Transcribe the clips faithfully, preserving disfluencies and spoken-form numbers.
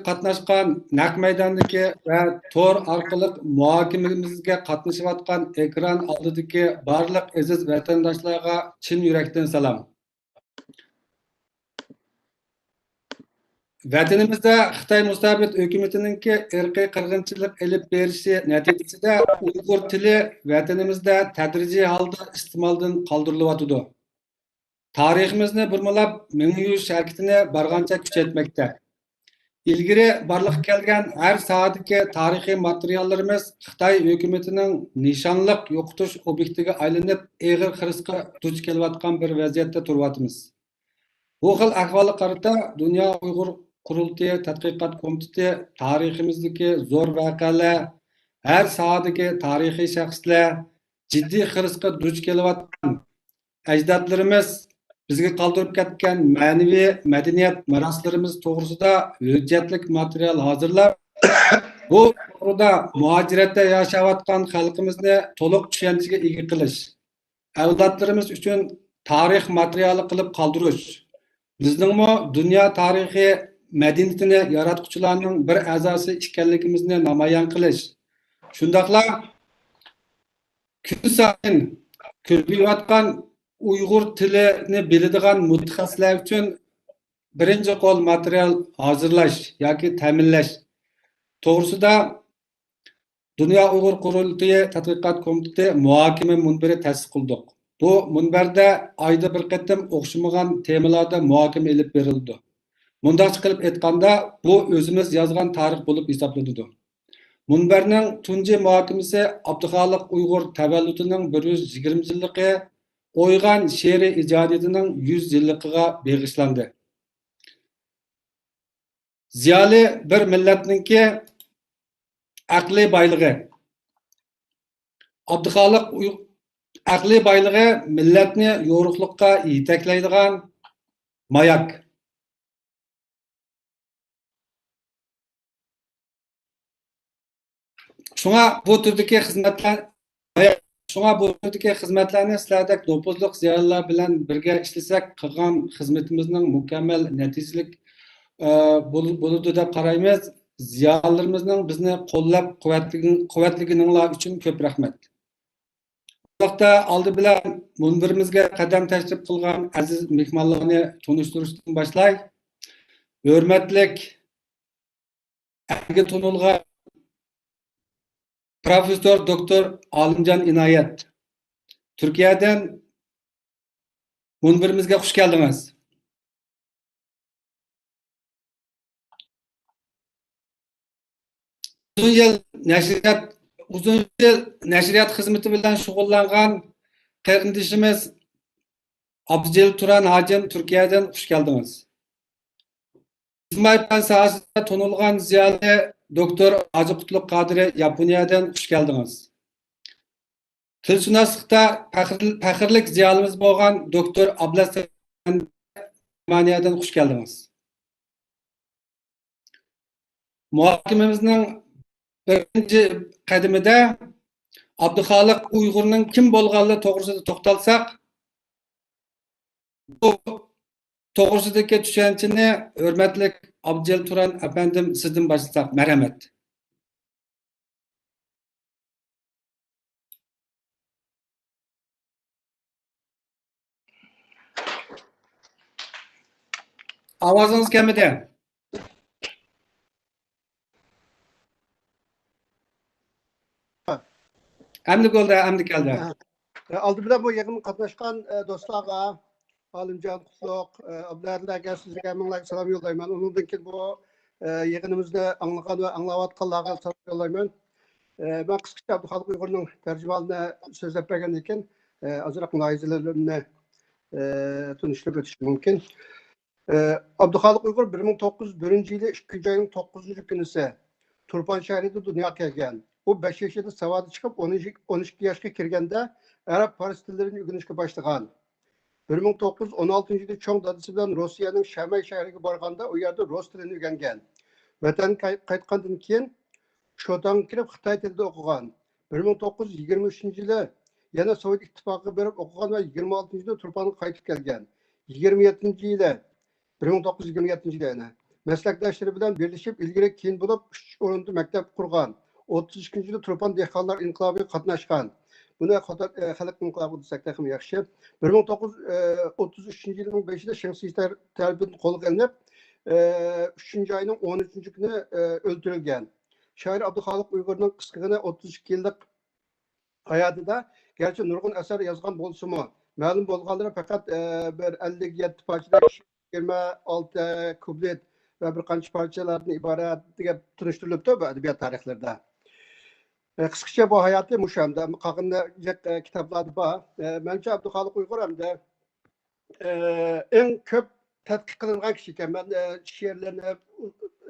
قاتناشقان، نەق مەيداندىكى ۋە تور ئارقىلىق مۇھاكىمىمىزگە قاتنىشىۋاتقان ئېكران ئالدىدىكى بارلىق ئەزىز ۋەتەنداشلارغا چىن يۈرەكتىن سالام. ۋەتىنىمىزدە خىتاي مۇستەبىت ھۆكۈمىتىنىڭكى ئىرقىي قىرغىنچىلىق ئېلىپ بېرىشى نەتىجىسىدە ئۇيغۇر تىلى ۋەتىنىمىزدە تەدرىجىي ھالدا ئىستېمالدىن قالدۇرۇلۇۋاتىدۇ. تارىخىمىزنى بۇرمىلاپ مېڭە يۇيۇش ھەرىكىتىنى بارغانچە كۈچەيتمەكتە. ئىلگىرى بارلىققا كەلگەن ھەر ساھەدىكى تارىخىي ماتېرىياللىرىمىز خىتاي ھۆكۈمىتىنىڭ نىشانلىق يوقىتىش ئوبيېكتىغا ئايلىنىپ، ئېغىر خىرىسقا دۇچ كېلىۋاتقان بىر ۋەزىيەتتە تۇرۇۋاتىمىز. بۇ خىل ئەھۋالغا قارىتا، دۇنيا ئۇيغۇر قۇرۇلتىيى تەتقىقات كومىتېتى تارىخىمىزدىكى زور ۋەقەلەر، ھەر ساھەدىكى تارىخىي شەخسلەر، جىددىي خىرىسقا دۇچ كېلىۋاتقان ئەجدادلىرىمىز بىزگە قالدۇرۇپ كەتكەن مەنىۋى مەدەنىيەت مىراسلىرىمىز توغرىسىدا ھۆججەتلىك ماتېرىيال ھازىرلاپ، بۇ توغرىدا مۇھاجىرەتتە ياشاۋاتقان خەلقىمىزنى تولۇق چۈشەنچىگە ئىگە قىلىش، ئەۋلادلىرىمىز ئۈچۈن تارىخ ماتېرىيالى قىلىپ قالدۇرۇش، بىزنىڭمۇ دۇنيا تارىخى مەدەنىيىتىنى ياراتقۇچىلارنىڭ بىر ئەزاسى ئىكەنلىكىمىزنى نامايان قىلىش، شۇنداقلا كۈنسايىن كۆپىيىۋاتقان ئۇيغۇر تىلىنى بىلىدىغان مۇتەخەسسىسلەر ئۈچۈن بىرىنچى قول ماتېرىيال ھازىرلاش ياكى تەمىنلەش توغرىسىدا دۇنيا ئۇيغۇر قۇرۇلتىيى تەتقىقات كومىتېتى مۇھاكىمە مۇنبىرى تەسىس قىلدۇق. بۇ مۇنبەردە ئايدا بىر قېتىم ئوخشىمىغان تېمىلاردا مۇھاكىمە ئېلىپ بېرىلىدۇ. مۇنداقچە قىلىپ ئېيتقاندا، بۇ ئۆزىمىز يازغان تارىخ بولۇپ ھېسابلىنىدۇ. مۇنبەرنىڭ تۇنجى مۇھاكىمىسى ئابدۇخالىق ئۇيغۇر تەۋەللۇتىنىڭ بىر يۈز يىگىرمە يىللىقى، ئويغان شېئىرىي ئىجادىيىتىنىڭ يۈز يىللىقىغا بېغىشلاندى. زىيالىي بىر مىللەتنىڭكى ئەقلىي بايلىقى. ئابدۇخالىق ئۇي-، ئەقلىي بايلىقى مىللەتنى يورۇقلۇققا يېتەكلەيدىغان ماياك. شۇڭا بۇ تۈردىكى خىزمەتلەر، شۇڭا بۇ تۈردىكى خىزمەتلەرنى سىلەردەك نوپۇزلۇق زىيالىيلار بىلەن بىرگە ئىشلىسەك، قىلغان خىزمىتىمىزنىڭ مۇكەممەل نەتىجىلىك، ئە، بول-، بولىدۇ دەپ قارايمىز. زىيالىيلىرىمىزنىڭ بىزنى قوللاپ قۇۋۋەتلىگىن-، قۇۋۋەتلىگىنىڭلار ئۈچۈن كۆپ رەھمەت. بۇ ھەقتە ئالدى بىلەن مۇنبىرىمىزگە قەدەم تەشرىپ قىلغان ئەزىز مېھمانلارنى تونۇشتۇرۇشتىن باشلاي. ھۆرمەتلىك ئەلگە تونۇلغان پروفېسسور دوكتور ئالىمجان ئىنايەت، تۈركىيەدىن مۇنبىرىمىزگە خۇش كەلدىڭىز. ئۇزۇن يىل نەشرىيات، ئۇزۇن يىل نەشرىيات خىزمىتى بىلەن شۇغۇللانغان قېرىندىشىمىز ئابدۇجېلىل تۇران ھاجىم، تۈركىيەدىن خۇش كەلدىڭىز. ئىجتىمائىي پەن ساھەسىدە تونۇلغان زىيالىي دوكتور ھاجى قۇتلۇق قادىرى، ياپونىيەدىن خۇش كەلدىڭىز. تىلشۇناسلىقتا پەخىر-، پەخىرلىك زىيالىيىمىز بولغان دوكتور ئابلەت سەپەندى، گېرمانىيەدىن خۇش كەلدىڭىز. مۇھاكىمىمىزنىڭ بىرىنچى قەدىمىدە ئابدۇخالىق ئۇيغۇرنىڭ كىم بولغانلىقى توغرىسىدا توختالساق، بۇ توغرىسىدىكى چۈشەنچىنى ھۆرمەتلىك ئابدۇجېلىل تۇران ئەپەندىم سىزدىن باشلىساق. مەرھەمەت. ئاۋازىڭىز كەلمىدى. ئەمدى بولدى، ئەمدى كەلدى. ئالدى بىلەن بۇ يىغىنغا قاتناشقان، ئە، دوستلارغا، ئالىمجان قۇتلۇق، ئە، ئابلەرلەرگە، سىزگە ھەممىڭلارغا سالام يوللايمەن. ئۇنىڭدىن كېيىن بۇ، ئە، يىغىنىمىزنى ئاڭلىغان ۋە ئاڭلاۋاتقانلارغا سالام يوللايمەن. ئە، مەن قىسقىچە ئابدۇخالىق ئۇيغۇرنىڭ تەرجىمىھالىنى سۆزلەپ بەرگەندىن كېيىن، ئە، ئازراق مۇلاھىزىلىرىمنى، ئە، تونۇشتۇرۇپ ئۆتۈشۈم مۇمكىن. ئە، ئابدۇخالىق ئۇيغۇر بىر مىڭ توققۇز يۈز بىرىنچى يىلى ئىككىنچى ئاينىڭ توققۇزىنچى كۈنىسى تۇرپان شەھىرىدە دۇنياغا كەلگەن. ئۇ بەش يېشىدا ساۋادا چىقىپ، ئون ئىككى ياشقا كىرگەندە ئەرەب، پارس تىللىرىنى ئۆگىنىشكە باشلىغان. بىر مىڭ توققۇز يۈز ئون ئالتىنچى يىلى چوڭ دادىسى بىلەن روسىيەنىڭ شەمەي شەھىرىگە بارغاندا، ئۇ يەردە رۇس تىلىنى ئۆگەنگەن. ۋەتەنگە قاي-، قايتقاندىن كېيىن شوتاڭغا كىرىپ، خىتاي تىلىدا ئوقۇغان. بىر مىڭ توققۇز يۈز يىگىرمە ئۈچىنچى يىلى يەنە سوۋېت ئىتتىپاقىغا بېرىپ ئوقۇغان ۋە يىگىرمە ئالتىنچى يىلى تۇرپانغا قايتىپ كەلگەن. يىگىرمە يەتتىنچى يىلى، بىر مىڭ توققۇز يۈز يىگىرمە يەتتىنچى يىلى يەنە مەسلەكداشلىرى بىلەن بىرلىشىپ ئىلگىرى كېيىن بولۇپ ئۈچ ئورۇندا مەكتەپ قۇرغان. ئوتتۇز ئىككىنچى يىلى تۇرپان دېھقانلار ئىنقىلابىغا قاتناشقان. بۇنى خوتەن، ئە، خەلق ئىنقىلابى دېسەك تېخىمۇ ياخشى. بىر مىڭ توققۇز يۈز ئوتتۇز ئۈچىنچى يىلنىڭ بېشىدا شېڭ شىسى تەر-، تەرىپىدىن قولغا ئېلىنىپ، ئە، ئۈچىنچى ئاينىڭ ئون ئۈچىنچى كۈنى، ئە، ئۆلتۈرۈلگەن. شائىر ئابدۇخالىق ئۇيغۇرنىڭ قىسقىغىنە ئوتتۇز ئىككى يىللىق ھاياتىدا گەرچە نۇرغۇن ئەسەر يازغان بولسىمۇ، مەلۇم بولغانلىرى پەقەت، ئە، بىر ئەللىك يەتتە پارچىدەك شېئىرمۇ، ئالتە كۇپلېت ۋە بىر قانچە پارچىلاردىن ئىبارەت دەپ تونۇشتۇرۇلۇپتۇ بۇ ئەدەبىيات تارىخلىرىدا. ئە، قىسقىچە بۇ ھاياتى مۇشۇ ھەمدە قالغان، ئە، كىتابلاردا بار. ئە، مەنچە ئابدۇخالىق ئۇيغۇر ھەمدە، ئە، ئەڭ كۆپ تەتقىق قىلىنغان كىشى ئىكەن. مەن، ئە، شېئىرلىرىنى،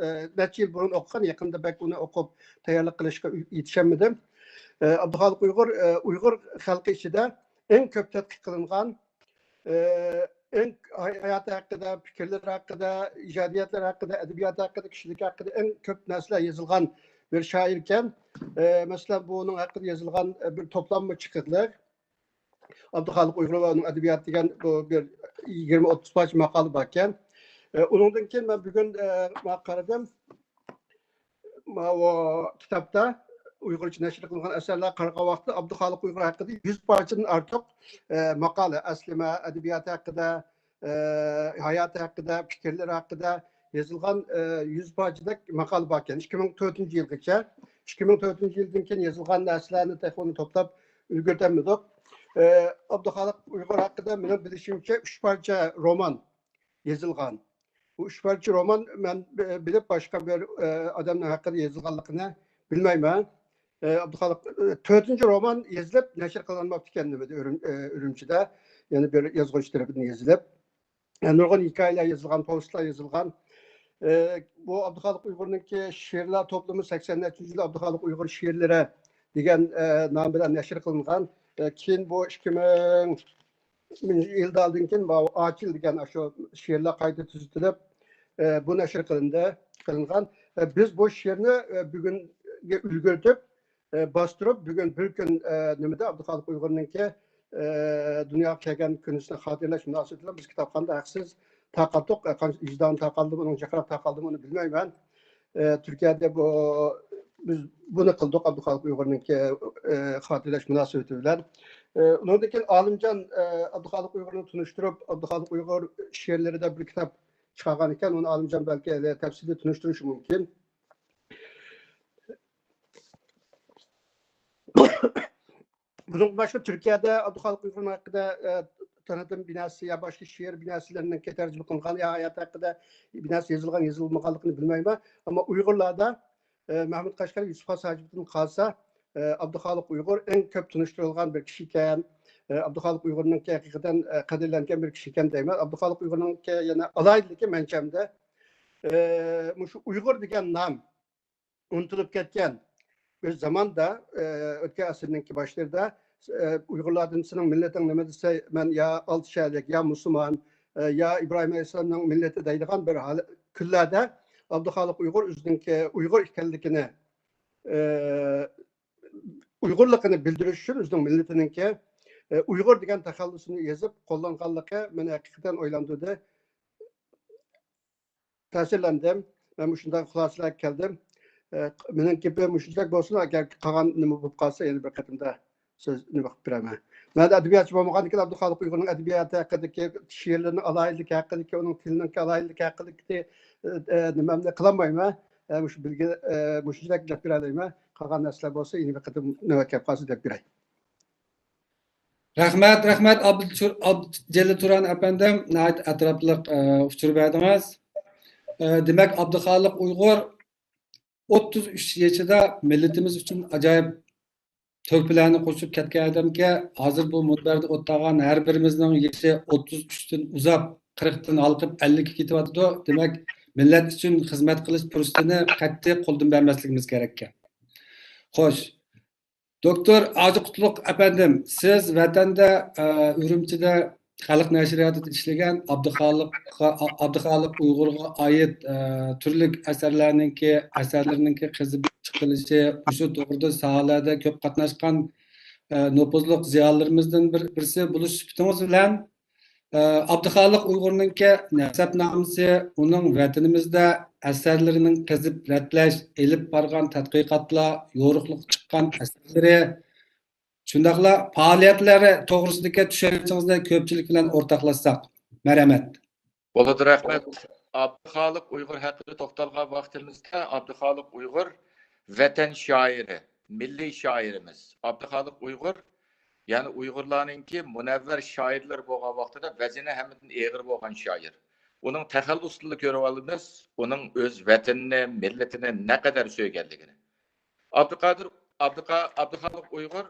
ئە، نەچچە يىل بۇرۇن ئوقۇغان، يېقىندا بەك ئۇنى ئوقۇپ تەييارلىق قىلىشقا يېتىشەلمىدىم. ئە، ئابدۇخالىق ئۇيغۇر، ئە، ئۇيغۇر خەلقى ئىچىدە ئەڭ كۆپ تەتقىق قىلىنغان، ئە، ئەڭ ھاي-، ھاياتى ھەققىدە، پىكىرلىرى ھەققىدە، ئىجادىيەتلىرى ھەققىدە، ئەدەبىياتى ھەققىدە، كىشىلىكى ھەققىدە ئەڭ كۆپ نەرسىلەر يېزىلغان بىر شائىركەن. ئە، مەسىلەن، بۇنىڭ ھەققىدە يېزىلغان، ئە، بىر توپلاممۇ چىقىقلىق. ئابدۇخالىق ئۇيغۇر ۋە ئۇنىڭ ئەدەبىياتى دېگەن بۇ بىر يىگىرمە ئوتتۇز پارچە ماقالە باركەن. ئە، ئۇنىڭدىن كېيىن مەن بۈگۈن، ئە، ماڭا قارىدىم. ماۋۇ كىتابتا ئۇيغۇرچە نەشر قىلىنغان ئەسەرلەر قارىغان ۋاقىتتا ئابدۇخالىق ئۇيغۇر ھەققىدە يۈز پارچىدىن ئارتۇق، ئە، ماقالە، ئەسلىمە، ئەدەبىياتى ھەققىدە، ئە، ھاياتى ھەققىدە، پىكىرلىرى ھەققىدە يېزىلغان، ئە، يۈز پارچىدەك ماقالە باركەن. ئىككى مىڭ تۆتىنچى يىلغىچە. ئىككى مىڭ تۆتىنچى يىلدىن كېيىن يېزىلغان نەرسىلەرنى تېخى ئۇنى توپلاپ ئۈلگۈرتەلمىدۇق. ئە، ئابدۇخالىق ئۇيغۇر ھەققىدە مېنىڭ بىلىشىمچە ئۈچ پارچە رومان يېزىلغان. بۇ ئۈچ پارچە رومان مەن بىلىپ باشقا بىر، ئە، ئادەمنىڭ ھەققىدە يېزىلغانلىقىنى بىلمەيمەن. ئە، ئابدۇخالىق، ئە، تۆتىنچى رومان يېزىلىپ نەشر قىلىنماپتىكەن نېمىدە، ئۈرۈم-، ئە، ئۈرۈمچىدە. يەنە بىر يازغۇچى تەرىپىدىن يېزىلىپ. ئە، نۇرغۇن ھېكايىلەر يېزىلغان، پوۋېستلار يېزىلغان. ئە، بۇ ئابدۇخالىق ئۇيغۇرنىڭكى شېئىرلار توپلىمى سەكسەن نەچچىنچى يىلى ئابدۇخالىق ئۇيغۇر شېئىرلىرى دېگەن، ئە، نام بىلەن نەشر قىلىنغان. ئە، كېيىن بۇ ئىككى مىڭ يىلدا ئالدىن كېيىن ماۋۇ ئاچىل دېگەن ئاشۇ شېئىرلار قايتا تۈزىتىلىپ، ئە، بۇ نەشر قىلىندى، قىلىنغان. ئە، بىز بۇ شېئىرنى، ئە، بۈگۈنگە ئۈلگۈرتۈپ، ئە، باستۇرۇپ، بۈگۈن بىر كۈن، ئە، نېمىدە ئابدۇخالىق ئۇيغۇرنىڭكى، ئە، دۇنياغا كەلگەن كۈنىسىنى خاتىرىلەش مۇناسىۋىتى بىلەن بىز كىتابخانىدا ھەقسىز تارقاتتۇق. ئە، قانچە ۋىجدان تارقالدىمۇ، ئۇنىڭ جىقراق تارقالدىمۇ، ئۇنى بىلمەيمەن. ئە، تۈركىيەدە بۇ، بىز بۇنى قىلدۇق ئابدۇخالىق ئۇيغۇرنىڭكى، ئە، خاتىرىلەش مۇناسىۋىتى بىلەن. ئە، ئۇنىڭدىن كېيىن ئالىمجان، ئە، ئابدۇخالىق ئۇيغۇرنى تونۇشتۇرۇپ، ئابدۇخالىق ئۇيغۇر شېئىرلىرىدە بىر كىتاب چىقارغان ئىكەن، ئۇنى ئالىمجان بەلكى ھېلى تەپسىلىي تونۇشتۇرۇشى مۇمكىن. بۇنىڭدىن باشقا تۈركىيەدە ئابدۇخالىق ئۇيغۇرنىڭ ھەققىدە، ئە، تانىتىم بىناسى يا باشقا شېئىر بىناسىلىرىنىڭكى تەرجىمە قىلىنغان يا ھاياتى ھەققىدە بىناسى يېزىلغان، يېزىلمىغانلىقىنى بىلمەيمەن. ئەمما ئۇيغۇرلاردا، ئە، مەھمۇد قەشقەرى، يۈسۈپ خاس ھاجىپتىن قالسا، ئە، ئابدۇخالىق ئۇيغۇر ئەڭ كۆپ تونۇشتۇرۇلغان بىر كىشى ئىكەن. ئە، ئابدۇخالىق ئۇيغۇرنىڭكى ھەقىقەتەن، ئە، قەدىرلەنگەن بىر كىشى ئىكەن دەيمەن. ئابدۇخالىق ئۇيغۇرنىڭكى يەنە ئالاھىدىلىكى مەنچەمدە، ئە، مۇشۇ ئۇيغۇر دېگەن نام ئۇنتۇلۇپ كەتكەن بىر زاماندا، ئە، ئۆتكەن ئەسىرنىڭكى باشلىرىدا، ئە، ئۇيغۇرلاردىن «سېنىڭ مىللىتىڭ نېمە؟» دېسە، «مەن يا ئالتە شەھەرلىك، يا مۇسۇلمان، ئە، يا ئىبراھىم ئەلەيھىسسالامنىڭ مىللىتى» دەيدىغان بىر ھال-، كۈنلەردە ئابدۇخالىق ئۇيغۇر ئۆزىنىڭكى ئۇيغۇر ئىكەنلىكىنى، ئە، ئۇيغۇرلۇقىنى بىلدۈرۈش ئۈچۈن ئۆزىنىڭ مىللىتىنىڭكى، ئە، ئۇيغۇر دېگەن تەخەللۇسىنى يېزىپ قوللانغانلىقى مېنى ھەقىقەتەن ئويلاندۇردى. تەسىرلەندىم. مەن مۇشۇنداق خۇلاسىلەرگە كەلدىم. ئە، مېنىڭ گېپىم مۇشۇنداق بولسۇن، ئەگەر قالغان نېمە بولۇپ قالسا، يەنە بىر قېتىمدا سۆز نېمە قىلىپ بېرەرمەن. مەن ئەدەبىياتچى بولمىغاندىكىن، ئابدۇخالىق ئۇيغۇرنىڭ ئەدەبىياتى ھەققىدىكى، شېئىرلىرىنىڭ ئالاھىدىلىكى ھەققىدىكى، ئۇنىڭ تىلىنىڭكى ئالاھىدىلىكى ھەققىدىكى، ئە، ئە، نېمەمنى قىلالمايمەن. ئە، مۇشۇ بىلگە-، ئە، مۇشۇنچىلىك دەپ بېرەلەيمەن. قالغان نەرسىلەر بولسا، يەنە بىر قېتىم نۆۋەت كەپ قالسا دەپ بېرەي. رەھمەت، رەھمەت، ئابدۇتۇر-، ئابدۇجەلىل تۇران ئەپەندىم، ناھايىتى ئەتراپلىق، ئە، ئۇچۇر بەردىڭىز. ئە، دېمەك، ئابدۇخالىق ئۇيغۇر ئوتتۇز ئۈچ يېشىدا مىللىتىمىز ئۈچۈن ئاجايىپ تۆھپىلەرنى قوشۇپ كەتكەن ئادەمكەن. ھازىر بۇ مۇنبەردە ئولتۇرغان ھەر بىرىمىزنىڭ يېشى ئوتتۇز ئۈچتىن ئۇزاپ، قىرىقتىن ھالقىپ ئەللىككە كېتىۋاتىدۇ. دېمەك، مىللەت ئۈچۈن خىزمەت قىلىش پۇرسىتىنى قەتئىي قولدىن بەرمەسلىكىمىز كېرەككەن. خوش. دوكتور ھاجى قۇتلۇق ئەپەندىم، سىز ۋەتەندە، ئە، ئۈرۈمچىدە خەلق نەشرىياتىدا ئىشلىگەن، ئابدۇخالىققا، ئابدۇخالىق ئۇيغۇرغا ئائىت، ئە، تۈرلۈك ئەسەرلەرنىڭكى، ئەسەرلىرىنىڭكى قېزىپ چىقىرىلىشى، مۇشۇ توغرىدا ساھەلەردە كۆپ قاتناشقان، ئە، نوپۇزلۇق زىيالىيلىرىمىزدىن بىر، بىرسى بولۇش سۈپىتىڭىز بىلەن، ئابدۇخالىق ئۇيغۇرنىڭكى نەسەبنامىسى، ئۇنىڭ ۋەتىنىمىزدە ئەسەرلىرىنىڭ قېزىپ رەتلەش، ئېلىپ بارغان تەتقىقاتلار، يورۇقلۇققا چىققان ئەسەرلىرى، شۇنداقلا پائالىيەتلىرى توغرىسىدىكى چۈشەنچىڭىزنى كۆپچىلىك بىلەن ئورتاقلاشساق. مەرھەمەت. بولىدۇ، رەھمەت. ئابدۇخالىق ئۇيغۇر ھەققىدە توختالغان ۋاقتىمىزدا، ئابدۇخالىق ئۇيغۇر ۋەتەن شائىرى، مىللىي شائىرىمىز. ئابدۇخالىق ئۇيغۇر، يەنى ئۇيغۇرلارنىڭكى مۇنەۋۋەر شائىرلىرى بولغان ۋاقتىدا ۋەزنى ھەممىدىن ئېغىر بولغان شائىر. ئۇنىڭ تەخەللۇسىدىنلا كۆرۈۋالىمىز، ئۇنىڭ ئۆز ۋەتىنىنى، مىللىتىنى نەقەدەر سۆيگەنلىكىنى. ئابدۇقادىر، ئابدۇقا-، ئابدۇخالىق ئۇيغۇر،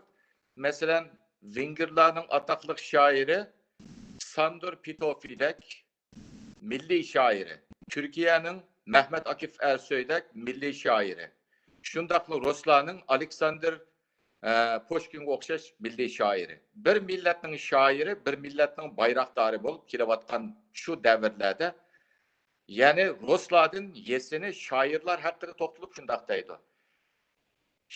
مەسىلەن، ۋېنگىرلارنىڭ ئاتاقلىق شائىرى ساندور پېتوفىدەك مىللىي شائىرى، تۈركىيەنىڭ مەھمەت ئاكىف ئەرسۆيدەك مىللىي شائىرى، شۇنداقلا رۇسلارنىڭ ئالېكساندىر، ئە، پۇشكىنغا ئوخشاش مىللىي شائىرى. بىر مىللەتنىڭ شائىرى، بىر مىللەتنىڭ بايراقدارى بولۇپ كېلىۋاتقان شۇ دەۋرلەردە، يەنى رۇسلاردىن يېسىنى شائىرلار ھەققىدە توختىلىپ شۇنداق دەيدۇ: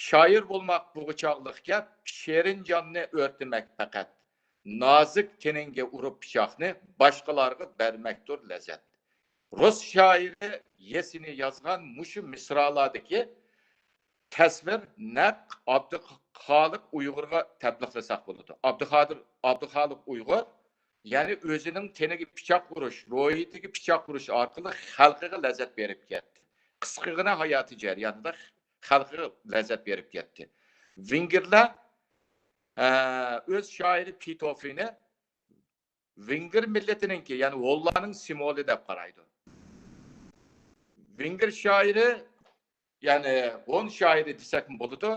شائىر بولماق بۇغۇ چاغلىق گەپ، شېرىن جاننى ئۆرتىمەك پەقەت. نازۇك تېنىڭگە ئۇرۇپ پىچاقنى، باشقىلارغا بەرمەكتۇر لەززەت. رۇس شائىرى يېسىنى يازغان مۇشۇ مىسرالاردىكى تەسۋىر نەق ئابدۇخالىق ئۇيغۇرغا تەبلىغلىساق بولىدۇ. ئابدۇقادىر، ئابدۇخالىق ئۇيغۇر، يەنى ئۆزىنىڭ تېنىگە پىچاق ئۇرۇش، روھىيىتىگە پىچاق ئۇرۇش ئارقىلىق خەلقىگە لەززەت بېرىپ كەتتى. قىسقىغىنە ھاياتى جەريانىدا خەلقىگە لەززەت بېرىپ كەتتى. ۋېنگىرلار، ئە، ئۆز شائىرى پېتوفىنى ۋېنگىر مىللىتىنىڭكى، يەنى ھونلارنىڭ سىمۋولى دەپ قارايدۇ. ۋېنگىر شائىرى، يەنى ھون شائىرى دېسەكمۇ بولىدۇ.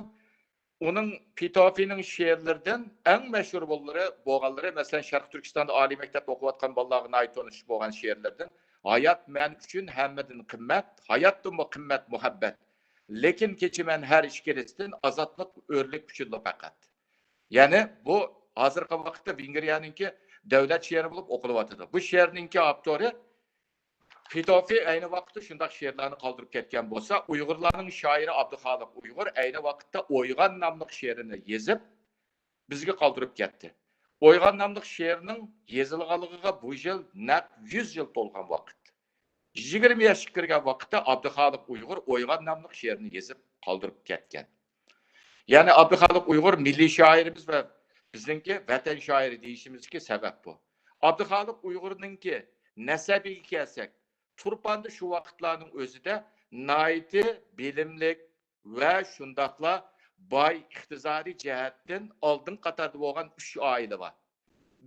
ئۇنىڭ، پېتوفىنىڭ شېئىرلىرىدىن ئەڭ مەشھۇر بولغانلىرى، بولغانلىرى، مەسىلەن، شەرقىي تۈركىستاندا ئالىي مەكتەپتە ئوقۇۋاتقان بالىلارغا ناھايىتى تونۇش بولغان شېئىرلىرىدىن، ھايات مەن ئۈچۈن ھەممىدىن قىممەت، ھاياتتىنمۇ قىممەت مۇھەببەت. لېكىن كېچىمەن ھەر ئىككىلىسىدىن، ئازادلىق، ئۆرلۈك ئۈچۈنلا پەقەت. يەنى بۇ ھازىرقى ۋاقىتتا ۋېنگرىيەنىڭكى دۆلەت شېئىرى بولۇپ ئوقۇلۇۋاتىدۇ. بۇ شېئىرنىڭكى ئاپتورى پېتوفى ئەينى ۋاقىتتا شۇنداق شېئىرلارنى قالدۇرۇپ كەتكەن بولسا، ئۇيغۇرلارنىڭ شائىرى ئابدۇخالىق ئۇيغۇر ئەينى ۋاقىتتا ئويغان ناملىق شېئىرىنى يېزىپ، بىزگە قالدۇرۇپ كەتتى. ئويغان ناملىق شېئىرنىڭ يېزىلغانلىقىغا بۇ يىل نەق يۈز يىل تولغان ۋاقىت. يىگىرمە ياشقا كىرگەن ۋاقىتتا ئابدۇخالىق ئۇيغۇر ئويغان ناملىق شېئىرنى يېزىپ قالدۇرۇپ كەتكەن. يەنى ئابدۇخالىق ئۇيغۇر مىللىي شائىرىمىز ۋە بىزنىڭكى ۋەتەن شائىرى دېيىشىمىزدىكى سەۋەب بۇ. ئابدۇخالىق ئۇيغۇرنىڭكى نەسەبىگە كەلسەك، تۇرپاندا شۇ ۋاقىتلارنىڭ ئۆزىدە ناھايىتى بىلىملىك ۋە شۇنداقلا باي، ئىقتىسادىي جەھەتتىن ئالدىن قاتاردا بولغان ئۈچ ئائىلە بار.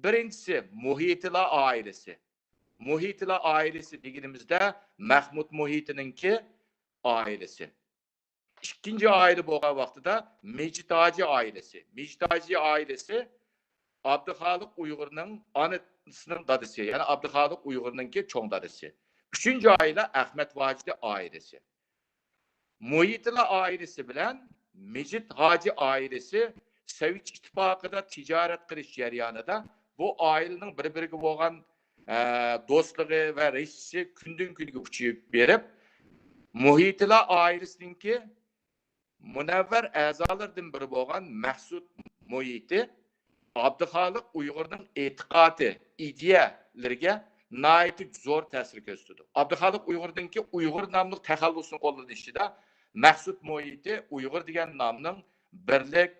بىرىنچىسى مۇھىتىلا ئائىلىسى. مۇھىتىلا ئائىلىسى دېگىنىمىزدە مەخمۇت مۇھىتىنىڭكى ئائىلىسى. ئىككىنچى ئائىلە بولغان ۋاقتىدا مىجىت ھاجى ئائىلىسى. مىجىت ھاجى ئائىلىسى ئابدۇخالىق ئۇيغۇرنىڭ ئانىسىنىڭ دادىسى، يەنى ئابدۇخالىق ئۇيغۇرنىڭكى چوڭ دادىسى. ئۈچىنچى ئائىلە ئەخمەت ۋاجدى ئائىلىسى. مۇھىتىلا ئائىلىسى بىلەن مىجىت ھاجى ئائىلىسى سوۋېت ئىتتىپاقىدا تىجارەت قىلىش جەريانىدا بۇ ئائىلىنىڭ بىر-بىرىگە بولغان، ئە، دوستلۇقى ۋە رىشتىسى كۈندىن-كۈنگە كۈچىيىپ بېرىپ، مۇھىتىلا ئائىلىسىنىڭكى مۇنەۋۋەر ئەزالىرىدىن بىرى بولغان مەخسۇت مۇھىتى ئابدۇخالىق ئۇيغۇرنىڭ ئېتىقادى، ئىدىيەلىرىگە ناھايىتى زور تەسىر كۆرسىتىدۇ. ئابدۇخالىق ئۇيغۇرنىڭكى ئۇيغۇر ناملىق تەخەللۇسىنى قوللىنىشىدا مەخسۇت مۇھىتى ئۇيغۇر دېگەن نامنىڭ بىرلىك،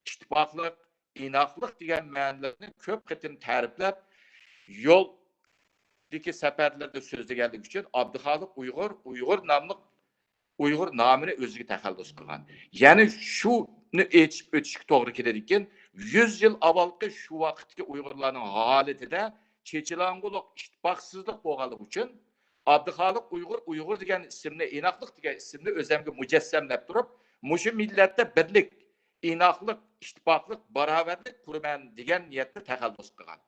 ئىتتىپاقلىق، ئىناقلىق دېگەن مەنىلىرىنى كۆپ قېتىم تەرىپلەپ، يولدىكى سەپەرلىرىدە سۆزلىگەنلىكى ئۈچۈن ئابدۇخالىق ئۇيغۇر، ئۇيغۇر ناملىق ئۇيغۇر نامىنى ئۆزىگە تەخەللۇس قىلغان. يەنى شۇنى ئېيتىپ ئۆتۈشكە توغرا كېلىدىكەن، يۈز يىل ئاۋۋالقى شۇ ۋاقىتتىكى ئۇيغۇرلارنىڭ ھالىتىدە چېچىلاڭغۇلۇق، ئىتتىپاقسىزلىق بولغانلىقى ئۈچۈن ئابدۇخالىق ئۇيغۇر، ئۇيغۇر دېگەن ئىسىمنى، ئىناقلىق دېگەن ئىسىمنى ئۆزەمگە مۇجەسسەملەپ تۇرۇپ، مۇشۇ مىللەتتە بىرلىك، ئىناقلىق، ئىتتىپاقلىق، باراۋەرلىك قۇرىمەن دېگەن نىيەتتە تەخەللۇس قىلغان.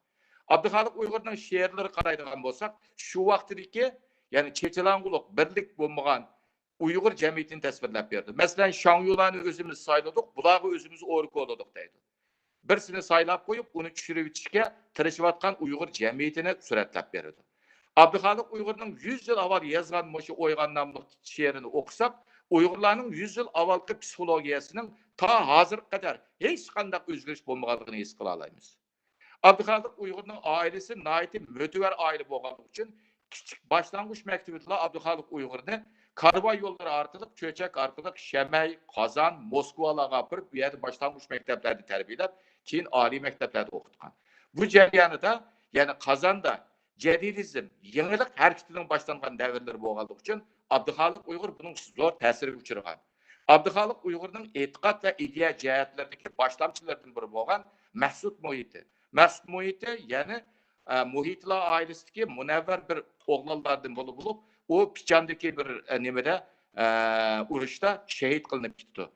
ئابدۇخالىق ئۇيغۇرنىڭ شېئىرلىرىغا قارايدىغان بولساق، شۇ ۋاقتىدىكى، يەنى چېچىلاڭغۇلۇق، بىرلىك بولمىغان ئۇيغۇر جەمئىيىتىنى تەسۋىرلەپ بېرىدۇ. مەسىلەن، شاڭيۇلارنى ئۆزىمىز سايلىدۇق، بۇلارغا ئۆزىمىز ئورا كولىدۇق دەيدۇ. بىرسىنى سايلاپ قويۇپ، ئۇنى چۈشۈرۈۋېتىشكە تىرىشىۋاتقان ئۇيغۇر جەمئىيىتىنى سۈرەتلەپ بېرىدۇ. ئابدۇخالىق ئۇيغۇرنىڭ يۈز يىل ئاۋۋال يازغان مۇشۇ ئويغان ناملىق شېئىرىنى ئوقۇساق، ئۇيغۇرلارنىڭ يۈز يىل ئاۋۋالقى پسىخولوگىيەسىنىڭ تا ھازىرغا قەدەر ھېچقانداق ئۆزگىرىش بولمىغانلىقىنى ھېس قىلالايمىز. ئابدۇخالىق ئۇيغۇرنىڭ ئائىلىسى ناھايىتى مۆتىۋەر ئائىلە بولغانلىقى ئۈچۈن، كىچىك باشلانغۇچ مەكتىۋىدىلا ئابدۇخالىق ئۇيغۇرنى كارۋان يوللىرى ئارقىلىق، چۆچەك ئارقىلىق شەمەي، قازان، موسكۋالارغا ئاپىرىپ، بۇ يەردە باشلانغۇچ مەكتەپلەردە تەربىيەلەپ، كېيىن ئالىي مەكتەپلەردە ئوقۇتقان. بۇ جەريانىدا، يەنى قازاندا جەدىدىزم، يېڭىلىق ھەرىكىتىنىڭ باشلانغان دەۋرلىرى بولغانلىقى ئۈچۈن، ئابدۇخالىق ئۇيغۇر بۇنىڭ زور تەسىرىگە ئۇچرىغان. ئابدۇخالىق ئۇيغۇرنىڭ ئېتىقاد ۋە ئىدىيە جەھەتلىرىدىكى باشلامچىلىرىدىن بىرى بولغان مەخسۇت مۇھىتى. مەخسۇت مۇھىتى، يەنى، ئە، مۇھىتلار ئائىلىسىدىكى مۇنەۋۋەر بىر ئوغلانلاردىن بولۇپ، بولۇپ، ئۇ پىچاندىكى بىر، ئە، نېمىدە، ئە، ئۇرۇشتا شېھىت قىلىنىپ كېتىدۇ.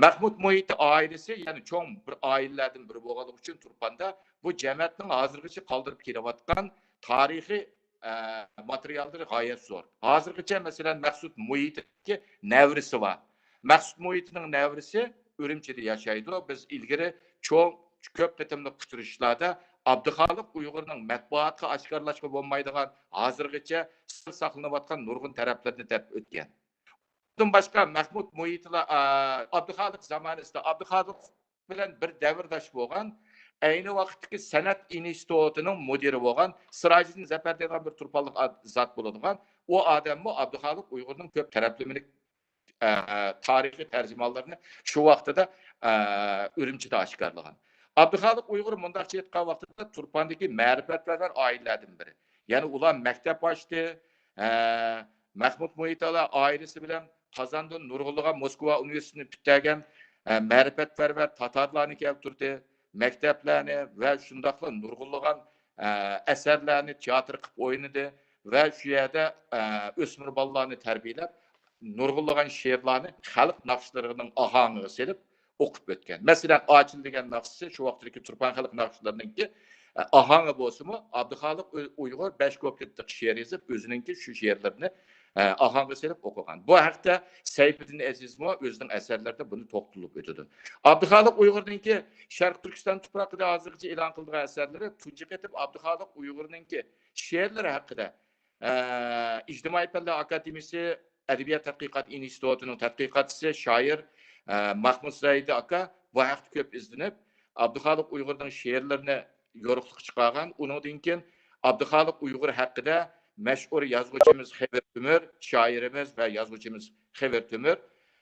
مەخمۇت مۇھىتى ئائىلىسى، يەنى چوڭ بىر ئائىلىلەردىن بىرى بولغانلىقى ئۈچۈن، تۇرپاندا بۇ جەمەتنىڭ ھازىرغىچە قالدۇرۇپ كېلىۋاتقان تارىخىي ئە، ماتېرىياللىرى غايەت زور. ھازىرغىچە، مەسىلەن، مەخسۇت مۇھىتىدىكى نەۋرىسى بار. مەخسۇت مۇھىتىنىڭ نەۋرىسى ئۈرۈمچىدە ياشايدۇ. بىز ئىلگىرى چوڭ، كۆپ قېتىملىق ئۇچرىشىشلاردا ئابدۇخالىق ئۇيغۇرنىڭ مەتبۇئاتقا ئاشكارىلاشقا بولمايدىغان، ھازىرغىچە سىر ساقلىنىۋاتقان نۇرغۇن تەرەپلىرىنى دەپ ئۆتكەن. ئۇنىڭدىن باشقا، مەخمۇت مۇھىتىلا، ئا، ئابدۇخالىق زامانىسىدا، ئابدۇخالىق بىلەن بىر دەۋرداش بولغان، ئەينى ۋاقىتتىكى سەنئەت ئىنستىتۇتىنىڭ مۇدىرى بولغان سىراجىدىن زەپەر دېگەن بىر تۇرپانلىق ئاد-، زات بولىدىغان. ئۇ ئادەممۇ ئابدۇخالىق ئۇيغۇرنىڭ كۆپ تەرەپلىمىلىك، ئە، تارىخىي تەرجىمانلىرىنى شۇ ۋاقتىدا، ئە، ئۈرۈمچىدە ئاشكارىلىغان. ئابدۇخالىق ئۇيغۇر مۇنداقچە ئېيتقان ۋاقتىدا تۇرپاندىكى مەرىپەتپەرۋەر ئائىلىلەردىن بىرى. يەنى ئۇلار مەكتەپ ئاچتى، ئە، مەخمۇت مۇھىتى ئائىلىسى بىلەن قازاندىن نۇرغۇنلىغان موسكۋا ئۇنىۋېرسىتېتىنى پۈتتۈرگەن، ئە، مەرىپەتپەرۋەر تاتارلارنى كەلتۈردى، مەكتەپلەرنى ۋە شۇنداقلا نۇرغۇنلىغان، ئە، ئەسەرلەرنى تىياتىر قىلىپ ئوينىدى ۋە شۇ يەردە، ئە، ئۆسمۈر بالىلارنى تەربىيەلەپ، نۇرغۇنلىغان شېئىرلارنى خەلق ناخشىلىرىنىڭ ئاھاڭىغا سېلىپ، ئوقۇپ ئۆتكەن. مەسىلەن، ئاچىل دېگەن ناخشىسى شۇ ۋاقىتتىكى تۇرپان خەلق ناخشىلىرىنىڭكى، ئە، ئاھاڭى بولسىمۇ، ئابدۇخالىق ئۇ-، ئۇيغۇر بەش كۇپلېتلىق شېئىر يېزىپ، ئۆزىنىڭكى شۇ شېئىرلىرىنى، ئە، ئاھاڭغا سېلىپ ئوقۇغان. بۇ ھەقتە سەيپىدىن ئەزىزمۇ ئۆزىنىڭ ئەسەرلىرىدە بۇنى توختىلىپ ئۆتىدۇ. ئابدۇخالىق ئۇيغۇرنىڭكى شەرقىي تۈركىستان تۇپرىقىدا ھازىرغىچە ئېلان قىلىدىغان ئەسەرلىرى، تۇنجى قېتىم ئابدۇخالىق ئۇيغۇرنىڭكى شېئىرلىرى ھەققىدە، ئە، ئىجتىمائىي پەنلەر ئاكادېمىيىسى ئەدەبىيات تەتقىقات ئىنستىتۇتىنىڭ تەتقىقاتچىسى، شائىر، ئە، ماخمۇت زاھىدى ئاكا بۇ ھەقتە كۆپ ئىزدىنىپ، ئابدۇخالىق ئۇيغۇرنىڭ شېئىرلىرىنى يورۇقلۇققا چىقارغان. ئۇنىڭدىن كېيىن ئابدۇخالىق ئۇيغۇر ھەققىدە مەشھۇر يازغۇچىمىز خېۋىر تۆمۈر، شائىرىمىز ۋە يازغۇچىمىز خېۋىر تۆمۈر،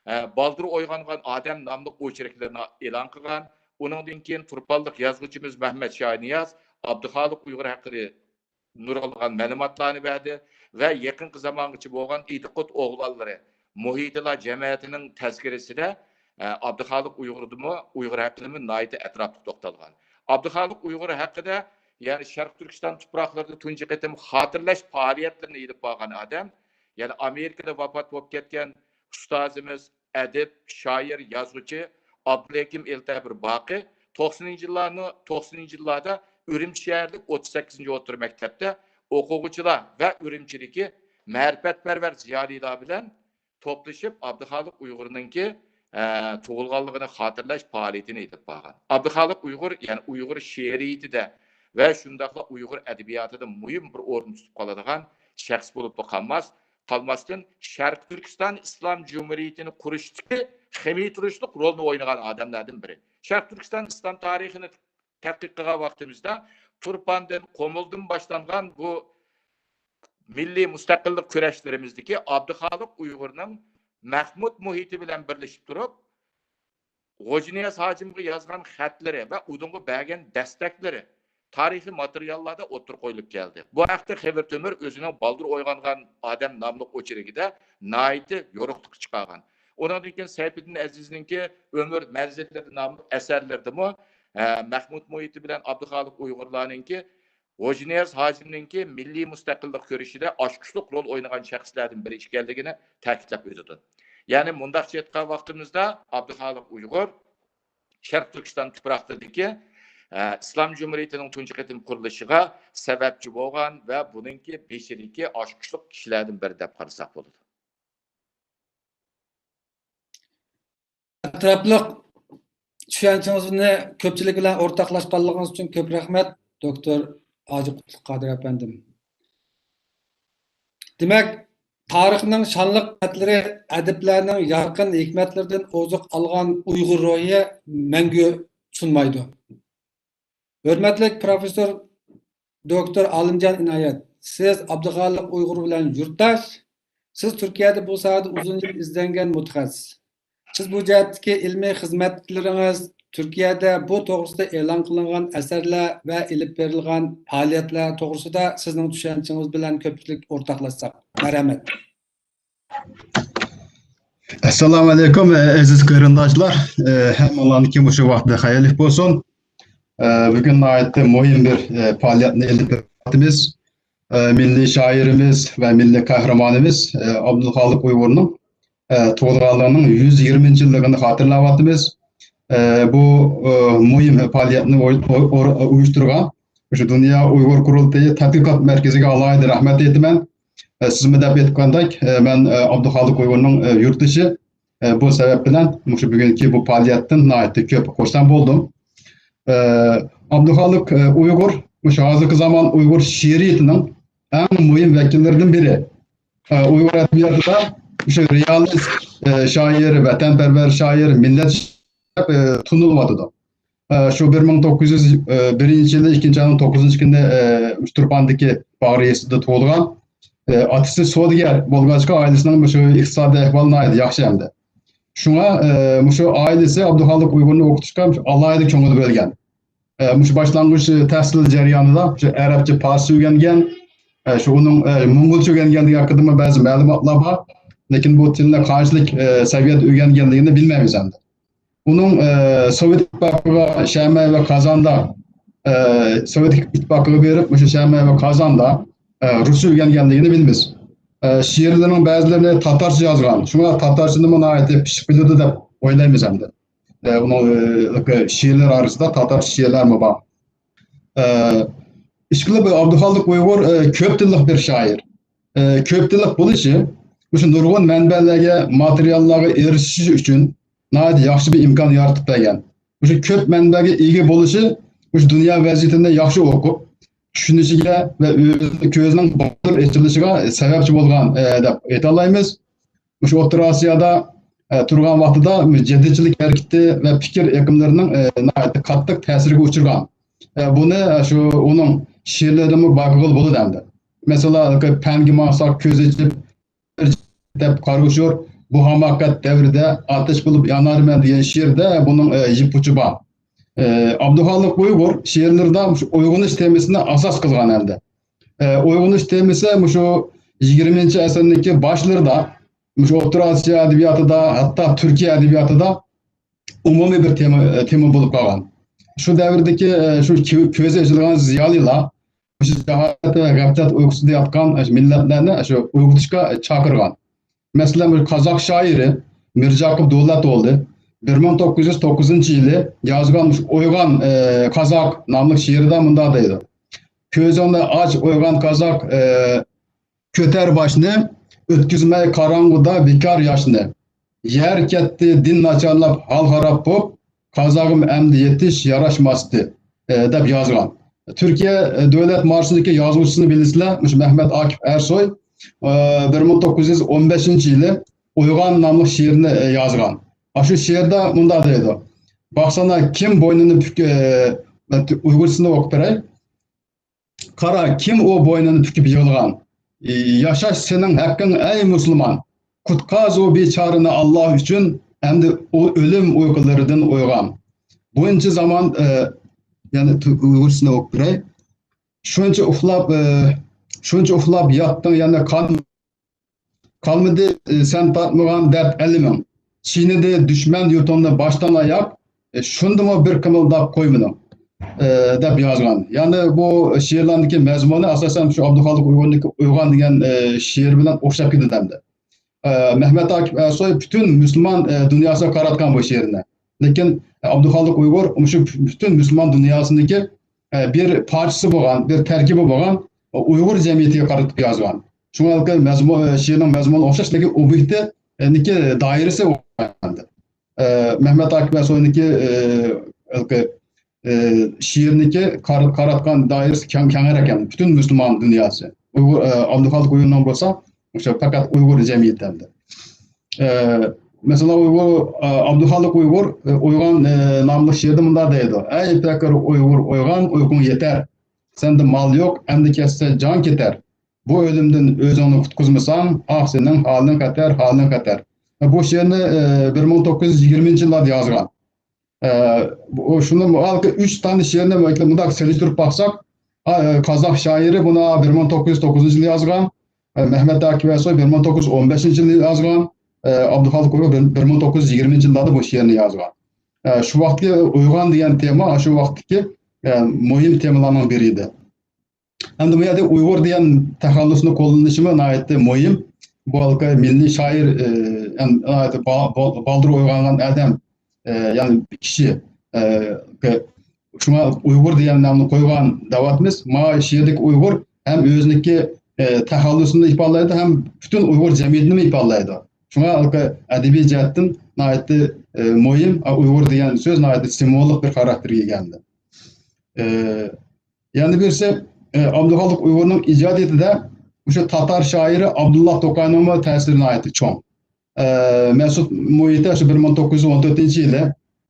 ئە، بالدۇر ئويغانغان ئادەم ناملىق ئوچېركلىرىنى ئېلان قىلغان. ئۇنىڭدىن كېيىن تۇرپانلىق يازغۇچىمىز مەمەت شاھنىياز ئابدۇخالىق ئۇيغۇر ھەققىدە نۇرغۇنلىغان مەلۇماتلارنى بەردى ۋە يېقىنقى زامانغىچە بولغان ئىدىقۇت ئوغلانلىرى، مۇھىتىلا جەمەتىنىڭ تەزكىرىسىدە، ئە، ئابدۇخالىق ئۇيغۇردىمۇ، ئۇيغۇر ھەققىدىمۇ ناھايىتى ئەتراپلىق توختالغان. ئابدۇخالىق ئۇيغۇر ھەققىدە، يەنى شەرقىي تۈركىستان تۇپراقلىرىدا تۇنجى قېتىم خاتىرىلەش پائالىيەتلىرىنى ئېلىپ بارغان ئادەم، يەنى ئامېرىكىدا ۋاپات بولۇپ كەتكەن ئۇستازىمىز، ئەدىب، شائىر، يازغۇچى ئابدۇلھېكىم ئېلتەبىر باقى توقسىنىنچى يىللارنى، توقسىنىنچى يىللاردا ئۈرۈمچى شەھەرلىك ئوتتۇز سەككىزىنچى ئوتتۇرا مەكتەپتە ئوقۇغۇچىلار ۋە ئۈرۈمچىدىكى مەرىپەتپەرۋەر زىيالىيلار بىلەن توپلىشىپ، ئابدۇخالىق ئۇيغۇرنىڭكى، ئە، تۇغۇلغانلىقىنى خاتىرىلەش پائالىيىتىنى ئېلىپ بارغان. ئابدۇخالىق ئۇيغۇر، يەنى ئۇيغۇر شېئىرىيىتىدە ۋە شۇنداقلا ئۇيغۇر ئەدەبىياتىدا مۇھىم بىر ئورۇن تۇتۇپ قالىدىغان شەخس بولۇپلا قالماس، قالماستىن، شەرقىي تۈركىستان ئىسلام جۇمھۇرىيىتىنى قۇرۇشتىكى خېمىي تۇرۇشلۇق رولنى ئوينىغان ئادەملەردىن بىرى. شەرقىي تۈركىستان ئىسلام تارىخىنى تەتقىق قىلغان ۋاقتىمىزدا، تۇرپاندىن، قۇمۇلدىن باشلانغان بۇ مىللىي مۇستەقىللىق كۈرەشلىرىمىزدىكى ئابدۇخالىق ئۇيغۇرنىڭ مەخمۇت مۇھىتى بىلەن بىرلىشىپ تۇرۇپ، غوجىنىياز ھاجىمغا يازغان خەتلىرى ۋە ئۇنىڭغا بەرگەن دەستەكلىرى تارىخىي ماتېرىياللاردا ئوتتۇرىغا قويۇلۇپ كەلدى. بۇ ھەقتە خېۋىر تۆمۈر ئۆزىنىڭ بالدۇر ئويغانغان ئادەم ناملىق ئوچېركىدە ناھايىتى يورۇقلۇققا چىقارغان. ئۇنىڭدىن كېيىن سەيپىدىن ئەزىزنىڭكى ئۆمۈر مەنزىللىرى ناملىق ئەسەرلىرىدىمۇ، ئە، مەخمۇت مۇھىتى بىلەن ئابدۇخالىق ئۇيغۇرلارنىڭكى، غوجىنىياز ھاجىمنىڭكى مىللىي مۇستەقىللىق كۈرىشىدە ئاچقۇچلۇق رول ئوينىغان شەخسلەردىن بىرى ئىكەنلىكىنى تەكىتلەپ ئۆتىدۇ. يەنى مۇنداقچە ئېيتقان ۋاقتىمىزدا، ئابدۇخالىق ئۇيغۇر شەرقىي تۈركىستان تۇپراقلىرىدىكى، ئە، ئىسلام جۇمھۇرىيىتىنىڭ تۇنجى قېتىم قۇرۇلۇشىغا سەۋەبچى بولغان ۋە بۇنىڭكى بېشىدىكى ئاچقۇچلۇق كىشىلەردىن بىرى دەپ قارىساق بولىدۇ. ئەتراپلىق چۈشەنچىڭىزنى كۆپچىلىك بىلەن ئورتاقلاشقانلىقىڭىز ئۈچۈن كۆپ رەھمەت، دوكتور ھاجى قۇتلۇق قادىر ئەپەندىم. دېمەك، تارىخنىڭ شانلىق بەتلىرى، ئەدىبلەرنىڭ يارقىن ھېكمەتلىرىدىن ئوزۇق ئالغان ئۇيغۇر روھى مەڭگۈ سۇنمايدۇ. ھۆرمەتلىك پروفېسسور دوكتور ئالىمجان ئىنايەت، سىز ئابدۇخالىق ئۇيغۇر بىلەن يۇرتداش. سىز تۈركىيەدە بۇ ساھەدە ئۇزۇن يىل ئىزدەنگەن مۇتەخەسسىس. سىز بۇ جەھەتتىكى ئىلمىي خىزمەتلىرىڭىز، تۈركىيەدە بۇ توغرىسىدا ئېلان قىلىنغان ئەسەرلەر ۋە ئېلىپ بېرىلغان پائالىيەتلەر توغرىسىدا سىزنىڭ چۈشەنچىڭىز بىلەن كۆپچىلىك ئورتاقلاشساق. مەرھەمەت. ئەسسالامۇ ئەلەيكۇم، ئەزىز قېرىنداشلار. ھەممىڭلارنىڭكى مۇشۇ ۋاقتى خەيرلىك بولسۇن. بۈگۈن ناھايىتى مۇھىم بىر پائالىيەتنى ئېلىپ بېرىۋاتىمىز. مىللىي شائىرىمىز ۋە مىللىي قەھرىمانىمىز ئابدۇخالىق ئۇيغۇرنىڭ تۇغۇلغانلىقىنىڭ يۈز يىگىرمىنچى يىللىقىنى خاتىرىلەۋاتىمىز. بۇ مۇھىم پائالىيەتنى ئۇيۇشتۇرغان شۇ دۇنيا ئۇيغۇر قۇرۇلتىيى تەتقىقات مەركىزىگە ئالاھىدە رەھمەت ئېيتىمەن. سىزمۇ دەپ ئېيتقاندەك، مەن ئابدۇخالىق ئۇيغۇرنىڭ يۇرتدىشى. بۇ سەۋەب بىلەن مۇشۇ بۈگۈنكى بۇ پائالىيەتتىن ناھايىتى كۆپ خۇرسەن بولدۇم. ئابدۇخالىق ئۇيغۇر مۇشۇ ھازىرقى زامان ئۇيغۇر شېئىرىيىتىنىڭ ئەڭ مۇھىم ۋەكىللىرىدىن بىرى. ئۇيغۇر ئەدەبىياتىدا مۇشۇ رېئالىست شائىر، ۋەتەنپەرۋەر شائىر، مىللەت شائىرى دەپ تونۇلۇۋاتىدۇ. شۇ بىر مىڭ توققۇز يۈز بىرىنچى يىلى ئىككىنچى ئاينىڭ توققۇزىنچى كۈنى تۇرپاندىكى باغرى يېزىسىدا تۇغۇلغان. ئاتىسى سودىگەر بولغاچقا، ئائىلىسىنىڭ مۇشۇ ئىقتىسادىي ئەھۋالى ناھايىتى ياخشى ئەمدى. شۇڭا مۇشۇ ئائىلىسى ئابدۇخالىق ئۇيغۇرنى ئوقۇتۇشقا مۇشۇ ئالاھىدە كۆڭۈل بۆلگەن. مۇشۇ باشلانغۇچ تەھسىل جەريانىدا شۇ ئەرەبچە، پارسچە ئۆگەنگەن، شۇ ئۇنىڭ موڭغۇلچە ئۆگەنگەنلىكى ھەققىدىمۇ بەزى مەلۇماتلار بار. لېكىن بۇ تىلنى قانچىلىك سەۋىيەدە ئۆگەنگەنلىكىنى بىلمەيمىز ئەمدى. ئۇنىڭ سوۋېت ئىتتىپاقىغا، شەمەي ۋە قازاندا، سوۋېت ئىتتىپاقىغا بېرىپ، مۇشۇ شەمەي ۋە قازاندا رۇسچە ئۆگەنگەنلىكىنى بىلىمىز. شېئىرلىرىنىڭ بەزىلىرىنى تاتارچە يازغان. شۇڭا تاتارچىنىمۇ ناھايىتى پىشىپ بىلىدۇ دەپ ئويلايمىز ئەمدى. ئۇنىڭ شېئىرلىرى ئارىسىدا تاتارچە شېئىرلارمۇ بار. ئىشقىلىپ، ئابدۇخالىق ئۇيغۇر كۆپ تىللىق بىر شائىر. كۆپ تىللىق بولۇشى مۇشۇ نۇرغۇن مەنبەلەرگە، ماتېرىياللارغا ئېرىشىش ئۈچۈن ناھايىتى ياخشى بىر ئىمكان يارىتىپ بەرگەن. مۇشۇ كۆپ مەنبەگە ئىگە بولۇشى مۇشۇ دۇنيا ۋەزىيىتىنى ياخشى ئوقۇپ، چۈشىنىشىگە ۋە ئۆزىنىڭ كۆزىنىڭ بالدۇر ئېچىلىشىغا سەۋەبچى بولغان دەپ ئېيتالايمىز. مۇشۇ ئوتتۇرا ئاسىيادا تۇرغان ۋاقتىدا جەددىيچىلىك ھەرىكىتى ۋە پىكىر ئېقىملىرىنىڭ ناھايىتى قاتتىق تەسىرىگە ئۇچرىغان. بۇنى شۇ ئۇنىڭ شېئىرلىرىدىنمۇ بايقىغىلى بولىدۇ ئەمدى. مەسىلەن، پەنگە ماڭساق كۆز ئېچىپ، دەپ قارىغۇچۇر، بۇ ھاماقەت دەۋرىدە ئاتەش بولۇپ يانارمەن دېگەن شېئىرىدە بۇنىڭ يىپ ئۇچى بار. ئابدۇخالىق ئۇيغۇر شېئىرلىرىدا مۇشۇ ئويغىنىش تېمىسىنى ئاساس قىلغان ئەمدى. ئويغىنىش تېمىسى مۇشۇ يىگىرمىنچى ئەسىرنىڭكى باشلىرىدا مۇشۇ ئوتتۇرا ئاسىيا ئەدەبىياتىدا، ھەتتا تۈركىيە ئەدەبىياتىدا ئومۇمىي بىر تېما، تېما بولۇپ قالغان. شۇ دەۋردىكى شۇ كۆزى ئېچىلغان زىيالىيلار مۇشۇ جاھالەت ۋە غەپلەت ئۇيقۇسىدا ياتقان مىللەتلەرنى شۇ ئويغىتىشقا چاقىرغان. مەسىلەن، بىر قازاق شائىرى مىرجاقۇپ دۆلەتئوغلى بىر مىڭ توققۇز يۈز توققۇزىنچى يىلى يازغان مۇشۇ ئويغان، ئە، قازاق ناملىق شېئىرىدا مۇنداق دەيدۇ: «كۆزۈڭنى ئاچ، ئويغان قازاق، ئە، كۆتەر باشنى، ئۆتكۈزمەي قاراڭغۇدا بىكار ياشنى. يەر كەتتى، دىن ناچارلاپ، ھال خاراب بوپ، قازاغىم ئەمدى يېتىش ياراشماستى»، ئە، دەپ يازغان. تۈركىيە، ئە، دۆلەت مارشىدىكى يازغۇچىسىنى بىلىسىلەر، مۇشۇ مەھمەت ئاكىپ ئەرسوي، ئە، بىر مىڭ توققۇز يۈز ئون بەشىنچى يىلى ئويغان ناملىق شېئىرنى، ئە، يازغان. ئاشۇ شېئىردا مۇنداق دەيدۇ: «باقسانا، كىم بوينىنى پۈك-، ئە، مەن ئۇيغۇرچىسىنى ئوقۇپ بېرەي. قارا، كىم ئۇ بوينىنى پۈكۈپ يىغلىغان؟ ياشاش سېنىڭ ھەققىڭ، ئەي مۇسۇلمان. قۇتقاز ئۇ بىچارىنى ئاللا ئۈچۈن، ئەمدى ئۇ ئۆلۈم ئۇيقۇلىرىدىن ئويغان.» بۇنچە زامان، ئە، يەنە تۈ-، ئۇيغۇرچىسىنى ئوقۇپ بېرەي. شۇنچە ئۇخلاپ، ئە، شۇنچە ئۇخلاپ ياتتىڭ، يەنە قان قالمىدى، ئى، سەن تارتمىغان دەرد ئەلىمىڭ. چىينىدى دۈشمەن يۇرتۇڭنى باشتان ئاياغ، ئى، شۇندىمۇ بىر قىمىلداپ قويمىدىڭ، ئى، دەپ يازغان. يەنى بۇ شېئىرلاردىكى مەزمۇنى ئاساسەن شۇ ئابدۇخالىق ئۇيغۇرنىڭكى ئويغان دېگەن، ئى، شېئىرى بىلەن ئوخشاپ كېتىدۇ ئەمدى. ئى، مەھمەت ئاكىپ ئەرسوي پۈتۈن مۇسۇلمان، ئى، دۇنياسىغا قاراتقان بۇ شېئىرنى. لېكىن، ئى، ئابدۇخالىق ئۇيغۇر مۇشۇ پۈتۈن مۇسۇلمان دۇنياسىنىڭكى ئە، بىر پارچىسى بولغان، بىر تەركىبى بولغان ئۇيغۇر جەمئىيىتىگە قارىتىپ يازغان. شۇڭا ھېلىقى مەزمۇن، شېئىرنىڭ مەزمۇنى ئوخشاش، لېكىن ئوبيېكتى، ئە، نىكى دائىرىسى ئوخشايدۇ. ئە، مەھمەت ئاكىپ ئەرسوينىڭكى، ئە، ھېلىقى، ئە، شېئىرنىكى قار-، قاراتقان دائىرىسى كەڭ، كەڭرەك ئەمدى. پۈتۈن مۇسۇلمان دۇنياسى. ئۇيغۇر، ئە، ئابدۇخالىق ئۇيغۇرنىڭ بولسا ئوشۇ پەقەت ئۇيغۇر جەمئىيىتى ئەمدى. ئە، مەسىلەن، ئۇيغۇر، ئابدۇخالىق ئۇيغۇر ئويغان ناملىق شېئىرىدە مۇنداق دەيدۇ: ئەي پەقىر ئۇيغۇر ئويغان، ئۇيقۇڭ يېتەر. سەندە مال يوق، ئەمدى كەتسە جان كېتەر. بۇ ئۆلۈمدىن ئۆزۈڭنى قۇتقۇزمىساڭ، ئاھ، سېنىڭ ھالىڭ خەتەر، ھالىڭ خەتەر. بۇ شېئىرنى بىر مىڭ توققۇز يۈز يىگىرمىنچى يىللاردا يازغان. ئە، بۇ، شۇنى ھېلىقى ئۈچ دانە شېئىرنى مۇنداق سېلىشتۇرۇپ باقساق، ئا، ئە، قازاق شائىرى بۇنى بىر مىڭ توققۇز يۈز توققۇزىنچى يىلى يازغان، ئە، مەھمەت ئاكىپ ئەسوي بىر مىڭ توققۇز يۈز ئون بەشىنچى يىلى يازغان، ئە، ئابدۇخالىق ئۇيغۇر بىر، بىر مىڭ توققۇز يۈز يىگىرمىنچى يىللاردا بۇ شېئىرنى يازغان. ئە، شۇ ۋاقىتتىكى ئويغان دېگەن تېما شۇ ۋاقىتتىكى، ئە، مۇھىم تېمىلارنىڭ بىرى ئىدى. ئەمدى بۇ يەردە ئۇيغۇر دېگەن تەخەللۇسنى قوللىنىشىمۇ ناھايىتى مۇھىم. بۇ ھېلىقى مىللىي شائىر، ئە، ئەم، ناھايىتى با-، با-، بالدۇر ئويغانغان ئادەم، ئە، يەنى كىشى، ئە، كە-، شۇڭا ئۇيغۇر دېگەن نامنى قويغان دەۋاتىمىز. مانا شېئىردىكى ئۇيغۇر ھەم ئۆزىنىڭكى، ئە، تەخەللۇسىنى ئىپادىلەيدۇ، ھەم پۈتۈن ئۇيغۇر جەمئىيىتىنىمۇ ئىپادىلەيدۇ. شۇڭا ھېلىقى ئەدەبىي جەھەتتىن ناھايىتى، ئە، مۇھىم. ئۇيغۇر دېگەن سۆز ناھايىتى سىمۋوللۇق بىر خاراكتېرگە ئىگە ئەمدى. ئە، يەنە بىرسى، ئە، ئابدۇخالىق ئۇيغۇرنىڭ ئىجادىيىتىدە مۇشۇ تاتار شائىرى ئابدۇللا توقاينىڭمۇ تەسىرى ناھايىتى چوڭ. ئە، مەسۇت مۇھىتى شۇ بىر مىڭ توققۇز يۈز ئون تۆتىنچى يىلى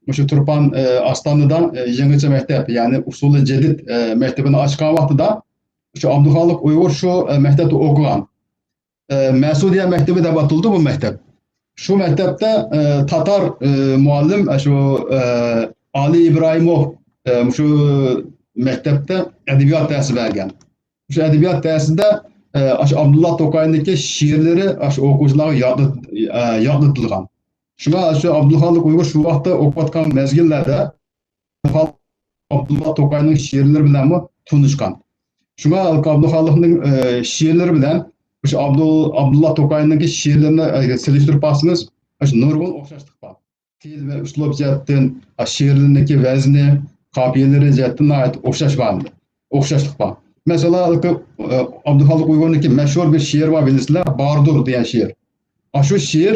مۇشۇ تۇرپان، ئە، ئاستانىدا، ئە، يېڭىچە مەكتەپ، يەنى ئۇسۇلى جەدىد، ئە، مەكتىپىنى ئاچقان ۋاقتىدا شۇ ئابدۇخالىق ئۇيغۇر شۇ، ئە، مەكتەپتە ئوقۇغان. ئە، مەسۇدىيە مەكتىپى دەپ ئاتىلىدۇ بۇ مەكتەپ. شۇ مەكتەپتە، ئە، تاتار، ئە، مۇئەللىم، ئە، شۇ، ئە، ئالى ئىبراھىموف، ئە، شۇ مەكتەپتە ئەدەبىيات دەرسى بەرگەن. شۇ ئەدەبىيات دەرسىدە، ئە، ئاشۇ ئابدۇللا توقاينىڭكى شېئىرلىرى ئاشۇ ئوقۇغۇچىلارغا يادلىت-، ئە، يادلىتىلغان. شۇڭا شۇ ئابدۇخالىق ئۇيغۇر شۇ ۋاقىتتا ئوقۇۋاتقان مەزگىللەردە ئابدۇللا توقاينىڭ شېئىرلىرى بىلەنمۇ تونۇشقان. شۇڭا ئابدۇخالىقنىڭ، ئە، شېئىرلىرى بىلەن مۇشۇ ئابدۇل-، ئابدۇللا توقاينىڭكى شېئىرلىرىنى، ئە، سېلىشتۇرۇپ باقسىڭىز، مۇشۇ نۇرغۇن ئوخشاشلىق بار. تىل ۋە ئۇسلۇب جەھەتتىن، ئە، شېئىرلىرىنىڭكى ۋەزنى، قاپىيەلىرى جەھەتتىن ناھايىتى ئوخشاش بار. ئوخشاشلىق بار. مەسىلەن، ئە، ئابدۇخالىق ئۇيغۇرنىڭكى مەشھۇر بىر شېئىرى بار، بىلىسىلەر، باردۇر دېگەن شېئىر. ئاشۇ شېئىر،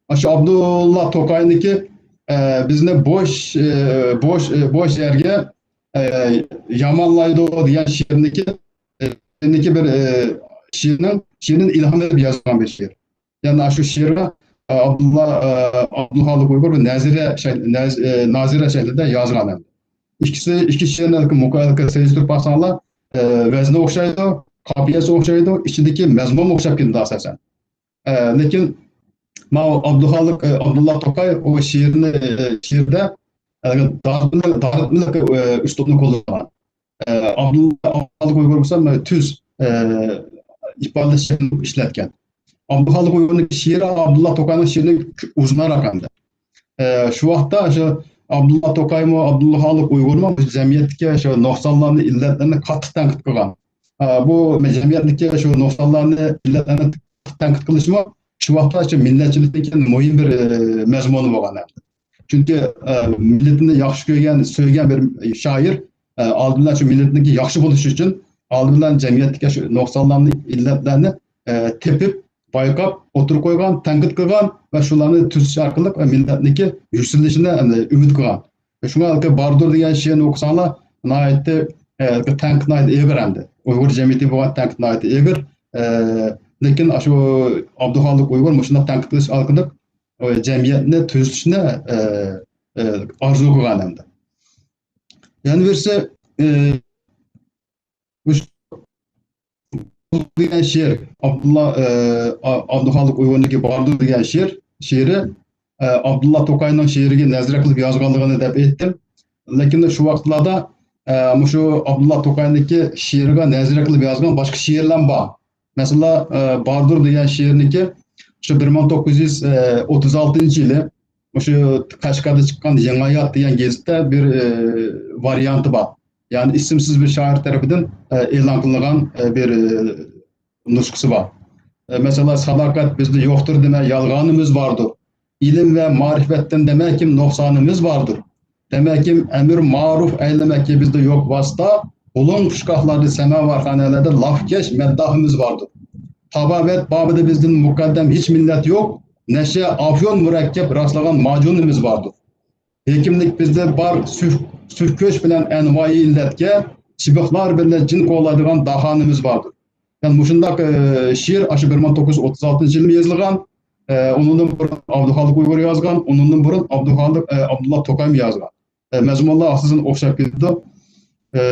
ئاشۇ ئابدۇللا توقاينىڭكى، ئە، بىزنى بوش، ئە، بوش، ئە، بوش يەرگە، ئە، يامانلايدۇ دېگەن شېئىرنىڭكى، ئە، شېئىرنىڭكى بىر، ئە، شېئىرنىڭ، شېئىرنى ئىلھام بېرىپ يازغان بىر شېئىر. يەنى ئاشۇ شېئىرغا، ئە، ئابدۇللا، ئە، ئابدۇخالىق ئۇيغۇر بىر نەزىرە شەك-، نەز-، ئە، نازىرە شەكلىدە يازغان ئەمدى. ئىككىسى، ئىككى شېئىرنى مۇكايىلە سېلىشتۇرۇپ باقساڭلار، ئە، ۋەزنى ئوخشايدۇ، قاپىيەسى ئوخشايدۇ، ئىچىدىكى مەزمۇنمۇ ئوخشاپ كېتىدۇ ئاساسەن. ئە، لېكىن ماۋۇ ئابدۇخالىق، ئە، ئابدۇللا توقاي ئۇ شېئىرنى، ئە، شېئىرىدە، ئە، دارىتمىلىق، دارىتمىلىق، ئە، ئۇسلۇبنى قوللانغان. ئە، ئابدۇللا، ئابدۇخالىق ئۇيغۇر بولسا، مانا تۈز، ئە، ئىپادىلەش شەكلىنى ئىشلەتكەن. ئابدۇخالىق ئۇيغۇرنىڭ شېئىرى ئابدۇللا توقاينىڭ شېئىرىدىن ئۇزۇنراق ئەمدى. ئە، شۇ ۋاقىتتا شۇ ئابدۇللا توقايمۇ، ئابدۇللا خالىق ئۇيغۇرمۇ بۇ جەمئىيەتتىكى شۇ نۇقسانلارنى، ئىللەتلەرنى قاتتىق تەنقىد قىلغان. ئە، بۇ جەمئىيەتتىكى شۇ نۇقسانلارنى، ئىللەتلەرنى تەنقىد قىلىشمۇ شۇ ۋاقىتتا شۇ مىللەتچىلىكتىن كېيىن مۇھىم بىر، ئە، مەزمۇن بولغان. چۈنكى، ئە، مىللىتىنى ياخشى كۆرگەن، سۆيگەن بىر شائىر، ئە، ئالدى بىلەن شۇ مىللىتىنىڭكى ياخشى بولۇشى ئۈچۈن ئالدى بىلەن جەمئىيەتتىكى شۇ نۇقسانلارنى، ئىللەتلەرنى، ئە، تېپىپ، بايقاپ، ئوتتۇرىغا قويغان، تەنقىد قىلغان ۋە شۇلارنى تۈزىتىش ئارقىلىق مىللەتنىڭكى يۈكسىلىشىنى، ئە، ئۈمىد قىلغان. شۇڭا ھېلىقى باردۇر دېگەن شېئىرنى ئوقۇساڭلار، ناھايىتى، ئە، تەنقىد ناھايىتى ئېغىر ئەمدى. ئۇيغۇر جەمئىيىتىگە بولغان تەنقىد ناھايىتى ئېغىر. ئە، لېكىن ئاشۇ ئابدۇخالىق ئۇيغۇر مۇشۇنداق تەنقىد قىلىش ئارقىلىق، ئە، جەمئىيەتنى تۈزىتىشنى، ئە، ئە، ئارزۇ قىلغان ئەمدى. يەنە بىرسى، ئە، مۇشۇ دېگەن شېئىر، ئابدۇللا، ئە، ئا-، ئابدۇخالىق ئۇيغۇرنىڭكى باردۇر دېگەن شېئىر، شېئىرى، ئە، ئابدۇللا توقاينىڭ شېئىرىگە نەزىرە قىلىپ يازغانلىقىنى دەپ ئېيتتىم. لېكىن شۇ ۋاقىتلاردا، ئە، مۇشۇ ئابدۇللا توقاينىڭكى شېئىرىغا نەزىرە قىلىپ يازغان باشقا شېئىرلار بار. مەسىلەن، ئە، باردۇر دېگەن شېئىرنىڭكى شۇ بىر مىڭ توققۇز يۈز ئوتتۇز ئالتىنچى يىلى مۇشۇ قەشقەردە چىققان يېڭى ھايات دېگەن گېزىتتە بىر، ئە، ۋارىيانتى بار. يەنى ئىسىمسىز بىر شائىر تەرىپىدىن، ئە، ئېلان قىلىنغان، ئە، بىر، ئە، نۇسخىسى بار. ئە، مەسىلەن، ساداقەت بىزدە يوقتۇر دېمە، يالغانىمىز باردۇر. ئىلىم ۋە مەرىپەتتىن دېمەكىم نۇقسانىمىز باردۇر. دېمەكىم ئەمىر مەرۇف ئەيلىمەككە بىزدە يوق ۋاسىتە. بۇلۇڭ پۇچقاقلاردا سەمەۋەرخانىلەردە لاپكەش مەدداھىمىز باردۇر. تابابەت بابىدا بىزدىن مۇقەددەم ھېچ مىللەت يوق. نەشە، ئافيون مۇرەككەپ راسلىغان ماجۇنىمىز باردۇر. ھېكىملىك بىزدە بار سۈف-، سۈفكۆش بىلەن ئەنۋايى ئىللەتكە، چىبىقلار بىلەن جىن قوغلايدىغان داھانىمىز باردۇر. يەنى مۇشۇنداق، ئە، شېئىر ئاشۇ بىر مىڭ توققۇز يۈز ئوتتۇز ئالتىنچى يىلى يېزىلغان. ئە، ئۇنىڭدىن بۇرۇن ئابدۇخالىق ئۇيغۇر يازغان، ئۇنىڭدىن بۇرۇن ئابدۇخالىق، ئە، ئابدۇللا توكايمۇ يازغان. ئە، مەزمۇنلار ئاساسەن ئوخشاپ كېتىدۇ. ئە،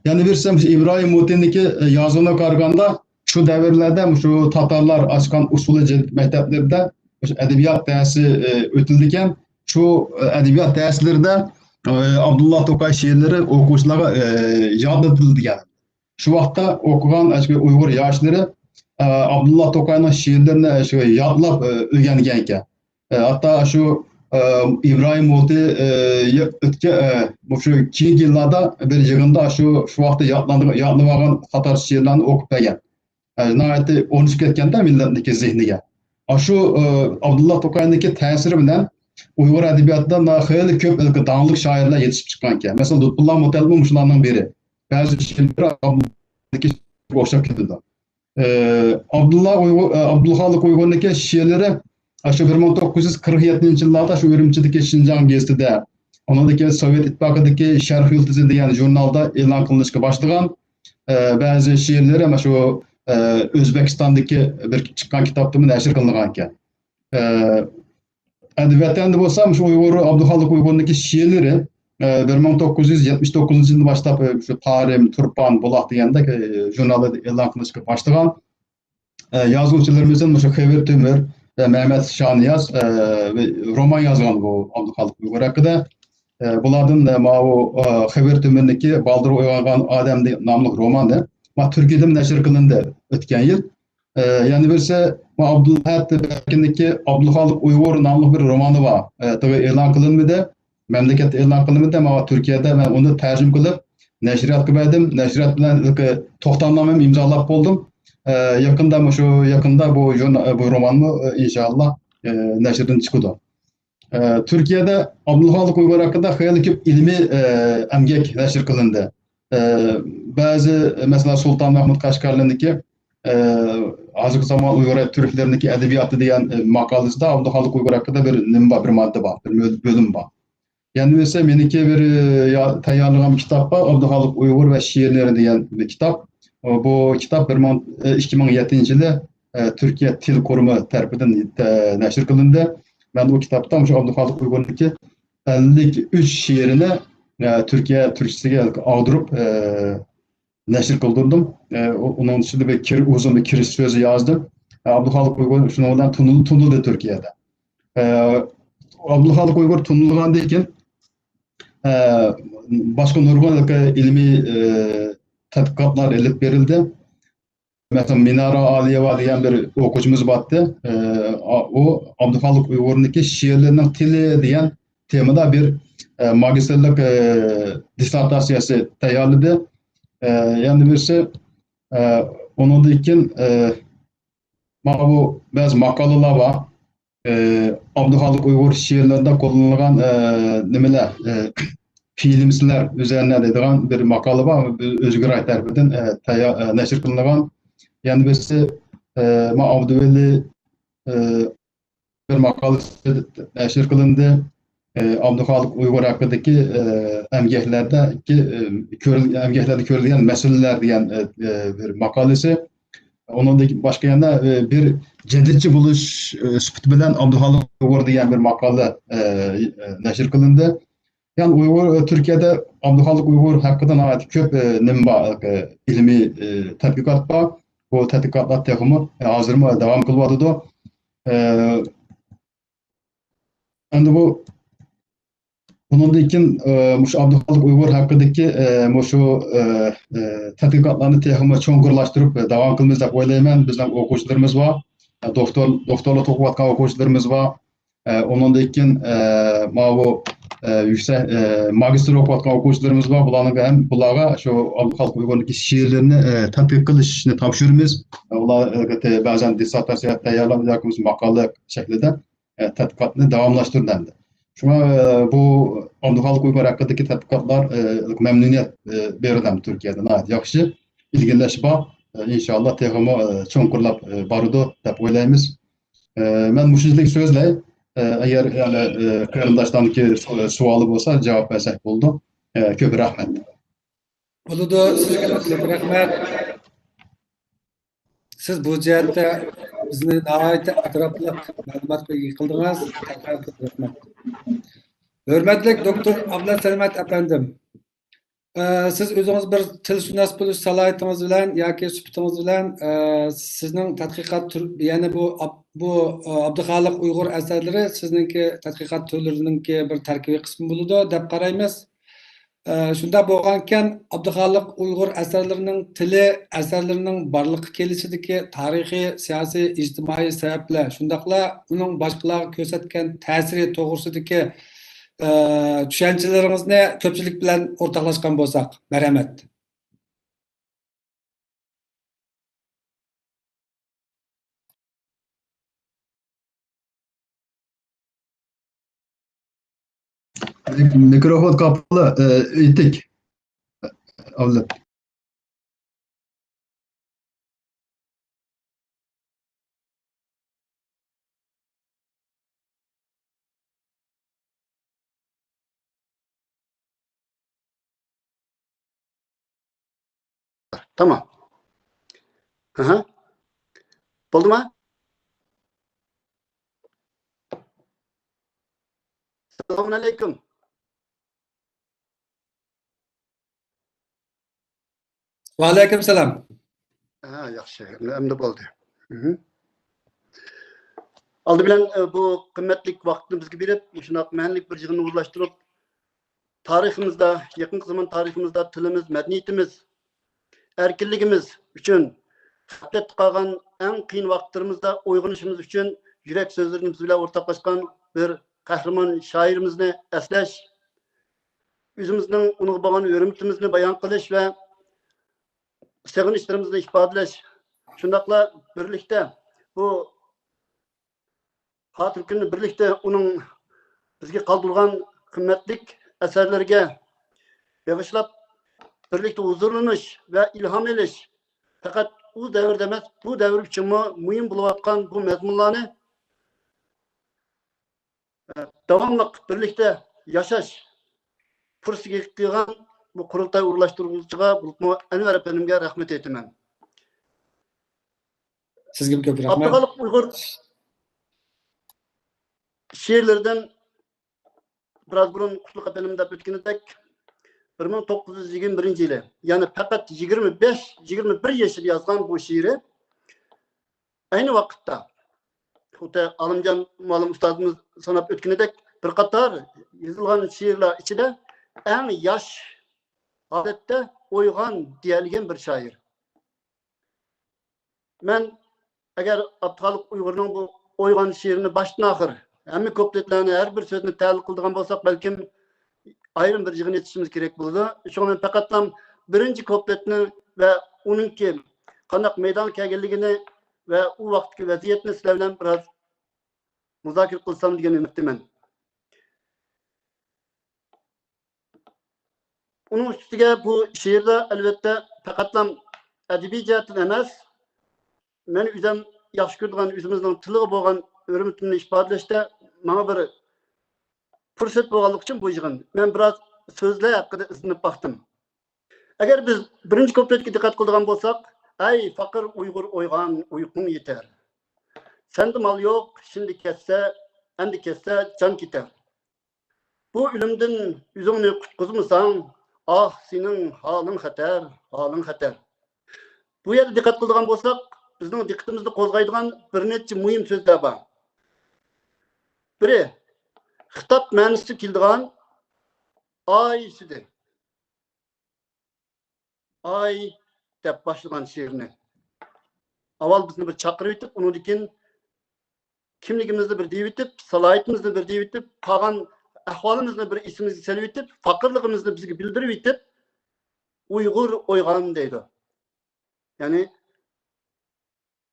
يەنە بىرسى مۇشۇ ئىبراھىم موتىنىڭكى، ئە، يازغىنىغا قارىغاندا، شۇ دەۋرلەردە مۇشۇ تاتارلار ئاچقان ئۇسسۇلى جەدىد مەكتەپلىرىدە مۇشۇ ئەدەبىيات دەرسى، ئە، ئۆتۈلىدىكەن. شۇ، ئە، ئەدەبىيات دەرسلىرىدە، ئە، ئابدۇللا توكاي شېئىرلىرى ئوقۇغۇچىلارغا، ئە، يادلىتىلىدىكەن. شۇ ۋاقىتتا ئوقۇغان ئاشۇ ئۇيغۇر ياشلىرى، ئە، ئابدۇللا توكاينىڭ شېئىرلىرىنى شۇ يادلاپ، ئە، ئۆگەنگەن ئىكەن. ئە، ھەتتا شۇ، ئە، ئىبراھىم موتى، ئە، يە-، ئۆتكە-، ئە، مۇشۇ كېيىنكى يىللاردا بىر يىغىندا شۇ، شۇ ۋاقىتتا يادلانغان، يادلىۋالغان قاتار شېئىرلارنى ئوقۇپ بەرگەن. ئە، ناھايىتى ئورنىشىپ كەتكەندە مىللەتنىڭكى زېھنىگە. ئاشۇ، ئە، ئابدۇللا توكاينىڭكى تەسىرى بىلەن ئۇيغۇر ئەدەبىياتىدا نا-، خېلى كۆپ داڭلىق شائىرلار يېتىشىپ چىققانىكەن. مەسىلەن، لۇتپۇللا مۇتەللىپمۇ مۇشۇلارنىڭ بىرى. بەزى شېئىرلىرى ئابدۇللانىڭكى ئوخشاپ كېتىدۇ. ئى، ئابدۇللا ئۇيغۇر، ئى، ئابدۇخالىق ئۇيغۇرنىڭكى شېئىرلىرى، ئاشۇ بىر مىڭ توققۇز يۈز قىرىق يەتتىنچى يىللاردا شۇ ئۈرۈمچىدىكى شىنجاڭ گېزىتىدە، ئۇنىڭدىن كېيىن سوۋېت ئىتتىپاقىدىكى شەرق يۇلتۇزى دېگەن ژۇرنالدا ئېلان قىلىنىشقا باشلىغان. ئى، بەزى شېئىرلىرى مانا شۇ، ئى، ئۆزبېكىستاندىكى بىر چىققان كىتابتىمۇ نەشر قىلىنغان ئىكەن. ئى، ئەمدى ۋەتەندە بولسا، مۇشۇ ئۇيغۇر، ئابدۇخالىق ئۇيغۇرنىڭكى شېئىرلىرى، ئە، بىر مىڭ توققۇز يۈز يەتمىش توققۇزىنچى يىلدىن باشلاپ، ئە، شۇ تارىم، تۇرپان، بۇلاق دېگەندەك، ئە، ژۇرناللاردا ئېلان قىلىنىشقا باشلىغان. ئە، يازغۇچىلىرىمىزدىن مۇشۇ خېۋىر تۆمۈر، ئە، مەمەت شانىياز، ئە، رومان يازغان بۇ ئابدۇخالىق ئۇيغۇر ھەققىدە. ئە، بۇلاردىن، ئە، ماۋۇ، ئە، خېۋىر تۆمۈرنىڭكى بالدۇر ئويغانغان ئادەم دېگەن ناملىق رومانى. ما، تۈركىيەدىمۇ نەشر قىلىندى ئۆتكەن يىل. ئە، يەنە بىرسى، ما، ئابدۇلئەھەد بەكرىنىڭكى ئابدۇخالىق ئۇيغۇر ناملىق بىر رومانى بار. ئە، تېخى ئېلان قىلىنمىدى. مەملىكەتتە ئېلان قىلىنمىدى. مانا تۈركىيەدە مەن ئۇنى تەرجىمە قىلىپ، نەشرىياتقا بەردىم. نەشرىيات بىلەن توختامنامەمۇ ئىمزالاپ بولدۇم. ئە، يېقىندا مۇشۇ، يېقىندا بۇ ژۇرنا-، بۇ رومانمۇ، ئە، ئىنشائاللا، ئە، نەشردىن چىقىدۇ. ئە، تۈركىيەدە ئابدۇخالىق ئۇيغۇر ھەققىدە خېلى كۆپ ئىلمىي، ئە، ئەمگەك نەشر قىلىندى. ئە، بەزى، مەسىلەن، سۇلتان مەھمۇد قەشقەرلىنىڭكى، ئە، ھازىرقى زامان ئۇيغۇر تۈركلىرىنىڭكى ئەدەبىياتى دېگەن، ئە، ماقالىسىدە ئابدۇخالىق ئۇيغۇر ھەققىدە بىر نېمە بار، بىر ماددا بار، بىر بۆ-، بۆلۈم بار. يەنە بىرسى مېنىڭكى بىر، ئە، يا-، تەييارلىغان بىر كىتاب بار، ئابدۇخالىق ئۇيغۇر ۋە شېئىرلىرى دېگەن بىر كىتاب. ئۇ، بۇ كىتاب بىر مىڭ، ئە، ئىككى مىڭ يەتتىنچى يىلى، ئە، تۈركىيە تىل قۇرۇمى تەرىپىدىن، ئە، نەشر قىلىندى. مەن بۇ كىتابتا مۇشۇ ئابدۇخالىق ئۇيغۇرنىڭكى ئەللىك ئۈچ شېئىرىنى، ئە، تۈركىيە تۈركچىسىگە ئاغدۇرۇپ، ئە، نەشر قىلدۇردۇم. ئە، ئۇ-، ئۇنىڭ ئىچىدە بىر كىر-، ئۇزۇن بىر كىرىش سۆزى يازدىم. ئە، ئابدۇخالىق ئۇيغۇر شۇنىڭ بىلەن تونۇل-، تونۇلدى تۈركىيەدە. ئە، ئابدۇخالىق ئۇيغۇر تونۇلغاندىن كېيىن، ئە، باشقا نۇرغۇن ئىلمىي، ئە، تەتقىقاتلار ئېلىپ بېرىلدى. مەسىلەن، مىنارا ئالىيېۋا دېگەن بىر ئوقۇغۇچىمىز بارتتى. ئە، ئا-، ئۇ ئابدۇخالىق ئۇيغۇرنىڭكى شېئىرلىرىنىڭ تىلى دېگەن تېمىدا بىر، ئە، ماگىستىرلىق، ئە، دىسسېرتاتسىيەسى تەييارلىدى. ئە، يەنە بىرسى، ئە، ئۇنىڭدىن كېيىن، ئە، مانا بۇ بەزى ماقالىلار بار. ئە، ئابدۇخالىق ئۇيغۇر شېئىرلىرىدا قوللىنىلغان، ئە، نېمىلەر، ئە، پېئىلىمسىلەر ئۈزەرىنە دەيدىغان بىر ماقالە بار. ئۆزگۈر ئاي تەرىپىدىن، ئە، تەييار-، ئە، نەشر قىلىنغان. يەنە بىرسى، ئە، ما ئابدۇۋەلى، ئە، بىر ماقالىسى نەشر قىلىندى. ئە، ئابدۇخالىق ئۇيغۇر ھەققىدىكى، ئە، ئەمگەكلەردە، ئە، كۆرۈل-، ئەمگەكلەردە كۆرۈلگەن مەسىلىلەر دېگەن، ئە، ئە، بىر ماقالىسى. ئۇنىڭدىن باشقا يەنە، ئە، بىر جەدىدچى بولۇش، ئە، سۈپىتى بىلەن ئابدۇخالىق ئۇيغۇر دېگەن بىر ماقالە، ئە، ئە، نەشر قىلىندى. يەنى ئۇيغۇر، ئە، تۈركىيەدە ئابدۇخالىق ئۇيغۇر ھەققىدە ناھايىتى كۆپ، ئە، نېمە بار، ئە، ئىلمىي، ئە، تەتقىقات بار. بۇ تەتقىقاتلار تېخىمۇ، ئە، ھازىرمۇ داۋام قىلىۋاتىدۇ. ئە، ئەمدى بۇ، بۇنىڭدىن كېيىن، ئە، مۇشۇ ئابدۇخالىق ئۇيغۇر ھەققىدىكى، ئە، مۇشۇ، ئە، ئە، تەتقىقاتلارنى تېخىمۇ چوڭقۇرلاشتۇرۇپ، ئە، داۋام قىلىمىز دەپ ئويلايمەن. بىزنىڭ ئوقۇغۇچىلىرىمىز بار. ئە، دوكتور، دوكتورلۇق ئوقۇۋاتقان ئوقۇغۇچىلىرىمىز بار. ئە، ئۇنىڭدىن كېيىن، ئە، ماۋۇ، ئە، يۈكسەك، ئە، ماگىستىر ئوقۇۋاتقان ئوقۇغۇچىلىرىمىز بار. بۇلارنىڭ ھەم، بۇلارغا شۇ ئابدۇخالىق ئۇيغۇرنىڭكى شېئىرلىرىنى، ئە، تەتقىق قىلىشنى تاپشۇرىمىز. ئە، ئۇلار، ئەلۋەتتە، بەزەن دىسسېرتاتسىيە تەييارلاپ ياكى بولمىسا ماقالە شەكلىدە، ئە، تەتقىقاتنى داۋاملاشتۇرىدۇ ئەمدى. شۇڭا، ئە، بۇ ئابدۇخالىق ئۇيغۇر ھەققىدىكى تەتقىقاتلار، ئە، مەمنۇنىيەت، ئە، بېرىدۇ ئەمدى تۈركىيەدە. ناھايىتى ياخشى، ئىلگىرىلەش بار. ئە، ئىنشاللا تېخىمۇ، ئە، چوڭقۇرلاپ، ئە، بارىدۇ دەپ ئويلايمىز. ئە، مەن مۇشۇنچىلىك سۆزلەي. ئە، ئەگەر يەنە، ئە، قېرىنداشلارنىڭكى سو-، سوئالى بولسا جاۋاب بەرسەك بولىدۇ. ئە، كۆپ رەھمەت. بولىدۇ، سىزگە كۆپ رەھمەت. سىز بۇ جەھەتتە بىزنى ناھايىتى ئەتراپلىق مەلۇماتقا ئىگە قىلدىڭىز. تەكرار كۆپ رەھمەت. ھۆرمەتلىك دوكتور ئابلەت سەلمەت ئەپەندىم، ئە، سىز ئۆزىڭىز بىر تىلشۇناس بولۇش سالاھىيىتىڭىز بىلەن ياكى سۈپىتىڭىز بىلەن، ئە، سىزنىڭ تەتقىقات تۈر-، يەنى بۇ ئاب-، بۇ، ئە، ئابدۇخالىق ئۇيغۇر ئەسەرلىرى سىزنىڭكى تەتقىقات تۈرلىرىنىڭكى بىر تەركىبىي قىسمى بولىدۇ دەپ قارايمىز. ئە، شۇنداق بولغانىكەن، ئابدۇخالىق ئۇيغۇر ئەسەرلىرىنىڭ تىلى، ئەسەرلىرىنىڭ بارلىققا كېلىشىدىكى تارىخىي، سىياسىي، ئىجتىمائىي سەۋەبلەر، شۇنداقلا ئۇنىڭ باشقىلارغا كۆرسەتكەن تەسىرى توغرىسىدىكى، ئە، چۈشەنچىلىرىڭىزنى كۆپچىلىك بىلەن ئورتاقلاشقان بولساق، مەرھەمەت. مىكروفون قاپىلى، ئېيتىك. ئابلەت. تامام. ئاھا. بولدىما؟ سالامۇئەلەيكۇم. ۋەئەلەيكۇم سالام. ھە، ياخشى. ئەمدى، ئەمدى بولدى. مھم. ئالدى بىلەن، ئە، بۇ قىممەتلىك ۋاقىتنى بىزگە بېرىپ، مۇشۇنداق مەنىلىك بىر يىغىننى ئورۇنلاشتۇرۇپ، تارىخىمىزدا، يېقىنقى زامان تارىخىمىزدا تىلىمىز، مەدەنىيىتىمىز، ئەركىنلىكىمىز ئۈچۈن غەپلەتتە قالغان ئەڭ قىيىن ۋاقىتلىرىمىزدا ئويغىنىشىمىز ئۈچۈن يۈرەك سۆزلىرىنى بىز بىلەن ئورتاقلاشقان بىر قەھرىمان شائىرىمىزنى ئەسلەش، ئۆزىمىزنىڭ ئۇنىڭغا بولغان ھۆرمىتىمىزنى بايان قىلىش ۋە سېغىنىشلىرىمىزنى ئىپادىلەش، شۇنداقلا بىرلىكتە بۇ خاتىرە كۈننى بىرلىكتە ئۇنىڭ بىزگە قالدۇرغان قىممەتلىك ئەسەرلىرىگە بېغىشلاپ، بىرلىكتە ھۇزۇرلىنىش ۋە ئىلھام ئېلىش، پەقەت ئۇ دەۋردە ئەمەس، بۇ دەۋر ئۈچۈنمۇ مۇھىم بولۇۋاتقان بۇ مەزمۇنلارنى، ئە، داۋاملىق بىرلىكتە ياشاش پۇرسىتىگە قىلغان بۇ قۇرۇلتاي ئورۇنلاشتۇرغۇچىغا، بولۇپمۇ ئەنۋەر ئەپەندىمگە رەھمەت ئېيتىمەن. سىزگىمۇ كۆپ رەھمەت. ئابدۇخالىق ئۇيغۇر شېئىرلىرىدىن بىراز بۇرۇن قۇتلۇق ئەپەندىم دەپ ئۆتكىنىدەك، بىر مىڭ توققۇز يۈز يىگىرمە بىرىنچى يىلى، يەنى پەقەت يىگىرمە بەش، يىگىرمە بىر يېشىدا يازغان بۇ شېئىرى ئەينى ۋاقىتتا، خۇددى ئالىمجان مۇئەللىم ئۇستازىمىز ساناپ ئۆتكىنىدەك، بىر قاتار يېزىلغان شېئىرلار ئىچىدە ئەڭ ياش ھالەتتە ئويغان دېيەلىگەن بىر شائىر. مەن ئەگەر ئابدۇخالىق ئۇيغۇرنىڭ بۇ ئويغان شېئىرىنى باشتىن ئاخىر ھەممە كۇپلېتلارنى، ھەر بىر سۆزنى تەھلىل قىلىدىغان بولساق، بەلكىم ئايرىم بىر يىغىن ئېچىشىمىز كېرەك بولىدۇ. شۇڭا مەن پەقەتلا بىرىنچى كۇپلېتنى ۋە ئۇنىڭكى قانداق مەيدانغا كەلگەنلىكىنى ۋە ئۇ ۋاقىتتىكى ۋەزىيەتنى سىلەر بىلەن بىراز مۇزاكىرە قىلسام دېگەن ئۈمىدتىمەن. ئۇنىڭ ئۈستىگە بۇ شېئىردا، ئەلۋەتتە، پەقەتلا ئەدەبىي جەھەتتىن ئەمەس، مەن ئۆزۈم ياخشى كۆرىدىغان ئۆزىمىزنىڭ تىلىغا بولغان ھۆرمىتىمنى ئىپادىلەشتە ماڭا بىر پۇرسەت بولغانلىقى ئۈچۈن بۇ يىغىن. مەن بىراز سۆزلەر ھەققىدە ئىزدىنىپ باقتىم. ئەگەر بىز بىرىنچى كۇپلېتكە دىققەت قىلىدىغان بولساق، ئەي پەقىر ئۇيغۇر ئويغان، ئۇيقۇڭ يېتەر. سەندە مال يوق، شىندە كەتسە، ئەمدى كەتسە جان كېتەر. بۇ ئۆلۈمدىن ئۆزۈڭنى قۇتقۇزمىساڭ، ئاھ، سېنىڭ ھالىڭ خەتەر، ھالىڭ خەتەر. بۇ يەردە دىققەت قىلىدىغان بولساق، بىزنىڭ دىققىتىمىزنى قوزغايدىغان بىر نەچچە مۇھىم سۆزلەر بار. بىرى، خىتاب مەنىسى كېلىدىغان ئاي سۆزى. ئاي دەپ باشلىغان شېئىرنى. ئاۋۋال بىزنى بىر چاقىرىۋېتىپ، ئۇنىڭدىن كېيىن كىملىكىمىزنى بىر دېيىۋېتىپ، سالاھىيىتىمىزنى بىر دېيىۋېتىپ، قالغان ئەھۋالىمىزنى بىر ئېسىمىزگە سېلىۋېتىپ، پەقىرلىقىمىزنى بىزگە بىلدۈرۈۋېتىپ، ئۇيغۇر ئويغان دەيدۇ. يەنى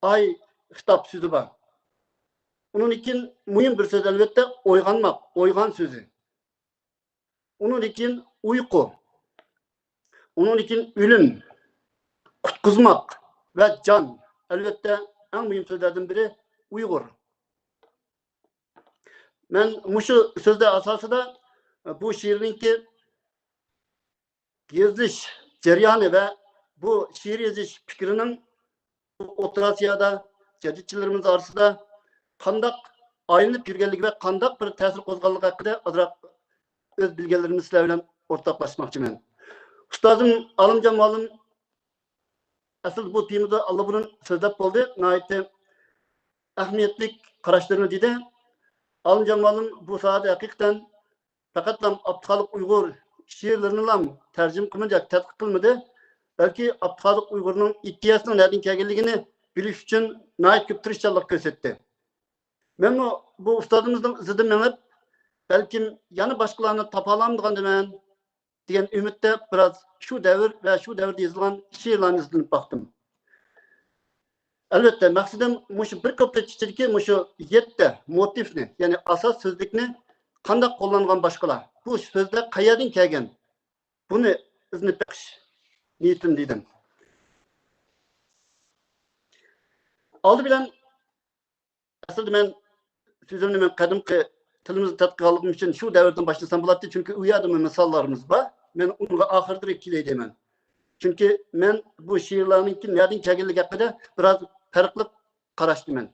ئاي خىتاب سۆزى بار. ئۇنىڭدىن كېيىن مۇھىم بىر سۆز، ئەلۋەتتە، ئويغانماق، ئويغان سۆزى. ئۇنىڭدىن كېيىن ئۇيقۇ. ئۇنىڭدىن كېيىن ئۆلۈم، قۇتقۇزماق ۋە جان. ئەلۋەتتە، ئەڭ مۇھىم سۆزلەردىن بىرى ئۇيغۇر. مەن مۇشۇ سۆزلەر ئاساسىدا بۇ شېئىرنىڭكى يېزىلىش جەريانى ۋە بۇ شېئىر يېزىش پىكرىنىڭ ئوتتۇرا ئاسىيادا جەدىدچىلىرىمىز ئارىسىدا قانداق ئايلىنىپ يۈرگەنلىكى ۋە قانداق بىر تەسىر قوزغىغانلىقى ھەققىدە ئازراق ئۆز بىلگەنلىرىمنى سىلەر بىلەن ئورتاقلاشماقچىمەن. ئۇستازىم ئالىمجان مۇئەللىم ئەسلىدە بۇ تېمىدا ئاللىبۇرۇن سۆزلەپ بولدى. ناھايىتى ئەھمىيەتلىك قاراشلىرىنى دېدى. ئالىمجان مۇئەللىم بۇ ساھەدە ھەقىقەتەن پەقەتلا ئابدۇخالىق ئۇيغۇر شېئىرلىرىنىلا تەرجىمە قىلمىدى ياكى تەتقىق قىلمىدى، بەلكى ئابدۇخالىق ئۇيغۇرنىڭ ئىدىيەسىنىڭ نەدىن كەلگەنلىكىنى بىلىش ئۈچۈن ناھايىتى كۆپ تىرىشچانلىق كۆرسەتتى. مەنمۇ بۇ ئۇستازىمىزنىڭ ئىزىدىن مېڭىپ، بەلكىم يەنە باشقىلارنى تاپالامدىغاندىمەن دېگەن ئۈمىدتە بىراز شۇ دەۋر ۋە شۇ دەۋردە يېزىلغان شېئىرلارنى ئىزدىنىپ باقتىم. ئەلۋەتتە، مەقسىتىم مۇشۇ بىر كۇپلېت ئىچىدىكى مۇشۇ يەتتە موتىفنى، يەنى ئاساس سۆزلۈكنى قانداق قوللانغان باشقىلار؟ بۇ سۆزلەر قەيەردىن كەلگەن؟ بۇنى ئىزدىنىپ بېقىش نىيىتىم دېدىم. ئالدى بىلەن ئەسلىدە مەن سۆزۈمنى مەن قەدىمكى تىلىمىزنى تەتقىق قىلغانلىقىم ئۈچۈن شۇ دەۋردىن باشلىسام بولاتتى، چۈنكى ئۇ يەردىمۇ مىساللىرىمىز بار. مەن ئۇنىڭغا ئاخىرىدا كېلەي دەيمەن. چۈنكى مەن بۇ شېئىرلارنىڭكى نەدىن كەلگەنلىكى ھەققىدە بىراز پەرقلىق قاراشتىمەن.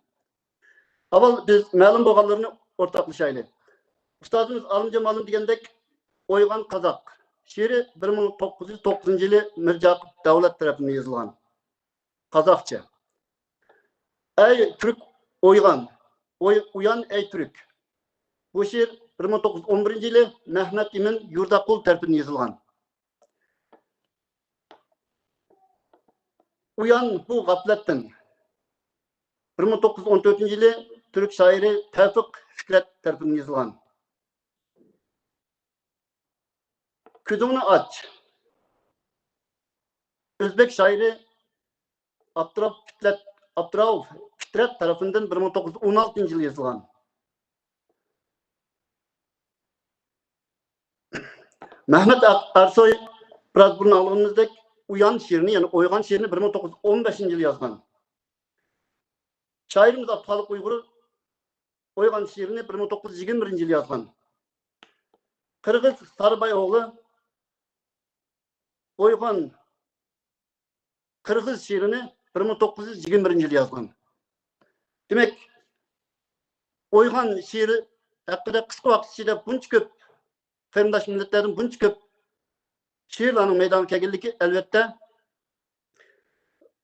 ئاۋۋال بىز مەلۇم بولغانلىرىنى ئورتاقلىشايلى. ئۇستازىمىز ئالىمجان مۇئەللىم دېگەندەك، ئويغان قازاق شېئىرى بىر مىڭ توققۇز يۈز توققۇزىنچى يىلى مىرجاقىپ دەۋلەت تەرىپىدىن يېزىلغان. قازاقچە. ئەي تۈرك ئويغان، ئوي-، ئۇيان ئەي تۈرك. بۇ شېئىر بىر مىڭ توققۇز يۈز ئون بىرىنچى يىلى مەھمەت ئىمىن يۇرداقۇل تەرىپىدىن يېزىلغان. ئۇيان بۇ غەپلەتتىن. بىر مىڭ توققۇز يۈز ئون تۆتىنچى يىلى تۈرك شائىرى تەۋفىق فىكرەت تەرىپىدىن يېزىلغان. كۆزۈڭنى ئاچ. ئۆزبەك شائىرى ئابدۇراؤف پىتلەت-، ئابدۇراؤف پىترەت تەرىپىدىن بىر مىڭ توققۇز يۈز ئون ئالتىنچى يىلى يېزىلغان. مەھمەت ئەق-، ئەرسوي، بىراز بۇرۇن ئاڭلىغىنىمىزدەك، ئۇيان شېئىرىنى، يەنى ئويغان شېئىرىنى بىر مىڭ توققۇز يۈز ئون بەشىنچى يىلى يازغان. شائىرىمىز ئابدۇخالىق ئۇيغۇر ئويغان شېئىرىنى بىر مىڭ توققۇز يۈز يىگىرمە بىرىنچى يىلى يازغان. قىرغىز سارباي ئوغلى ئويغان قىرغىز شېئىرىنى بىر مىڭ توققۇز يۈز يىگىرمە بىرىنچى يىلى يازغان. دېمەك، ئويغان شېئىرى ھەققىدە قىسقا ۋاقىت ئىچىدە بۇنچە كۆپ قېرىنداش مىللەتلەردىن بۇنچە كۆپ شېئىرلارنىڭ مەيدانغا كەلگەنلىكى، ئەلۋەتتە،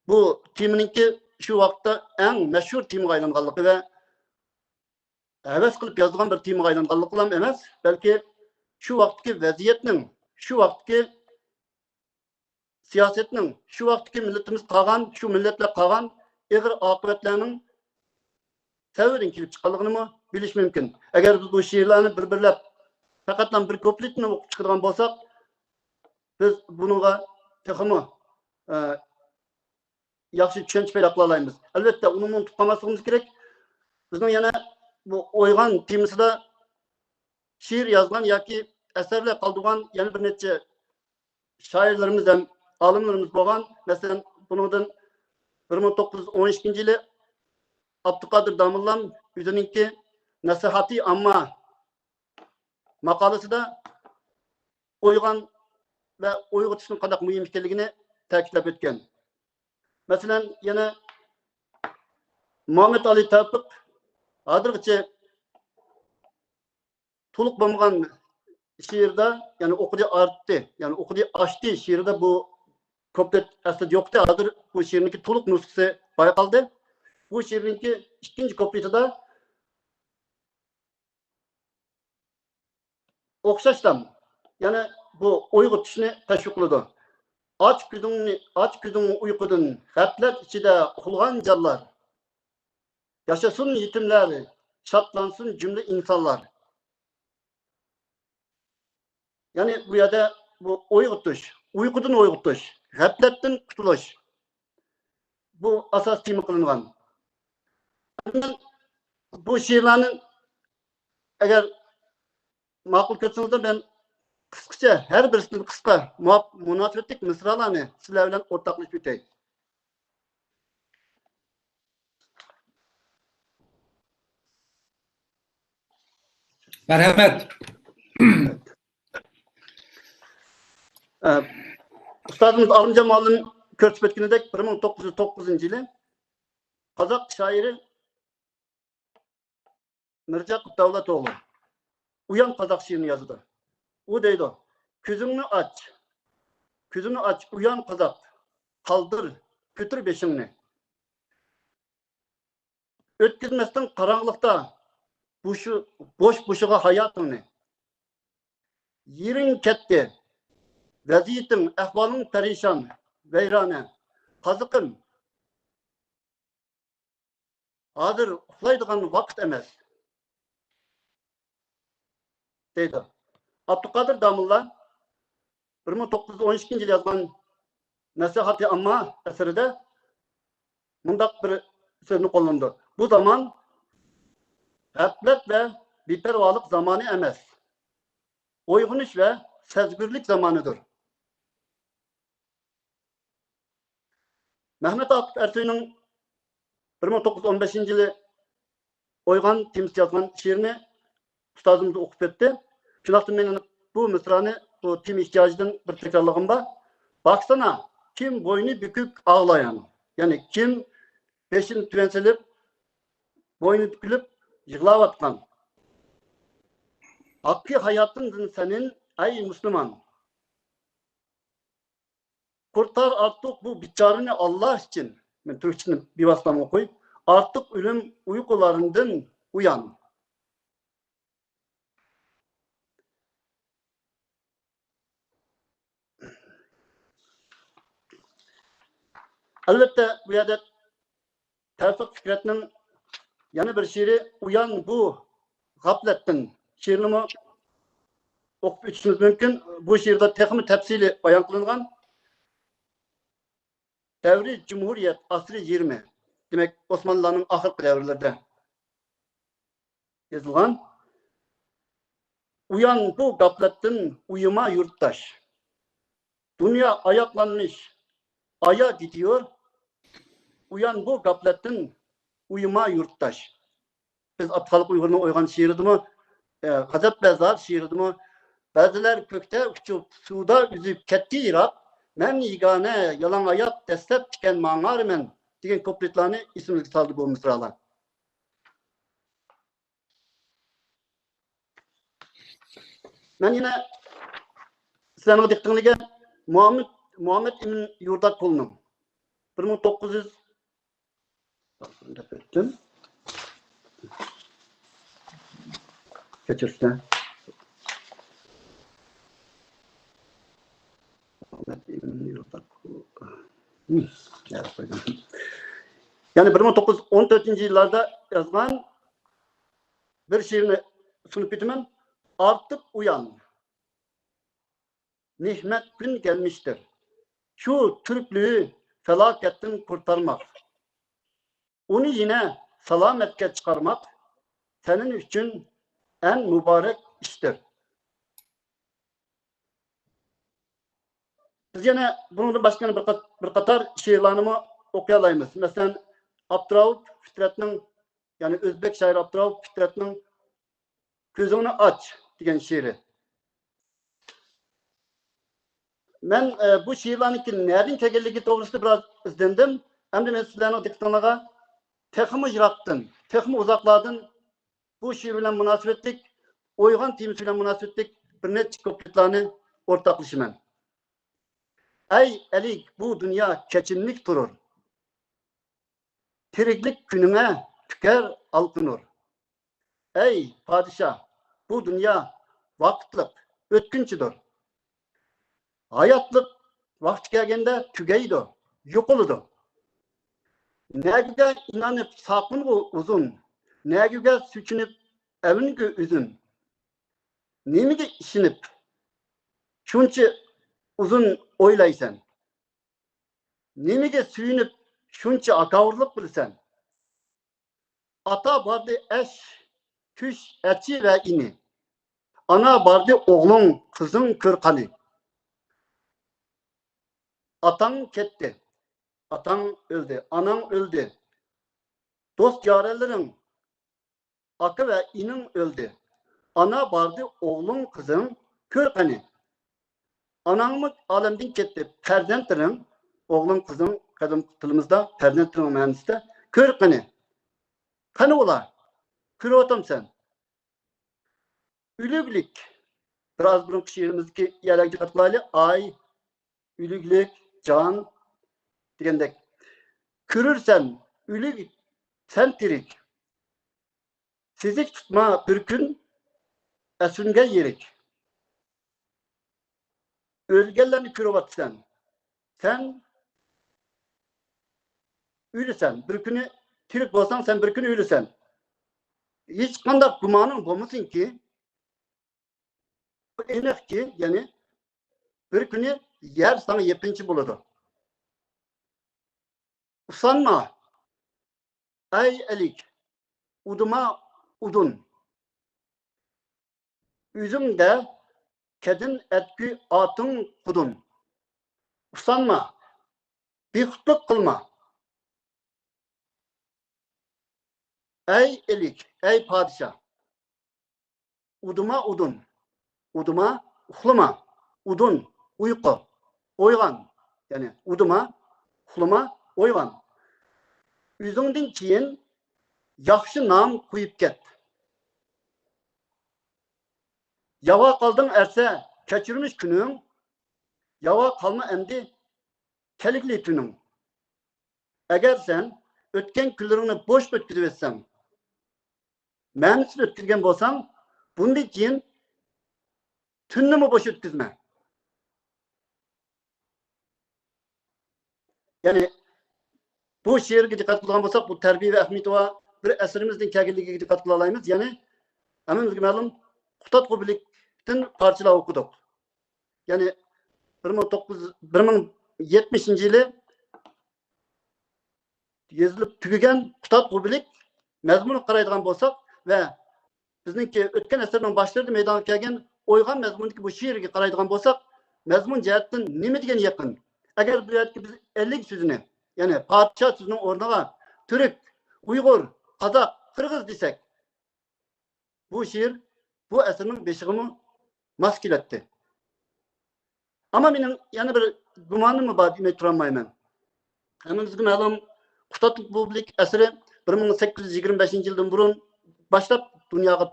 بۇ تېمىنىڭكى شۇ ۋاقىتتا ئەڭ مەشھۇر تېمىغا ئايلانغانلىقى ۋە ھەۋەس قىلىپ يازىدىغان بىر تېمىغا ئايلانغانلىقىلا ئەمەس، بەلكى شۇ ۋاقىتتىكى ۋەزىيەتنىڭ، شۇ ۋاقىتتىكى سىياسەتنىڭ، شۇ ۋاقىتتىكى مىللىتىمىز قالغان، شۇ مىللەتلەر قالغان ئېغىر ئاقىۋەتلەرنىڭ سەۋەبىدىن كېلىپ چىققانلىقىنىمۇ بىلىش مۇمكىن. ئەگەر بىز بۇ شېئىرلارنى بىر-بىرلەپ، پەقەتلا بىر كۇپلېتنى ئوقۇپ چىقىدىغان بولساق، بىز بۇنىڭغا تېخىمۇ، ئە، ياخشى چۈشەنچە پەيدا قىلالايمىز. ئەلۋەتتە، ئۇنىمۇ ئۇنتۇپ قالماسلىقىمىز كېرەك. بىزنىڭ يەنە بۇ ئويغان تېمىسىدا شېئىر يازغان ياكى ئەسەرلەر قالدۇرغان يەنە بىر نەچچە شائىرلىرىمىز ھەم ئالىملىرىمىز بولغان. مەسىلەن، بۇنىڭدىن بىر مىڭ توققۇز يۈز ئون ئىككىنچى يىلى ئابدۇقادىر داموللام ئۆزىنىڭكى نەسىھاتى ئامما ماقالىسىدا ئويغان ۋە ئويغىتىشنىڭ قانداق مۇھىم ئىكەنلىكىنى تەكىتلەپ ئۆتكەن. مەسىلەن، يەنە مۇھەممەد ئالى تەۋپىق ھازىرغىچە تولۇق بولمىغان شېئىردا، يەنى ئوقۇدى ئارتتى، يەنى ئوقۇدى ئاشتى شېئىرىدا بۇ كۇپلېت ئەسلىدە يوقتى. ھازىر بۇ شېئىرنىڭكى تولۇق نۇسخىسى بايقالدى. بۇ شېئىرنىڭكى ئىككىنچى كۇپلېتىدا ئوخشاشلا يەنە بۇ ئويغىتىشنى تەشۋىق قىلىدۇ. «ئاچ كۆزۈڭنى، ئاچ كۆزۈڭنى ئۇيقۇدىن، غەپلەت ئىچىدە ئۇخلىغان جانلار. ياشاسۇن يېتىملەر، شادلانسۇن جۈملە ئىنسانلار.» يەنى بۇ يەردە بۇ ئويغىتىش، ئۇيقۇدىن ئويغىتىش، غەپلەتتىن قۇتۇلۇش، بۇ ئاساس تېما قىلىنغان. مەن بۇ شېئىرلارنى ئەگەر ماقۇل كۆرسىڭىزلەر، مەن قىسقىچە ھەر بىرسىدىن قىسقا مۇ-، مۇناسىۋەتلىك مىسرالارنى سىلەر بىلەن ئورتاقلىشىپ ئۆتەي. مەرھەمەت. ئە، ئۇستازىمىز ئالىمجان مۇئەللىم كۆرسىتىپ ئۆتكىنىدەك، بىر مىڭ توققۇز يۈز توققۇزىنچى يىلى قازاق شائىرى مىرجاقۇپ دەۋلەت ئوغلى ئۇيان قازاق شېئىرىنى يازىدۇ. ئۇ دەيدۇ: «كۆزۈڭنى ئاچ، كۆزۈڭنى ئاچ، ئۇيان قازاق، قالدۇر، كۆتۈر بېشىڭنى. ئۆتكۈزمەستىن قاراڭغۇلۇقتا بوشۇ-، بوش بوشىغا ھاياتىڭنى. يېرىڭ كەتتى، ۋەزىيىتىڭ، ئەھۋالىڭ پەرىشان، ۋەيرانە. قازىقىم، ھازىر ئۇخلايدىغان ۋاقىت ئەمەس» دەيدۇ. ئابدۇقادىر داموللا بىر مىڭ توققۇز يۈز ئون ئىككىنچى يىل يازغان نەسىھاتى ئامما ئەسىرىدە مۇنداق بىر سۆزنى قوللىنىدۇ: «بۇ زامان غەپلەت ۋە بىپەرۋالىق زامانى ئەمەس، ئويغىنىش ۋە سەزگۈرلۈك زامانىدۇر.» مەھمەت ئاقىپ ئەرسۇينىڭ بىر مىڭ توققۇز يۈز ئون بەشىنچى يىلى ئويغان تېمىسىدا يازغان شېئىرىنى ئۇستازىمىز ئوقۇپ ئۆتتى. شۇنداقتىمۇ مېنىڭ بۇ مىسرانى، بۇ تېما ئېھتىياجىدىن بىر تەكرارلىغۇم بار. «باقسانا، كىم بوينى بۈكۈك ئاغلايان؟» يەنى كىم بېشىنى تۆۋەن سېلىپ، بوينى بۈكۈلۈپ يىغلاۋاتقان؟ «ھەققى ھاياتىڭدىن سېنىن، ئەي مۇسۇلمان. قۇرتار ئارتۇق بۇ بىچارىنى ئاللا ئۈچۈن.» مەن تۈركچىنى بىۋاسىتە ئوقۇي. «ئارتۇق ئۆلۈم ئۇيقۇلاردىن ئويان.» ئەلۋەتتە، بۇ يەردە تەۋپىق پىكرەتنىڭ يەنە بىر شېئىرى «ئويان بۇ غەپلەتتىن» شېئىرىنىمۇ ئوقۇپ ئۆتۈشىمىز مۇمكىن. بۇ شېئىردا تېخىمۇ تەپسىلىي بايان قىلىنغان. دەۋرى جۇمھۇرىيەت، ئەسىرى يىگىرمە. دېمەك، ئوسمانلىلارنىڭ ئاخىرقى دەۋرلىرىدە يېزىلغان. «ئويان بۇ غەپلەتتىن، ئويۇما يۇرتداش. دۇنيا ئاياقلانمىش، ئايا گىدىيور. ئويان بۇ غەپلەتتىن، ئويۇما يۇرتداش.» بىز ئابدۇخالىق ئۇيغۇرنىڭ ئويغان شېئىرىدىمۇ، ئە، غەزەپ ۋە زار شېئىرىدىمۇ، «بەزىلەر كۆكتە ئۇچۇپ، سۇدا ئۈزۈپ كەتتى يىراق، مەن يېگانە يالاڭ ئاياق، دەسسەپ تىكەن ماڭارمەن» دېگەن كۇپلېتلارنى ئېسىمىزگە سالدى بۇ مىسرالار. مەن يەنە سىلەرنىڭ دىققىتىڭلارگە مۇھەممەد، مۇھەممەد ئىمىن يۇرداكقۇلنىڭ بىر مىڭ توققۇز يۈز، دەپ ئۆتتۈم. كەچۈرسىلەر. مۇھەممەد ئىمىن يۇرداكقۇل. يەنى بىر مىڭ توققۇز يۈز ئون تۆتىنچى يىللاردا يازغان بىر شېئىرنى سۇنۇپ كېتىمەن. «ئارتۇق ئويان، نېمەت كۈن كەلمىشتىر. شۇ تۈركلۈكنى پالاكەتتىن قۇرتارماق، ئۇنى يەنە سالامەتكە چىقارماق سېنىڭ ئۈچۈن ئەڭ مۇبارەك ئىشتىر.» بىز يەنە بۇنىڭدىن باشقا يەنە بىر قات-، بىر قاتار شېئىرلارنىمۇ ئوقۇيالايمىز. مەسىلەن، ئابدۇرائۇپ پىترەتنىڭ، يەنى ئۆزبەك شائىرى ئابدۇرائۇپ پىترەتنىڭ «كۆزۈڭنى ئاچ» دېگەن شېئىرى. مەن، ئە، بۇ شېئىرلارنىڭكى نەدىن كەلگەنلىكى توغرىسىدا بىراز ئىزدەندىم. ئەمدى مەن سىلەرنىڭ دىققىتىڭلارغا تېخىمۇ يىراقتىن، تېخىمۇ ئۇزاقلاردىن بۇ شېئىر بىلەن مۇناسىۋەتلىك، ئويغان تېمىسى بىلەن مۇناسىۋەتلىك بىر نەچچە كۇپلېتلارنى ئورتاقلىشىمەن. ئەي ئەلىك، بۇ دۇنيا كەچىنمىك تۇرۇر. تىرىكلىك كۈنۈڭە پۈكەر ئالقا نۇر. ئەي پادىشاھ، بۇ دۇنيا ۋاقىتلىق، ئۆتكۈنچىدۇر. ھاياتلىق ۋاقتى كەلگەندە تۈگەيدۇ، يوقىلىدۇ. نەگىگە ئىنانىپ ساقلىنغۇ ئۇزۇن، نەگىگە سۈيكۈنۈپ ئەۋۈنگۈ ئۈزۈن. نېمىگە ئىشىنىپ شۇنچە ئۇزۇن ئويلايسەن؟ نېمىگە سۆيۈنۈپ شۇنچە ھاكاۋۇرلۇق بىلىسەن؟ ئاتا باردى ئەش، چۈش ئەچى ۋە ئىنى. ئانا باردى ئوغلۇڭ، قىزىڭ كۆر قېنى. ئاتاڭ كەتتى، ئاتاڭ ئۆلدى، ئاناڭ ئۆلدى. دوست يارەنلىرىڭ، ئاكا ۋە ئىنىڭ ئۆلدى. ئانا باردى ئوغلۇڭ، قىزىڭ كۆر قېنى. ئاناڭمۇ ئالەمدىن كەتتى، پەرزەنتلىرىڭ، ئوغلۇڭ، قىزىڭ، قەدىم تىلىمىزدا پەرزەنتلىرىڭ مەنىسىدە كۆر قېنى. قېنى ئۇلار؟ كۆرۈۋاتامسەن؟ ئۆلۈكلۈك. بىر ئاز بۇرۇنقى شېئىرىمىزدىكى يەرلەرگە دىققەت قىلايلى. ئاي، ئۆلۈكلۈك، جان دېگەندەك. كۆرۈرسەن، ئۆلۈك، سەن تىرىك. سېزىك تۇتما بىر كۈن ئەسلىمگە يىرىك. ئۆلگەنلەرنى كۆرۈۋاتىسەن. سەن ئۆلىسەن. بىر كۈنى تىرىك بولساڭ، سەن بىر كۈنى ئۆلىسەن. ھېچقانداق گۇمانىڭ بولمىسۇنكى، بۇ ئېنىقكى، يەنى بىر كۈنى يەر ساڭا يېپىنچى بولىدۇ. ئۇسسانما، ئەي ئەلىك، ئۇدۇما ئۇدۇن. ئۆزۈڭدە كەدىن ئەتكۈ ئاتىڭ قۇدۇن. ئۇسسانما، بىخۇدلۇق قىلما. ئەي ئېلىك، ئەي پادىشاھ. ئۇدۇما ئۇدۇن. ئۇدۇما، ئۇخلىما. ئۇدۇن، ئۇيقۇ. ئويغان. يەنى ئۇدۇما، ئۇخلىما، ئويغان. ئۆزۈڭدىن كېيىن ياخشى نام قويۇپ كەت. ياۋا قالدىڭ ئەرسە كەچۈرمىش كۈنۈڭ، ياۋا قالما ئەمدى كەلگۈلۈك تۈنۈڭ. ئەگەر سەن ئۆتكەن كۈنلىرىڭنى بوش ئۆتكۈزۈۋەتسەڭ، مەنىسىز ئۆتكۈزگەن بولساڭ، بۇندىن كېيىن تۈننىمۇ بوش ئۆتكۈزمە. يەنى بۇ شېئىرگە دىققەت قىلىدىغان بولساق، بۇ تەربىيە ۋە ئەخمىيىتى بار بىر ئەسىرىمىزدىن كەلگەنلىكىگە دىققەت قىلالايمىز. يەنى ھەممىمىزگە مەلۇم، قۇتادغۇ بىلىكتىن پارچىلار ئوقۇدۇق. يەنى بىر مىڭ توققۇز، بىر مىڭ يەتمىشىنچى يىلى يېزىلىپ تۈگىگەن قۇتادغۇ بىلىك مەزمۇنىغا قارايدىغان بولساق ۋە بىزنىڭكى ئۆتكەن ئەسىرنىڭ باشلىرىدا مەيدانغا كەلگەن ئويغان مەزمۇندىكى بۇ شېئىرگە قارايدىغان بولساق، مەزمۇن جەھەتتىن نېمە دېگەن يېقىن؟ ئەگەر بۇ يەردىكى بىز ئەللىك سۆزىنى، يەنى پادىشاھ سۆزىنىڭ ئورنىغا تۈرك، ئۇيغۇر، قازاق، قىرغىز دېسەك، بۇ شېئىر بۇ ئەسىرنىڭ بېشىغىمۇ ماس كېلەتتى. ئەمما مېنىڭ يەنە بىر گۇمانىممۇ بار دېمەي تۇرالمايمەن. ھەممىمىزگە مەلۇم، قۇتادغۇ بىلىك ئەسىرى بىر مىڭ سەككىز يۈز يىگىرمە بەشىنچى يىلدىن بۇرۇن باشلاپ دۇنياغا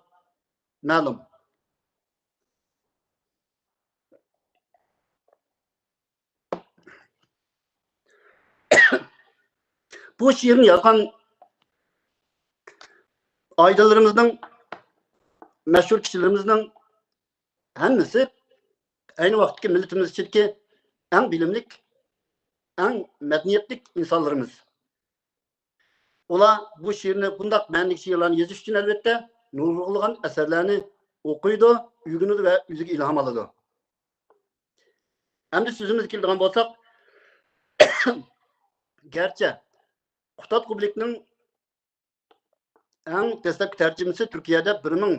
مەلۇم. بۇ شېئىرنى يازغان ئايدىڭلىرىمىزنىڭ، مەشھۇر كىشىلىرىمىزنىڭ ھەممىسى ئەينى ۋاقىتتىكى مىللىتىمىز ئىچىدىكى ئەڭ بىلىملىك، ئەڭ مەدەنىيەتلىك ئىنسانلىرىمىز. ئۇلار بۇ شېئىرنى، بۇنداق مەنىلىك شېئىرلارنى يېزىش ئۈچۈن، ئەلۋەتتە، نۇرغۇنلىغان ئەسەرلەرنى ئوقۇيدۇ، ئۆگىنىدۇ ۋە ئۆزىگە ئىلھام ئالىدۇ. ئەمدى سۆزىمىزگە كېلىدىغان بولساق، گەرچە قۇتادغۇ بىلىكنىڭ ئەڭ دەسلەپكى تەرجىمىسى تۈركىيەدە بىر مىڭ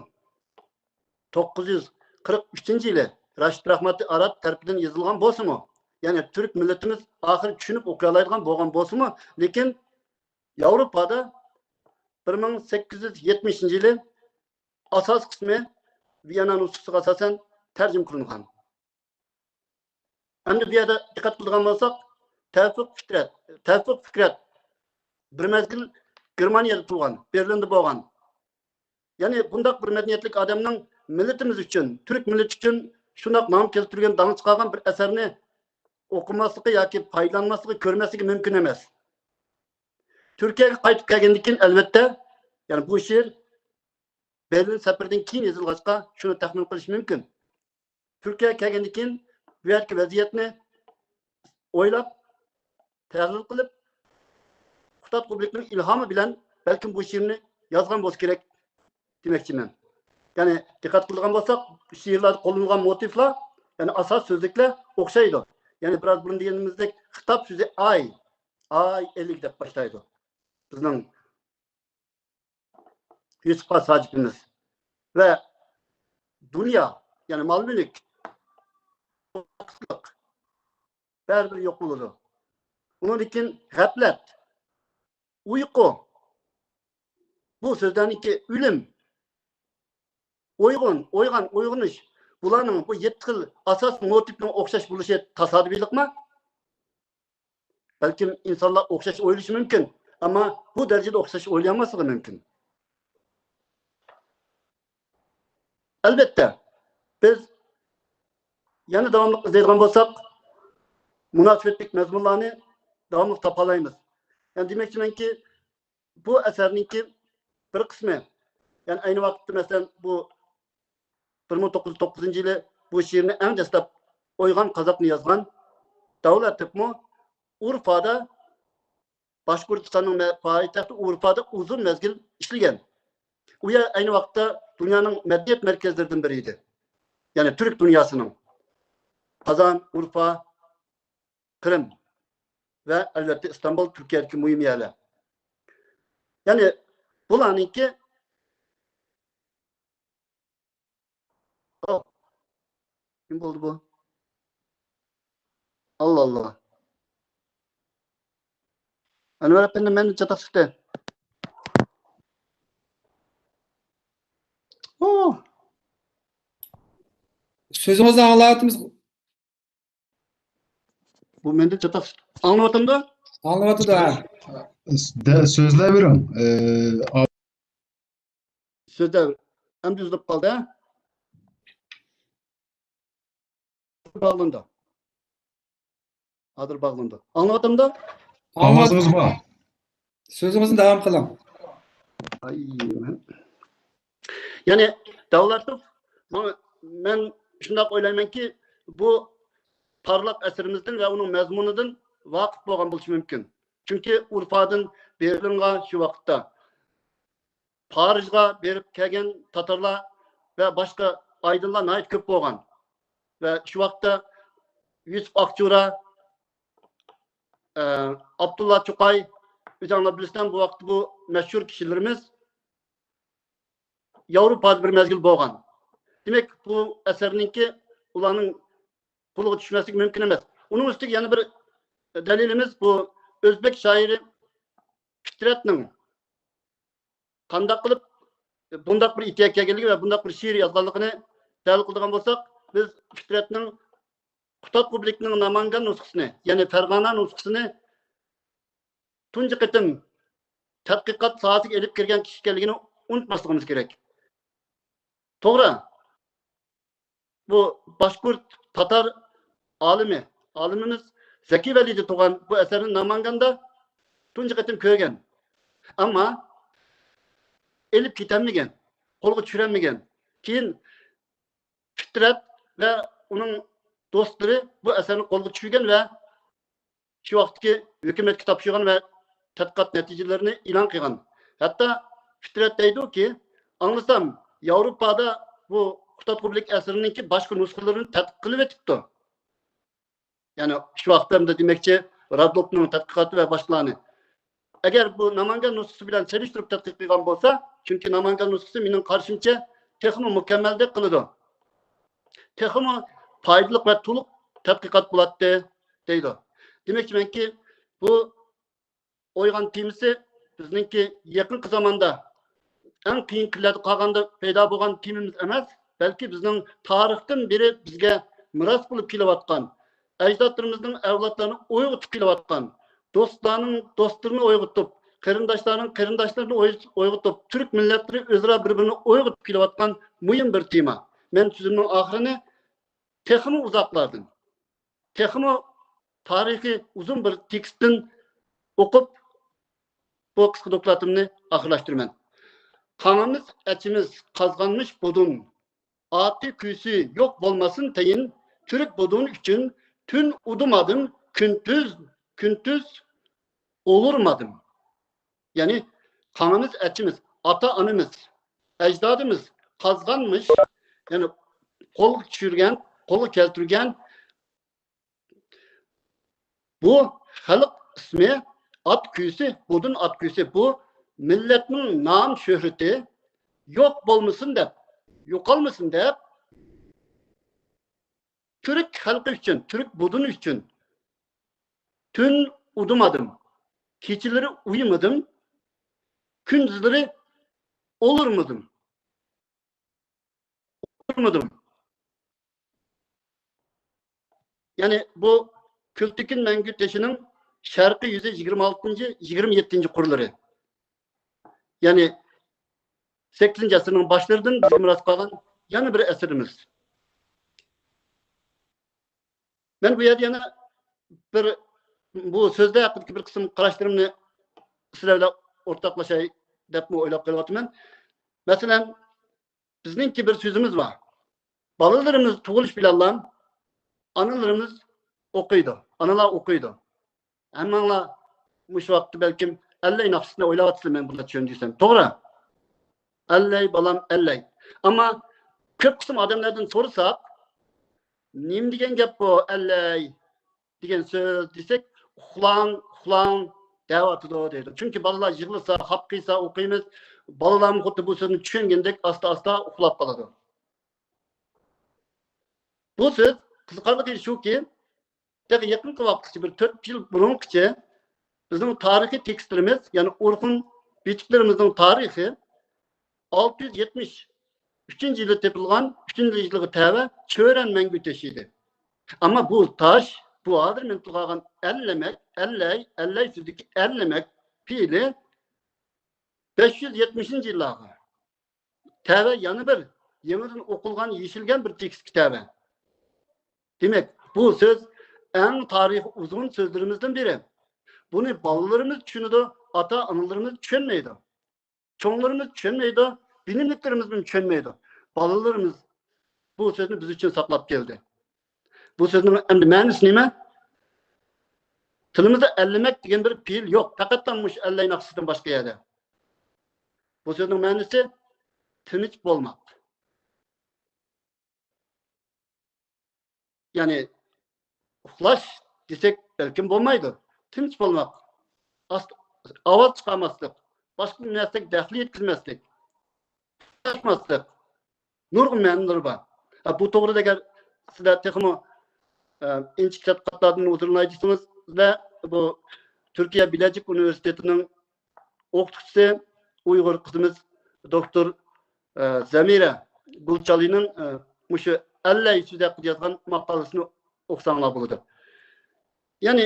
توققۇز يۈز قىرىق ئۈچىنچى يىلى راشىد راھماتى ئارات تەرىپىدىن يېزىلغان بولسىمۇ، يەنى تۈرك مىللىتىمىز ئاخىرى چۈشىنىپ ئوقۇيالايدىغان بولغان بولسىمۇ، لېكىن ياۋروپادا بىر مىڭ سەككىز يۈز يەتمىشىنچى يىلى ئاساس قىسمى ۋىيەننا نۇسخىسىغا ئاساسەن تەرجىمە قىلىنغان. ئەمدى بۇ يەردە دىققەت قىلىدىغان بولساق، تەۋفىق فىكرەت، تەۋفىق فىكرەت بىر مەزگىل گېرمانىيەدە تۇرغان، بېرلىندا بولغان. يەنى بۇنداق بىر مەدەنىيەتلىك ئادەمنىڭ مىللىتىمىز ئۈچۈن، تۈرك مىللىتى ئۈچۈن شۇنداق نام كەلتۈرگەن، داڭ چىقارغان بىر ئەسەرنى ئوقۇماسلىقى ياكى پايدىلانماسلىقى، كۆرمەسلىكى مۇمكىن ئەمەس. تۈركىيەگە قايتىپ كەلگەندىن كېيىن، ئەلۋەتتە، يەنى بۇ شېئىر بېرلىن سەپىرىدىن كېيىن يېزىلغاچقا، شۇنى تەخمىن قىلىش مۇمكىن. تۈركىيەگە كەلگەندىن كېيىن بۇ يەردىكى ۋەزىيەتنى ئويلاپ، تەھلىل قىلىپ، قۇتادغۇ بىلىكنىڭ ئىلھامى بىلەن بەلكىم بۇ شېئىرنى يازغان بولسا كېرەك دېمەكچىمەن. يەنى دىققەت قىلىدىغان بولساق، شېئىرلاردا قوللىنىلغان موتىفلار، يەنى ئاساس سۆزلۈكلەر ئوخشايدۇ. يەنى بىراز بۇرۇن دېگىنىمىزدەك خىتاب سۆزى ئاي، ئاي ئېلىك دەپ باشلايدۇ. بىزنىڭ يۈسۈپ خاس ھاجىپىمىز ۋە دۇنيا، يەنى مال-مۈلۈك، بەرىبىر يوق بولىدۇ. ئۇنىڭدىن كېيىن غەپلەت، ئۇيقۇ، بۇ سۆزلەرنىڭكى ئۆلۈم، ئويغۇن، ئويغان، ئويغىنىش، بۇلارنىڭ بۇ يەتتە خىل ئاساسىي موتىپنىڭ ئوخشاش بولۇشى تاسادىپىيلىقمۇ؟ بەلكىم ئىنسانلار ئوخشاش ئويلىشى مۇمكىن. ئەمما بۇ دەرىجىدە ئوخشاش ئويلىيالماسلىقى مۇمكىن. ئەلۋەتتە، بىز يەنە داۋاملىق ئىزدەيدىغان بولساق، مۇناسىۋەتلىك مەزمۇنلارنى داۋاملىق تاپالايمىز. يەنى دېمەكچىمەنكى، بۇ ئەسەرنىڭكى بىر قىسمى، يەنى ئەينى ۋاقىتتا، مەسىلەن، بۇ بىر مىڭ توققۇز يۈز توققۇزىنچى يىلى بۇ شېئىرنى ئەڭ دەسلەپ ئويغان قازاقنى يازغان داۋۇت لەتىپمۇ ئۇرفادا، باشقۇرتىستاننىڭ مە-، پايتەختى ئۇرفادا ئۇزۇن مەزگىل ئىشلىگەن. ئۇ يەر ئەينى ۋاقىتتا دۇنيانىڭ مەدەنىيەت مەركەزلىرىدىن بىرى ئىدى. يەنى تۈرك دۇنياسىنىڭ. قازان، ئۇرفا، قىرىم ۋە ئەلۋەتتە ئىستانبۇل تۈركىيەدىكى مۇھىم يەرلەر. يەنى بۇلارنىڭكى ئاۋ. نېمە بولدى بۇ؟ ئاللا، ئاللا. ئەنۋەر ئەپەندى، مەندىن چاتاق چىقتى. ئوھ. سۆزىڭىزنى ئاڭلاۋاتىمىز. بۇ مەندىن چاتاق چىقتى. ئاڭلىۋاتامدۇ؟ ئاڭلىۋاتىدۇ، ھە. دە-، سۆزلەۋېرىڭ. ئە، سۆزلەۋېرىڭ. ئەمدى ئۈزۈلۈپ قالدى، ھە؟ باغلىنىدۇ. ھازىر باغلىنىدۇ. ئاڭلىۋاتامدۇ؟ ئاۋازىڭىز بار. سۆزىڭىزنى داۋام قىلىڭ. ئاي، مەن-، يەنى داۋۇت لەتىپ، ماڭا، مەن شۇنداق ئويلايمەنكى، بۇ پارلاق ئەسىرىمىزدىن ۋە ئۇنىڭ مەزمۇنىدىن ۋاقىپ بولغان بولۇشى مۇمكىن. چۈنكى ئۇرفادىن بېرلىنغا شۇ ۋاقىتتا پارىژغا بېرىپ كەلگەن تاتارلار ۋە باشقا ئايدىنلار ناھايىتى كۆپ بولغان. ۋە شۇ ۋاقىتتا يۈسۈپ ئاقچۇرا، ئە، ئابدۇللا چوقاي، ئۆزۈڭلار بىلىسىلەر، بۇ ۋاقىتتا بۇ مەشھۇر كىشىلىرىمىز ياۋروپادا بىر مەزگىل بولغان. دېمەك، بۇ ئەسەرنىڭكى ئۇلارنىڭ قولىغا چۈشمەسلىكى مۇمكىن ئەمەس. ئۇنىڭ ئۈستىگە يەنە بىر دەلىلىمىز بۇ ئۆزبېك شائىرى پىترەتنىڭ قانداق قىلىپ بۇنداق بىر ئىدىيەگە كەلگەنلىكى ۋە بۇنداق بىر شېئىر يازغانلىقىنى دەلىل قىلىدىغان بولساق، بىز پىترەتنىڭ قۇتادغۇ بىلىكنىڭ نامانگان نۇسخىسىنى، يەنى فەرغانە نۇسخىسىنى تۇنجى قېتىم تەتقىقات ساھەسىگە ئېلىپ كىرگەن كىشى ئىكەنلىكىنى ئۇنتۇماسلىقىمىز كېرەك. توغرا. بۇ باشقۇرت تاتار ئالىمى، ئالىمىمىز زەكىي ۋەلىدى تۇغان بۇ ئەسەرنى نامانگاندا تۇنجى قېتىم كۆرگەن. ئەمما ئېلىپ كېتەلمىگەن، قولغا چۈشۈرەلمىگەن. كېيىن پىترەت ۋە ئۇنىڭ دوستلىرى بۇ ئەسەرنى قولغا چۈشۈرگەن ۋە شۇ ۋاقىتتىكى ھۆكۈمەتكە تاپشۇرغان ۋە تەتقىقات نەتىجىلىرىنى ئېلان قىلغان. ھەتتا پىترەت دەيدۇكى، ئاڭلىسام، ياۋروپادا بۇ قۇتادغۇ بىلىك ئەسىرىنىڭكى باشقا نۇسخىلىرىنى تەتقىق قىلىۋېتىپتۇ. يەنى شۇ ۋاقىتتا ئەمدى دېمەكچى، رادلوپنىڭ تەتقىقاتى ۋە باشقىلارنى. ئەگەر بۇ نامانگان نۇسخىسى بىلەن سېلىشتۇرۇپ تەتقىق قىلغان بولسا، چۈنكى نامانگان نۇسخىسى مېنىڭ قارىشىمچە تېخىمۇ مۇكەممەلدەك قىلىدۇ. تېخىمۇ پايدىلىق ۋە تولۇق تەتقىقات بولاتتى، دەيدۇ. دېمەكچىمەنكى، بۇ ئويغان تېمىسى بىزنىڭكى يېقىنقى زاماندا ئەڭ قىيىن كۈنلەردە قالغاندا پەيدا بولغان تېمىمىز ئەمەس، بەلكى بىزنىڭ تارىختىن بېرى بىزگە مىراس بولۇپ كېلىۋاتقان، ئەجدادلىرىمىزنىڭ ئەۋلادلارنى ئويغىتىپ كېلىۋاتقان، دوستلارنىڭ دوستلىرىنى ئويغىتىپ، قېرىنداشلارنىڭ قېرىنداشلىرىنى ئوي-، ئويغىتىپ، تۈرك مىللەتلىرى ئۆزئارا بىر-بىرىنى ئويغىتىپ كېلىۋاتقان مۇھىم بىر تېما. مەن سۆزۈمنىڭ ئاخىرىنى تېخىمۇ ئۇزاقلاردىن، تېخىمۇ تارىخى ئۇزۇن بىر تېكىستتىن ئوقۇپ، بۇ قىسقا دوكلاتىمنى ئاخىرلاشتۇرىمەن. قاڭىمىز، ئەچىمىز، قازغانمىش بۇدۇن، ئاتى كۈيسى يوق بولماسۇن تەيىن، تۈرك بۇدۇن ئۈچۈن تۈن ئۇدۇمادىم، كۈندۈز، كۈندۈز ئولۇرمادىم. يەنى قاڭىمىز، ئەچىمىز، ئاتا-ئانىمىز، ئەجدادىمىز قازغانمىش، يەنى قولغا چۈشۈرگەن، قولغا كەلتۈرگەن بۇ خەلق ئىسمى، ئات كۈيسى، بۇدۇن ئات كۈيسى، بۇ مىللەتنىڭ نام شۆھرىتى يوق بولمىسۇن دەپ، يوقالمىسۇن دەپ، تۈرك خەلقى ئۈچۈن، تۈرك بۇدۇنى ئۈچۈن تۈن ئۇدۇمادىم، كېچىلىرى ئۇيۇمىدىم، كۈندۈزلىرى ئولۇرمىدىم. ئولتۇرمىدىم. يەنى بۇ كۈلتېكىن مەڭگۈ تېشىنىڭ شەرقىي يۈزى يىگىرمە ئالتىنچى، يىگىرمە يەتتىنچى قۇرلىرى. يەنى سەككىزىنچى ئەسىرنىڭ باشلىرىدىن بىزگە مىراس قالغان يەنە بىر ئەسىرىمىز. مەن بۇ يەردە يەنە بىر، بۇ سۆزلەر ھەققىدىكى بىر قىسىم قاراشلىرىمنى سىلەر بىلەن ئورتاقلاشاي دەپمۇ ئويلاپ قېلىۋاتىمەن. مەسىلەن، بىزنىڭكى بىر سۆزىمىز بار. بالىلىرىمىز تۇغۇلۇش بىلەنلا ئانىلىرىمىز ئوقۇيدۇ، ئانىلار ئوقۇيدۇ. ھەممىڭلار مۇشۇ ۋاقىتتا بەلكىم ئەللەي ناخشىسىنى ئويلاۋاتىسىلەر، مەن بۇنداق چۈشەندۈرسەم. توغرا. ئەللەي، بالام، ئەللەي. ئەمما كۆپ قىسىم ئادەملەردىن سورىساق، «نېمە دېگەن گەپ بۇ، ئەللەي دېگەن سۆز؟» دېسەك، «ئۇخلاڭ، ئۇخلاڭ» دەۋاتىدۇ دەيدۇ. چۈنكى بالىلار يىغلىسا، خاپا قىلسا ئوقۇيمىز. بالىلارمۇ خۇددى بۇ سۆزنى چۈشەنگەندەك ئاستا-ئاستا ئۇخلاپ قالىدۇ. بۇ سۆز قىزىقارلىقى شۇكى، تېخى يېقىنقى ۋاقىتقىچە، بىر تۆت يىل بۇرۇنقىچە بىزنىڭ تارىخىي تېكىستلىرىمىز، يەنى ئورخۇن بېكىتلىرىمىزنىڭ تارىخى ئالتە يۈز يەتمىش ئۈچىنچى يىلى تېپىلغان، ئۈچىنچى يىلغا تەۋە چۆرەن مەڭگۈ تېشى ئىدى. ئەمما بۇ تاش، بۇ ھازىر مەن تىلغا ئالغان ئەللىمەك، ئەللەي، ئەللەي سۆزىدىكى ئەللىمەك پېئىلى بەش يۈز يەتمىشىنچى يىللارغا تەۋە يەنە بىر يېڭىدىن ئوقۇلغان، يېشىلگەن بىر تېكىستكە تەۋە. دېمەك، بۇ سۆز ئەڭ تارىخى ئۇزۇن سۆزلىرىمىزدىن بىرى. بۇنى بالىلىرىمىز چۈشىنىدۇ، ئاتا-ئانىلىرىمىز چۈشەنمەيدۇ. چوڭلىرىمىز چۈشەنمەيدۇ، بىلىملىكلىرىمىزمۇ چۈشەنمەيدۇ. بالىلىرىمىز بۇ سۆزنى بىز ئۈچۈن ساقلاپ كەلدى. بۇ سۆزنىڭ ئەمدى مەنىسى نېمە؟ تىلىمىزدا ئەللىمەك دېگەن بىر پېئىل يوق. پەقەتلا مۇشۇ ئەللەي ناخشىسىدىن باشقا يەردە. بۇ سۆزنىڭ مەنىسى تىنچ بولماق. يەنى ئۇخلاش دېسەك بەلكىم بولمايدۇ. تىنچ بولماق، ئاست-، ئاۋاز چىقارماسلىق، باشقا نەرسىگە دەخلى يەتكۈزمەسلىك، ئۇخلاشماسلىق. نۇرغۇن مەنىلىرى بار. ھە، بۇ توغرىدا ئەگەر سىلەر تېخىمۇ، ئە، ئىنچىكە تەتقىقاتلاردىن ھۇزۇرلىناي دېسىڭىز، بۇ تۈركىيە بىلەجىك ئۇنىۋېرسىتېتىنىڭ ئوقۇتقۇچىسى ئۇيغۇر قىزىمىز دوكتور، ئە، زەمىرە گۈلچالىنىڭ، ئە، مۇشۇ ئەللەي سۆزى ھەققىدە يازغان ماقالىسىنى ئوقۇساڭلار بولىدۇ. يەنى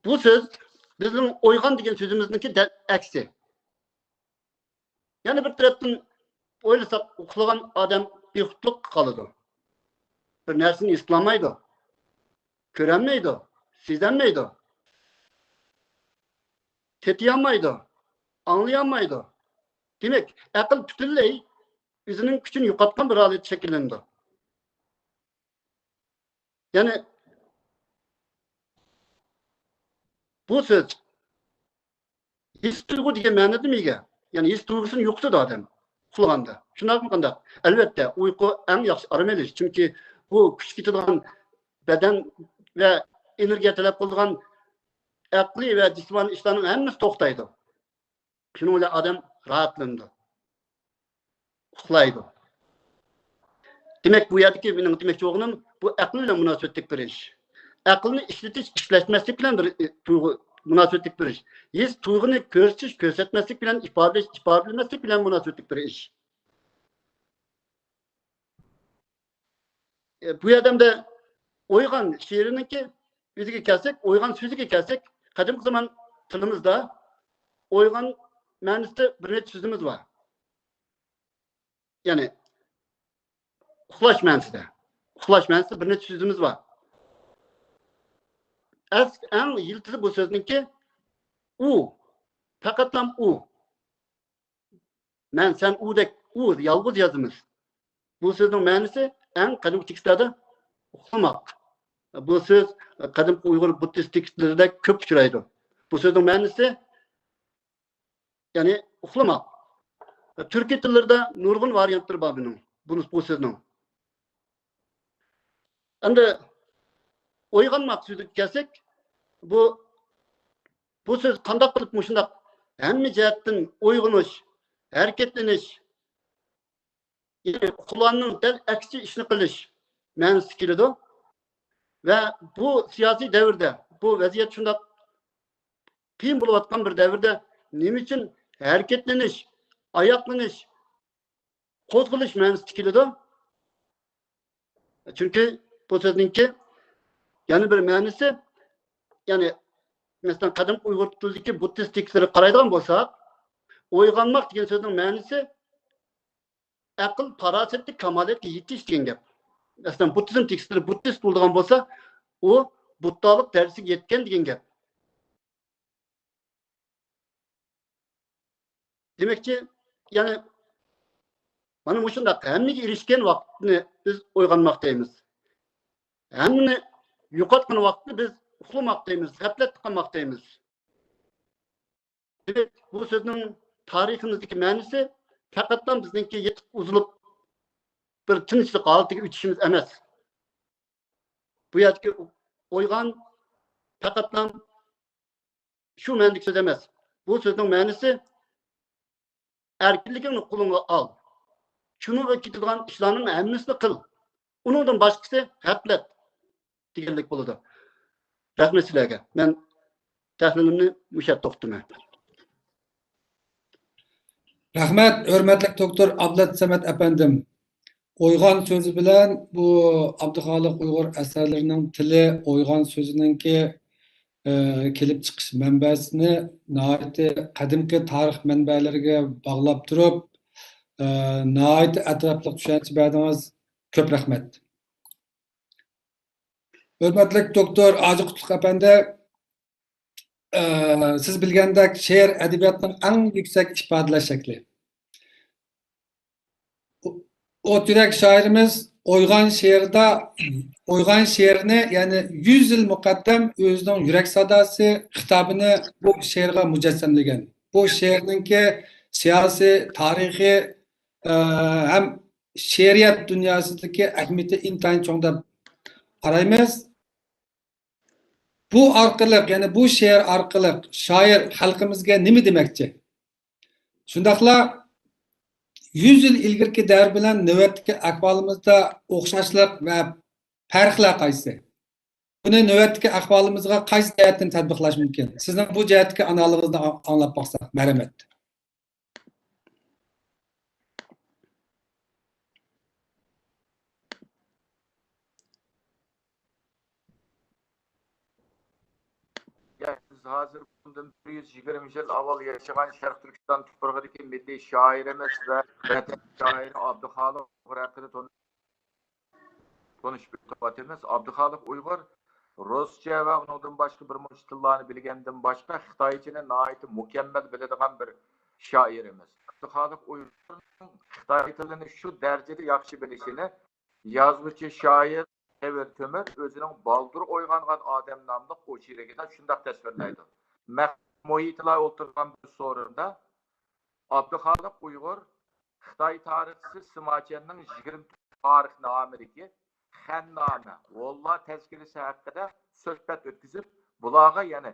بۇ سۆز بىزنىڭ ئويغان دېگەن سۆزىمىزنىڭكى دەل ئەكسى. يەنە بىر تەرەپتىن ئويلىساق، ئۇخلىغان ئادەم بىخۇدلۇققا قالىدۇ. بىر نەرسىنى ھېس قىلالمايدۇ. كۆرەلمەيدۇ. سېزەلمەيدۇ. تېتىيالمايدۇ. ئاڭلىيالمايدۇ. دېمەك، ئەقىل پۈتۈنلەي ئۆزىنىڭ كۈچىنى يوقاتقان بىر ھالەت شەكىللىنىدۇ. يەنى بۇ سۆز ھېس تۇيغۇ دېگەن مەنىدىمۇ ئىگە؟ يەنى ھېس تۇيغۇسىنى يوقىتىدۇ ئادەم ئۇخلىغاندا. شۇنداقمۇ قانداق؟ ئەلۋەتتە، ئۇيقۇ ئەڭ ياخشى ئارام ئېلىش. چۈنكى بۇ كۈچ كېتىدىغان، بەدەن ۋە ئېنېرگىيە تەلەپ قىلىدىغان ئەقلىي ۋە جىسمانىي ئىشلارنىڭ ھەممىسى توختايدۇ. شۇنىڭ بىلەن ئادەم راھەتلىنىدۇ، ئۇخلايدۇ. دېمەك، بۇ يەردىكى مېنىڭ دېمەكچى بولغىنىم، بۇ ئەقىل بىلەن مۇناسىۋەتلىك بىر ئىش. ئەقىلنى ئىشلىتىش، ئىشلەتمەسلىك بىلەن بىر، ئى، تۇيغۇ، مۇناسىۋەتلىك بىر ئىش. ھېس تۇيغۇنى كۆرسىتىش، كۆرسەتمەسلىك بىلەن، ئىپادىلەش، ئىپادىلىمەسلىك بىلەن مۇناسىۋەتلىك بىر ئىش. ئى، بۇ يەردە ئويغان شېئىرىنىڭكى ئۆزىگە كەلسەك، ئويغان سۆزىگە كەلسەك، قەدىمكى زامان تىلىمىزدا ئويغان مەنىسىدە بىر نەچچە سۆزىمىز بار. يەنى ئۇخلاش مەنىسىدە. ئۇخلاش مەنىسىدە بىر نەچچە سۆزىمىز بار. ئەس-، ئەڭ يىلتىزى بۇ سۆزنىڭكى ئۇ. پەقەتلا ئۇ. مەن، سەن، ئۇدەك، ئۇ يالغۇز يازىمىز. بۇ سۆزنىڭ مەنىسى ئەڭ قەدىمكى تېكىستلەردە ئۇخلىماق. بۇ سۆز قەدىمكى ئۇيغۇر بۇددىست تېكىستلىرىدە كۆپ ئۇچرايدۇ. بۇ سۆزنىڭ مەنىسى، يەنى ئۇخلىماق. تۈركىي تىللىرىدا نۇرغۇن ۋارىيانتلىرى بار بۇنىڭ، بۇ، بۇ سۆزنىڭ. ئەمدى ئويغانماق سۆزىگە كەلسەك، بۇ، بۇ سۆز قانداق قىلىپ مۇشۇنداق ھەممە جەھەتتىن ئويغىنىش، ھەرىكەتلىنىش، يەنى ئۇخلىغاننىڭ دەل ئەكسىچە ئىشنى قىلىش مەنىسىدە كېلىدۇ. ۋە بۇ سىياسىي دەۋردە، بۇ ۋەزىيەت شۇنداق قىيىن بولۇۋاتقان بىر دەۋردە نېمە ئۈچۈن ھەرىكەتلىنىش، ئاياقلىنىش، قوزغىلىش مەنىسىدە كېلىدۇ؟ چۈنكى بۇ سۆزنىڭكى يەنە بىر مەنىسى، يەنى، مەسىلەن، قەدىمكى ئۇيغۇر تىلىدىكى بۇددىست تېكىستلىرىگە قارايدىغان بولساق، ئويغانماق دېگەن سۆزنىڭ مەنىسى ئەقىل، پاراسەتلىك كامالەتكە يېتىش دېگەن گەپ. مەسىلەن، بۇددىزم تېكىستلىرى بۇددىست بولىدىغان بولسا، ئۇ بۇددالىق دەرىجىسىگە يەتكەن دېگەن گەپ. دېمەكچى، يەنى، مانا مۇشۇنداق ھەممىگە ئېرىشكەن ۋاقىتنى بىز ئويغانماق دەيمىز. ھەممىنى يوقاتقان ۋاقىتنى بىز ئۇخلىماق دەيمىز، غەپلەتتە قالماق دەيمىز. دېمەك، بۇ سۆزنىڭ تارىخىمىزدىكى مەنىسى پەقەتلا بىزنىڭكى يېتىپ ئۇزۇلۇپ بىر تىنچلىق ھالىتىگە ئۆتۈشىمىز ئەمەس. بۇ يەردىكى ئويغان پەقەتلا شۇ مەنىدىكى سۆز ئەمەس. بۇ سۆزنىڭ مەنىسى ئەركىنلىكىڭنى قولۇڭغا ئال. شۇنىڭغا كېتىدىغان ئىشلارنىڭ ھەممىسىنى قىل. ئۇنىڭدىن باشقىسى غەپلەت دېگەنلىك بولىدۇ. رەھمەت سىلەرگە. مەن تەھلىلىمنى مۇشۇ يەردە توختىتىمەن. رەھمەت، ھۆرمەتلىك دوكتور ئابلەت سەمەت ئەپەندىم. ئويغان سۆزى بىلەن بۇ ئابدۇخالىق ئۇيغۇر ئەسەرلىرىنىڭ تىلى، ئويغان سۆزىنىڭكى، ئە، كېلىپ چىقىش مەنبەسىنى ناھايىتى قەدىمكى تارىخ مەنبەلىرىگە باغلاپ تۇرۇپ، ئە، ناھايىتى ئەتراپلىق چۈشەنچە بەردىڭىز. كۆپ رەھمەت. ھۆرمەتلىك دوكتور ھاجى قۇتلۇق ئەپەندى، ئە، سىز بىلگەندەك، شېئىر ئەدەبىياتنىڭ ئەڭ يۈكسەك ئىپادىلەش شەكلى. ئوت يۈرەك شائىرىمىز ئويغان شېئىردا، ئويغان شېئىرىنى، يەنى يۈز يىل مۇقەددەم ئۆزىنىڭ يۈرەك ساداسى خىتابىنى بۇ شېئىرغا مۇجەسسەملىگەن. بۇ شېئىرنىڭكى سىياسىي، تارىخىي، ئە، ھەم شېئىرىيەت دۇنياسىدىكى ئەھمىيىتى ئىنتايىن چوڭ دەپ قارايمىز. بۇ ئارقىلىق، يەنى بۇ شېئىر ئارقىلىق شائىر خەلقىمىزگە نېمە دېمەكچى؟ شۇنداقلا يۈز يىل ئىلگىرىكى دەۋر بىلەن نۆۋەتتىكى ئەھۋالىمىزدا ئوخشاشلىق ۋە پەرقلەر قايسى؟ بۇنى نۆۋەتتىكى ئەھۋالىمىزغا قايسى جەھەتتىن تەتبىقلاش مۇمكىن؟ سىزنىڭ بۇ جەھەتتىكى ئانالىزىڭىزنى ئاڭلاپ باقساق. مەرھەمەت. بىز ھازىر بۇندىن بىر يۈز يىگىرمە يىل ئاۋۋال ياشىغان شەرقىي تۈركىستان تۇپرىقىدىكى مىللىي شائىرىمىز ۋە ۋەتەن شائىرى ئابدۇخالىق ئۇيغۇر ھەققىدە تونۇشۇپ ئۆتۈۋاتىمىز. ئابدۇخالىق ئۇيغۇر رۇسچە ۋە ئۇنىڭدىن باشقا بىر مۇنچە تىللارنى بىلگەندىن باشقا، خىتايچىنى ناھايىتى مۇكەممەل بىلىدىغان بىر شائىرىمىز. ئابدۇخالىق ئۇيغۇرنىڭ خىتاي تىلىنى شۇ دەرىجىدە ياخشى بىلىشىنى يازغۇچى شائىر تەيۋۇر تۆمۈر ئۆزىنىڭ بالدۇر ئويغانغان ئادەم ناملىق ئوچېركىدا شۇنداق تەسۋىرلەيدۇ. مەخمۇت مۇھىتىلا ئولتۇرغان بىر سورۇندا ئابدۇخالىق ئۇيغۇر خىتاي تارىخچىسى سىما چيەننىڭ يىگىرمە تۆت تارىخ نامىدىكى خەننامە، ھونلار تەزكىرىسى ھەققىدە سۆھبەت ئۆتكۈزۈپ، بۇلارغا، يەنى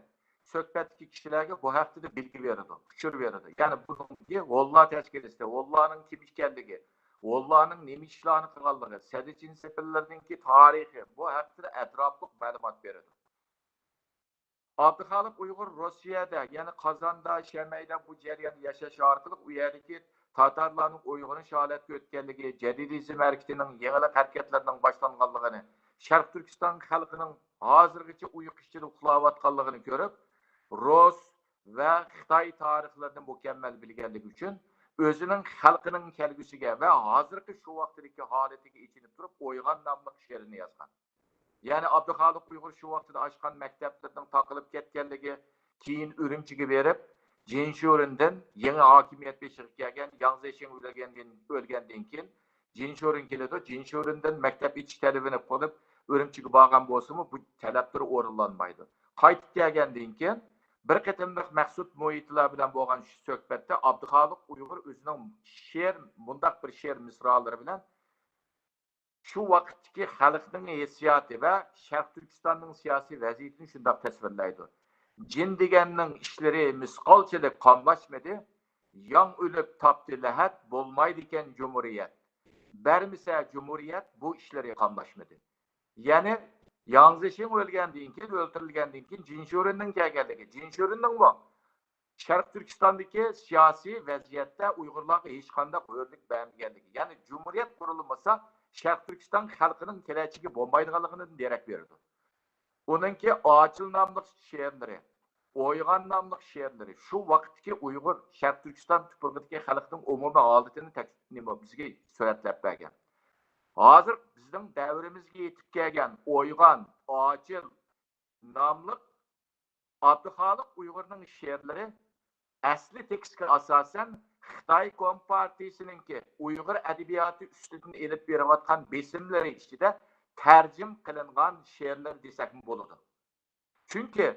سۆھبەتتىكى كىشىلەرگە بۇ ھەقتىدە بىلگە بېرىدۇ، ئۇچۇر بېرىدۇ. يەنى بۇنىڭكى ھونلار تەزكىرىسى، ھونلارنىڭ كىم ئىكەنلىكى، ھونلارنىڭ نېمە ئىشلارنى قىلغانلىقى، سەددىچىن سېپىللىرىنىڭكى تارىخى، بۇ ھەقتىدە ئەتراپلىق مەلۇمات بېرىدۇ. ئابدۇخالىق ئۇيغۇر روسىيەدە، يەنى قازاندا، شەمەيدە بۇ جەرياندا ياشاش ئارقىلىق ئۇ يەردىكى تاتارلارنىڭ ئويغىنىش ھالەتكە ئۆتكەنلىكى، جەدىدىزم ھەرىكىتىنىڭ يېڭىلىق ھەرىكەتلىرىنىڭ باشلانغانلىقىنى، شەرقىي تۈركىستان خەلقىنىڭ ھازىرغىچە ئۇيقۇ ئىچىدە ئۇخلاۋاتقانلىقىنى كۆرۈپ، رۇس ۋە خىتاي تارىخلىرىنى مۇكەممەل بىلگەنلىكى ئۈچۈن، ئۆزىنىڭ خەلقىنىڭ كەلگۈسىگە ۋە ھازىرقى شۇ ۋاقتىدىكى ھالىتىگە ئېچىنىپ تۇرۇپ، ئويغان ناملىق شېئىرىنى يازغان. يەنى ئابدۇخالىق ئۇيغۇر شۇ ۋاقتىدا ئاچقان مەكتەپلىرىنىڭ تاقىلىپ كەتكەنلىكى، كېيىن ئۈرۈمچىگە بېرىپ، جىنشۇرېندىن يېڭى ھاكىمىيەت بېشىغا كەلگەن ياڭ زېشىڭ ئۆلگەندىن، ئۆلگەندىن كېيىن جىنشۇرېن كېلىدۇ. جىنشۇرېندىن مەكتەپ ئېچىش تەلىپىنى قىلىپ، ئۈرۈمچىگە بارغان بولسىمۇ، بۇ تەلەپلىرى ئورۇنلانمايدۇ. قايتىپ كەلگەندىن كېيىن، بىر قېتىملىق مەخسۇت مۇھىتلا بىلەن بولغان شۇ سۆھبەتتە ئابدۇخالىق ئۇيغۇر ئۆزىنىڭ شېئىر، مۇنداق بىر شېئىر مىسرالىرى بىلەن شۇ ۋاقىتتىكى خەلقنىڭ ھېسسىياتى ۋە شەرقىي تۈركىستاننىڭ سىياسىي ۋەزىيىتىنى شۇنداق تەسۋىرلەيدۇ: جىن دېگەننىڭ ئىشلىرى مىسقالچىلىك قاملاشمىدى، ياڭ ئۆلۈپ تاپتى لەھەت، بولمايدىكەن جۇمھۇرىيەت. بەرمىسە جۇمھۇرىيەت بۇ ئىشلىرى قاملاشمىدى. يەنى ياڭ زېشىڭ ئۆلگەندىن كېيىن، ئۆلتۈرۈلگەندىن كېيىن جىنشۇرېننىڭ كەلگەنلىكى، جىنشۇرېننىڭمۇ شەرقىي تۈركىستاندىكى سىياسىي ۋەزىيەتتە ئۇيغۇرلارغا ھېچقانداق ھۆرلۈك بەرمىگەنلىكى، يەنى جۇمھۇرىيەت قۇرۇلمىسا شەرقىي تۈركىستان خەلقىنىڭ كېلەچىكى بولمايدىغانلىقىدىن دېرەك بېرىدۇ. ئۇنىڭكى ئاچىل ناملىق شېئىرلىرى، ئويغان ناملىق شېئىرلىرى شۇ ۋاقىتتىكى ئۇيغۇر، شەرقىي تۈركىستان تۇپرىقىدىكى خەلقنىڭ ئومۇمىي ھالىتىنى تەك-، نېمە، بىزگە سۆرەتلەپ بەرگەن. ھازىر بىزنىڭ دەۋرىمىزگە يېتىپ كەلگەن ئويغان، ئاچىل ناملىق ئابدۇخالىق ئۇيغۇرنىڭ شېئىرلىرى ئەسلى تېكىستكە ئاساسەن خىتاي كومپارتىيىسىنىڭكى ئۇيغۇر ئەدەبىياتى ئۈستىدىن ئېلىپ بېرىۋاتقان بېسىملىرى ئىچىدە تەرجىمە قىلىنغان شېئىرلىرى دېسەكمۇ بولىدۇ. چۈنكى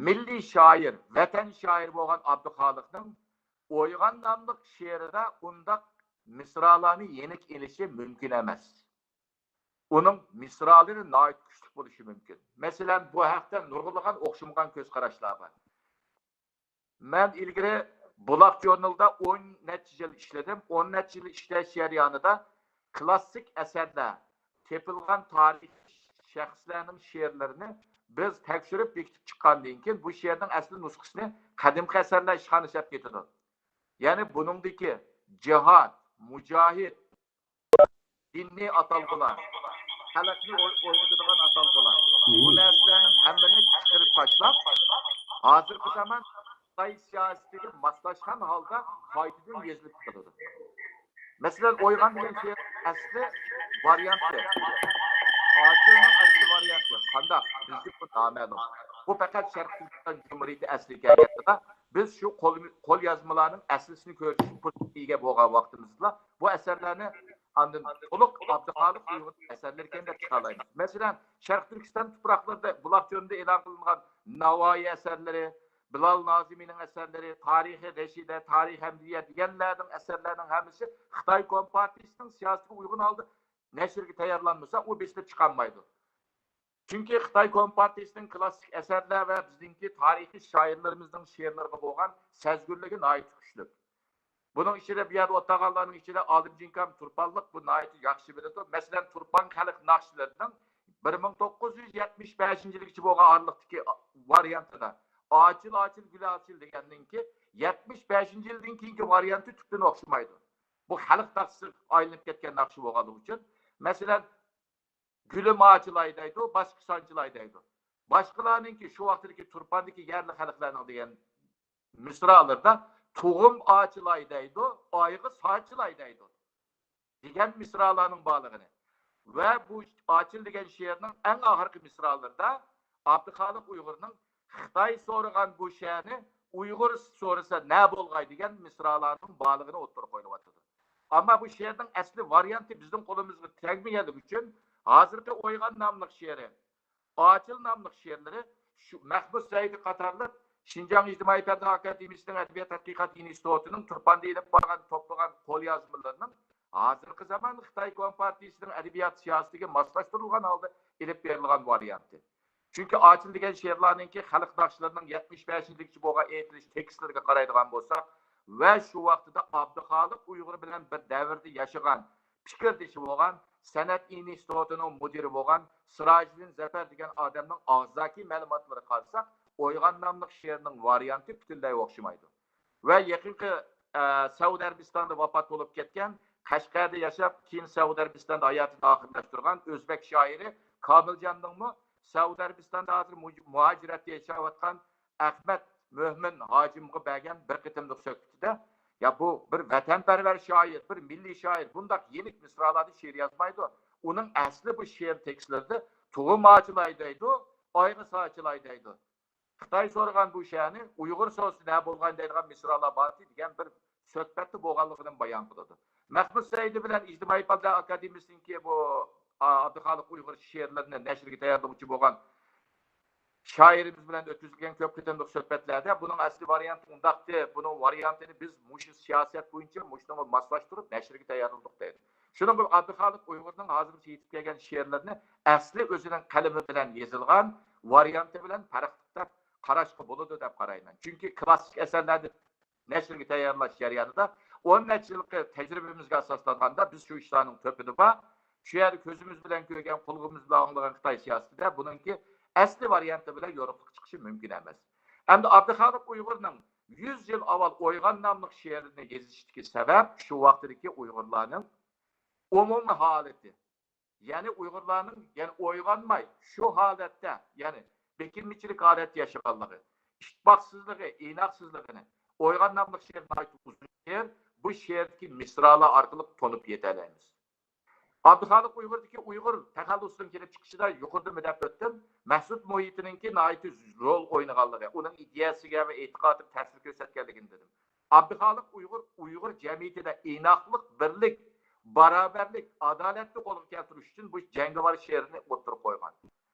مىللىي شائىر، ۋەتەن شائىرى بولغان ئابدۇخالىقنىڭ ئويغان ناملىق شېئىرىدا ئۇنداق مىسرالارنى يېنىك ئېلىشى مۇمكىن ئەمەس. ئۇنىڭ مىسرالىرى ناھايىتى كۈچلۈك بولۇشى مۇمكىن. مەسىلەن، بۇ ھەقتە نۇرغۇنلىغان ئوخشىمىغان كۆز قاراشلار بار. مەن ئىلگىرى بۇلاق ژۇرنىلىدا ئون نەچچە يىل ئىشلىدىم. ئون نەچچە يىل ئىشلەش جەريانىدا كلاسسىك ئەسەرلەر، تېپىلغان تارىخىي شەخسلەرنىڭ شېئىرلىرىنى بىز تەكشۈرۈپ بېكىتىپ چىققاندىن كېيىن، بۇ شېئىرنىڭ ئەسلى نۇسخىسىنى قەدىمكى ئەسەرلەر ئىشخانىسى ئەپ كېتىدۇ. يەنى بۇنىڭدىكى جىھاد، مۇجاھىد، دىنىي ئاتالغۇلار، خەلقنى ئوي-، ئويغىتىدىغان ئاتالغۇلار، بۇ نەرسىلەرنىڭ ھەممىنى چىقىرىپ تاشلاپ، ھازىرقى زامان خىتاي سىياسىتىگە ماسلاشقان ھالدا قايتىدىن يېزىلىپ چىقىرىدۇ. مەسىلەن، ئويغان دېگەن شېئىر ئەسلى ۋارىيانتى، ئاچىلنىڭ ئەسلى ۋارىيانتى قانداق؟ بىزگە بۇ نامەلۇم. بۇ پەقەت شەرقىي تۈركىستان جۇمھۇرىيىتى ئەسلىگە كەلگەندىلا، بىز شۇ قول، قوليازمىلارنىڭ ئەسلىسىنى كۆرۈش پۇرسىتىگە ئىگە بولغان ۋاقتىمىزدىلا، بۇ ئەسەرلەرنى ئاندىن تولۇق ئابدۇخالىق ئۇيغۇرنىڭ ئەسەرلىرىكەن دەپ چىقالايمىز. مەسىلەن، شەرقىي تۈركىستان تۇپراقلىرىدا بۇلاق چۆلىدە ئېلان قىلىنغان ناۋايى ئەسەرلىرى، بىلال نازىمىنىڭ ئەسەرلىرى، تارىخى رەشىدە، تارىخى ھەمدىيە دېگەنلەرنىڭ ئەسەرلەرنىڭ ھەممىسى خىتاي كومپارتىيىسىنىڭ سىياسىتىگە ئۇيغۇن ھالدا نەشرگە تەييارلانمىسا، ئۇ بېسىلىپ چىقالمايدۇ. چۈنكى خىتاي كومپارتىيىسىنىڭ كلاسسىك ئەسەرلەر ۋە بىزنىڭكى تارىخىي شائىرلىرىمىزنىڭ شېئىرلىرىغا بولغان سەزگۈرلۈكى ناھايىتى كۈچلۈك. بۇنىڭ ئىچىدە، بۇ يەردە ئولتۇرغانلارنىڭ ئىچىدە ئالىمجان ئاكام تۇرپانلىق بۇ ناھايىتى ياخشى بىلىدۇ. مەسىلەن، تۇرپان خەلق ناخشىلىرىنىڭ بىر مىڭ توققۇز يۈز يەتمىش بەشىنچى يىلىغىچە بولغان ئارىلىقتىكى ۋارىيانتىدا، ئاچىل، ئاچىل، گۈل ئاچىل دېگەننىڭكى يەتمىش بەشىنچى يىلدىن كېيىنكى ۋارىيانتى تۈپتىن ئوخشىمايدۇ. بۇ خەلق ناخشىسىغا ئايلىنىپ كەتكەن ناخشا بولغانلىقى ئۈچۈن، مەسىلەن، گۈلۈم ئاچىلاي دەيدۇ، باشقا سانچىلاي دەيدۇ. باشقىلارنىڭكى، شۇ ۋاقىتتىكى تۇرپاندىكى يەرلىك خەلقلەرنىڭ دېگەن مىسرالىرىدا تۇغۇم ئاچىلاي دەيدۇ، ئايغا ساچىلاي دەيدۇ دېگەن مىسرالارنىڭ بارلىقىنى ۋە بۇ ئاچىل دېگەن شېئىرنىڭ ئەڭ ئاخىرقى مىسرالىرىدا ئابدۇخالىق ئۇيغۇرنىڭ خىتاي سورىغان بۇ شەھەرنى ئۇيغۇر سورىسا نە بولغاي دېگەن مىسرالارنىڭ بارلىقىنى ئوتتۇرىغا قويۇۋاتىدۇ. ئەمما بۇ شېئىرنىڭ ئەسلى ۋارىيانتى بىزنىڭ قولىمىزغا تەگمىگەنلىكى ئۈچۈن، ھازىرقى ئويغان ناملىق شېئىرى، ئاچىل ناملىق شېئىرلىرى شۇ مەھمۇد سەئىدى قاتارلىق شىنجاڭ ئىجتىمائىي پەنلەر ئاكادېمىيىسىنىڭ ئەدەبىيات تەتقىقات ئىنستىتۇتىنىڭ تۇرپاندا ئېلىپ بارغان، توپلىغان قوليازمىلىرىنىڭ ھازىرقى زامان خىتاي كومپارتىيىسىنىڭ ئەدەبىيات سىياسىتىگە ماسلاشتۇرۇلغان ھالدا ئېلىپ بېرىلغان ۋارىيانتى. چۈنكى ئاچىل دېگەن شېئىرلارنىڭكى خەلق ناخشىلىرىنىڭ يەتمىش بەشىنچى يىلىغىچە بولغان ئېيتىلىش تېكىستلىرىگە قارايدىغان بولساق ۋە شۇ ۋاقتىدا ئابدۇخالىق ئۇيغۇر بىلەن بىر دەۋردە ياشىغان، پىكىردىشى بولغان، سەنئەت ئىنستىتۇتىنىڭ مۇدىرى بولغان سىراجىدىن زەپەر دېگەن ئادەمنىڭ ئاغزىدىكى مەلۇماتلىرىغا قارىساق، ئويغان ناملىق شېئىرنىڭ ۋارىيانتى پۈتۈنلەي ئوخشىمايدۇ. ۋە يېقىنقى، ئە، سەئۇدى ئەرەبىستاندا ۋاپات بولۇپ كەتكەن، قەشقەردە ياشاپ، كېيىن سەئۇدى ئەرەبىستاندا ھاياتىنى ئاخىرلاشتۇرغان ئۆزبەك شائىرى كامىلجاننىڭمۇ سەئۇدى ئەرەبىستاندا ھازىر مۇ-، مۇھاجىرەتتە ياشاۋاتقان ئەخمەت مۆمىن ھاجىمغا بەرگەن بىر قېتىملىق سۆھبىتىدە، يا بۇ بىر ۋەتەنپەرۋەر شائىر، بىر مىللىي شائىر بۇنداق يېنىك مىسرالاردا شېئىر يازمايدۇ. ئۇنىڭ ئەسلى بۇ شېئىر تېكىستلىرىدە تۇغۇم ئاچىلاي دەيدۇ، ئايغا ساچىلاي دەيدۇ. خىتاي سورىغان بۇ شەھەرنى ئۇيغۇر سورىسا نە بولغاي دەيدىغان مىسرالار بارتى دېگەن بىر سۆھبەتتە بولغانلىقىنى بايان قىلىدۇ. مەھمۇد سەئىدى بىلەن ئىجتىمائىي پەنلەر ئاكادېمىيىسىنىڭكى بۇ، ئا، ئابدۇخالىق ئۇيغۇر شېئىرلىرىنى نەشرگە تەييارلىغۇچى بولغان شائىرىمىز بىلەن ئۆتكۈزۈلگەن كۆپ قېتىملىق سۆھبەتلەردە بۇنىڭ ئەسلى ۋارىيانتى ئۇنداقتى، بۇنىڭ ۋارىيانتىنى بىز مۇشۇ سىياسەت بويىچە مۇشۇنىڭغا ماسلاشتۇرۇپ نەشرگە تەييارلىدۇق دەيدۇ. شۇنىڭ بىلەن ئابدۇخالىق ئۇيغۇرنىڭ ھازىرغىچە يېتىپ كەلگەن شېئىرلىرىنى ئەسلى ئۆزىنىڭ قەلىمى بىلەن يېزىلغان ۋارىيانتى بىلەن پەرقلىق دەپ قاراشقا بولىدۇ دەپ قارايمەن. چۈنكى كلاسسىك ئەسەرلەرنى نەشرگە تەييارلاش جەريانىدا ئون نەچچە يىلقى تەجرىبىمىزگە ئاساسلانغاندا، بىز شۇ ئىشلارنىڭ تۆپىدە بار. شۇ يەردە كۆزىمىز بىلەن كۆرگەن، قۇلىقىمىز بىلەن ئاڭلىغان خىتاي سىياسىتىدە بۇنىڭكى ئەسلى ۋارىيانتى بىلەن يورۇقلۇق چىقىشى مۇمكىن ئەمەس. ئەمدى ئابدۇخالىق ئۇيغۇرنىڭ يۈز يىل ئاۋۋال ئويغان ناملىق شېئىرىنى يېزىشتىكى سەۋەب شۇ ۋاقتىدىكى ئۇيغۇرلارنىڭ ئومۇمىي ھالىتى. يەنى ئۇيغۇرلارنىڭ يەنى ئويغانماي شۇ ھالەتتە، يەنى بېكىنمىچىلىك ھالەتتە ياشىغانلىقى، ئىتتىپاقسىزلىقى، ئىناقسىزلىقىنى، ئويغان ناملىق شېئىر ناھايىتى ئۇزۇن شېئىر، بۇ شېئىردىكى مىسرالار ئارقىلىق تونۇپ يېتەلەيمىز. ئابدۇخالىق ئۇيغۇردىكى ئۇيغۇر تەخەللۇسىنىڭ كېلىپ چىقىشىدا يۇقىرىدا دەپ ئۆتتۈم، مەسئۇد مۇھىتىنىڭكى ناھايىتى رول ئوينىغانلىقى، ئۇنىڭ ئىدىيەسىگە ۋە ئېتىقادىغا تەسىر كۆرسەتكەنلىكىنى دېدىم. ئابدۇخالىق ئۇيغۇر ئۇيغۇر جەمئىيىتىدە ئىناقلىق، بىرلىك، باراۋەرلىك، ئادالەتنى قولغا كەلتۈرۈش ئۈچۈن بۇ جەڭگىۋار شېئىرىنى ئوتتۇرىغا قويغان.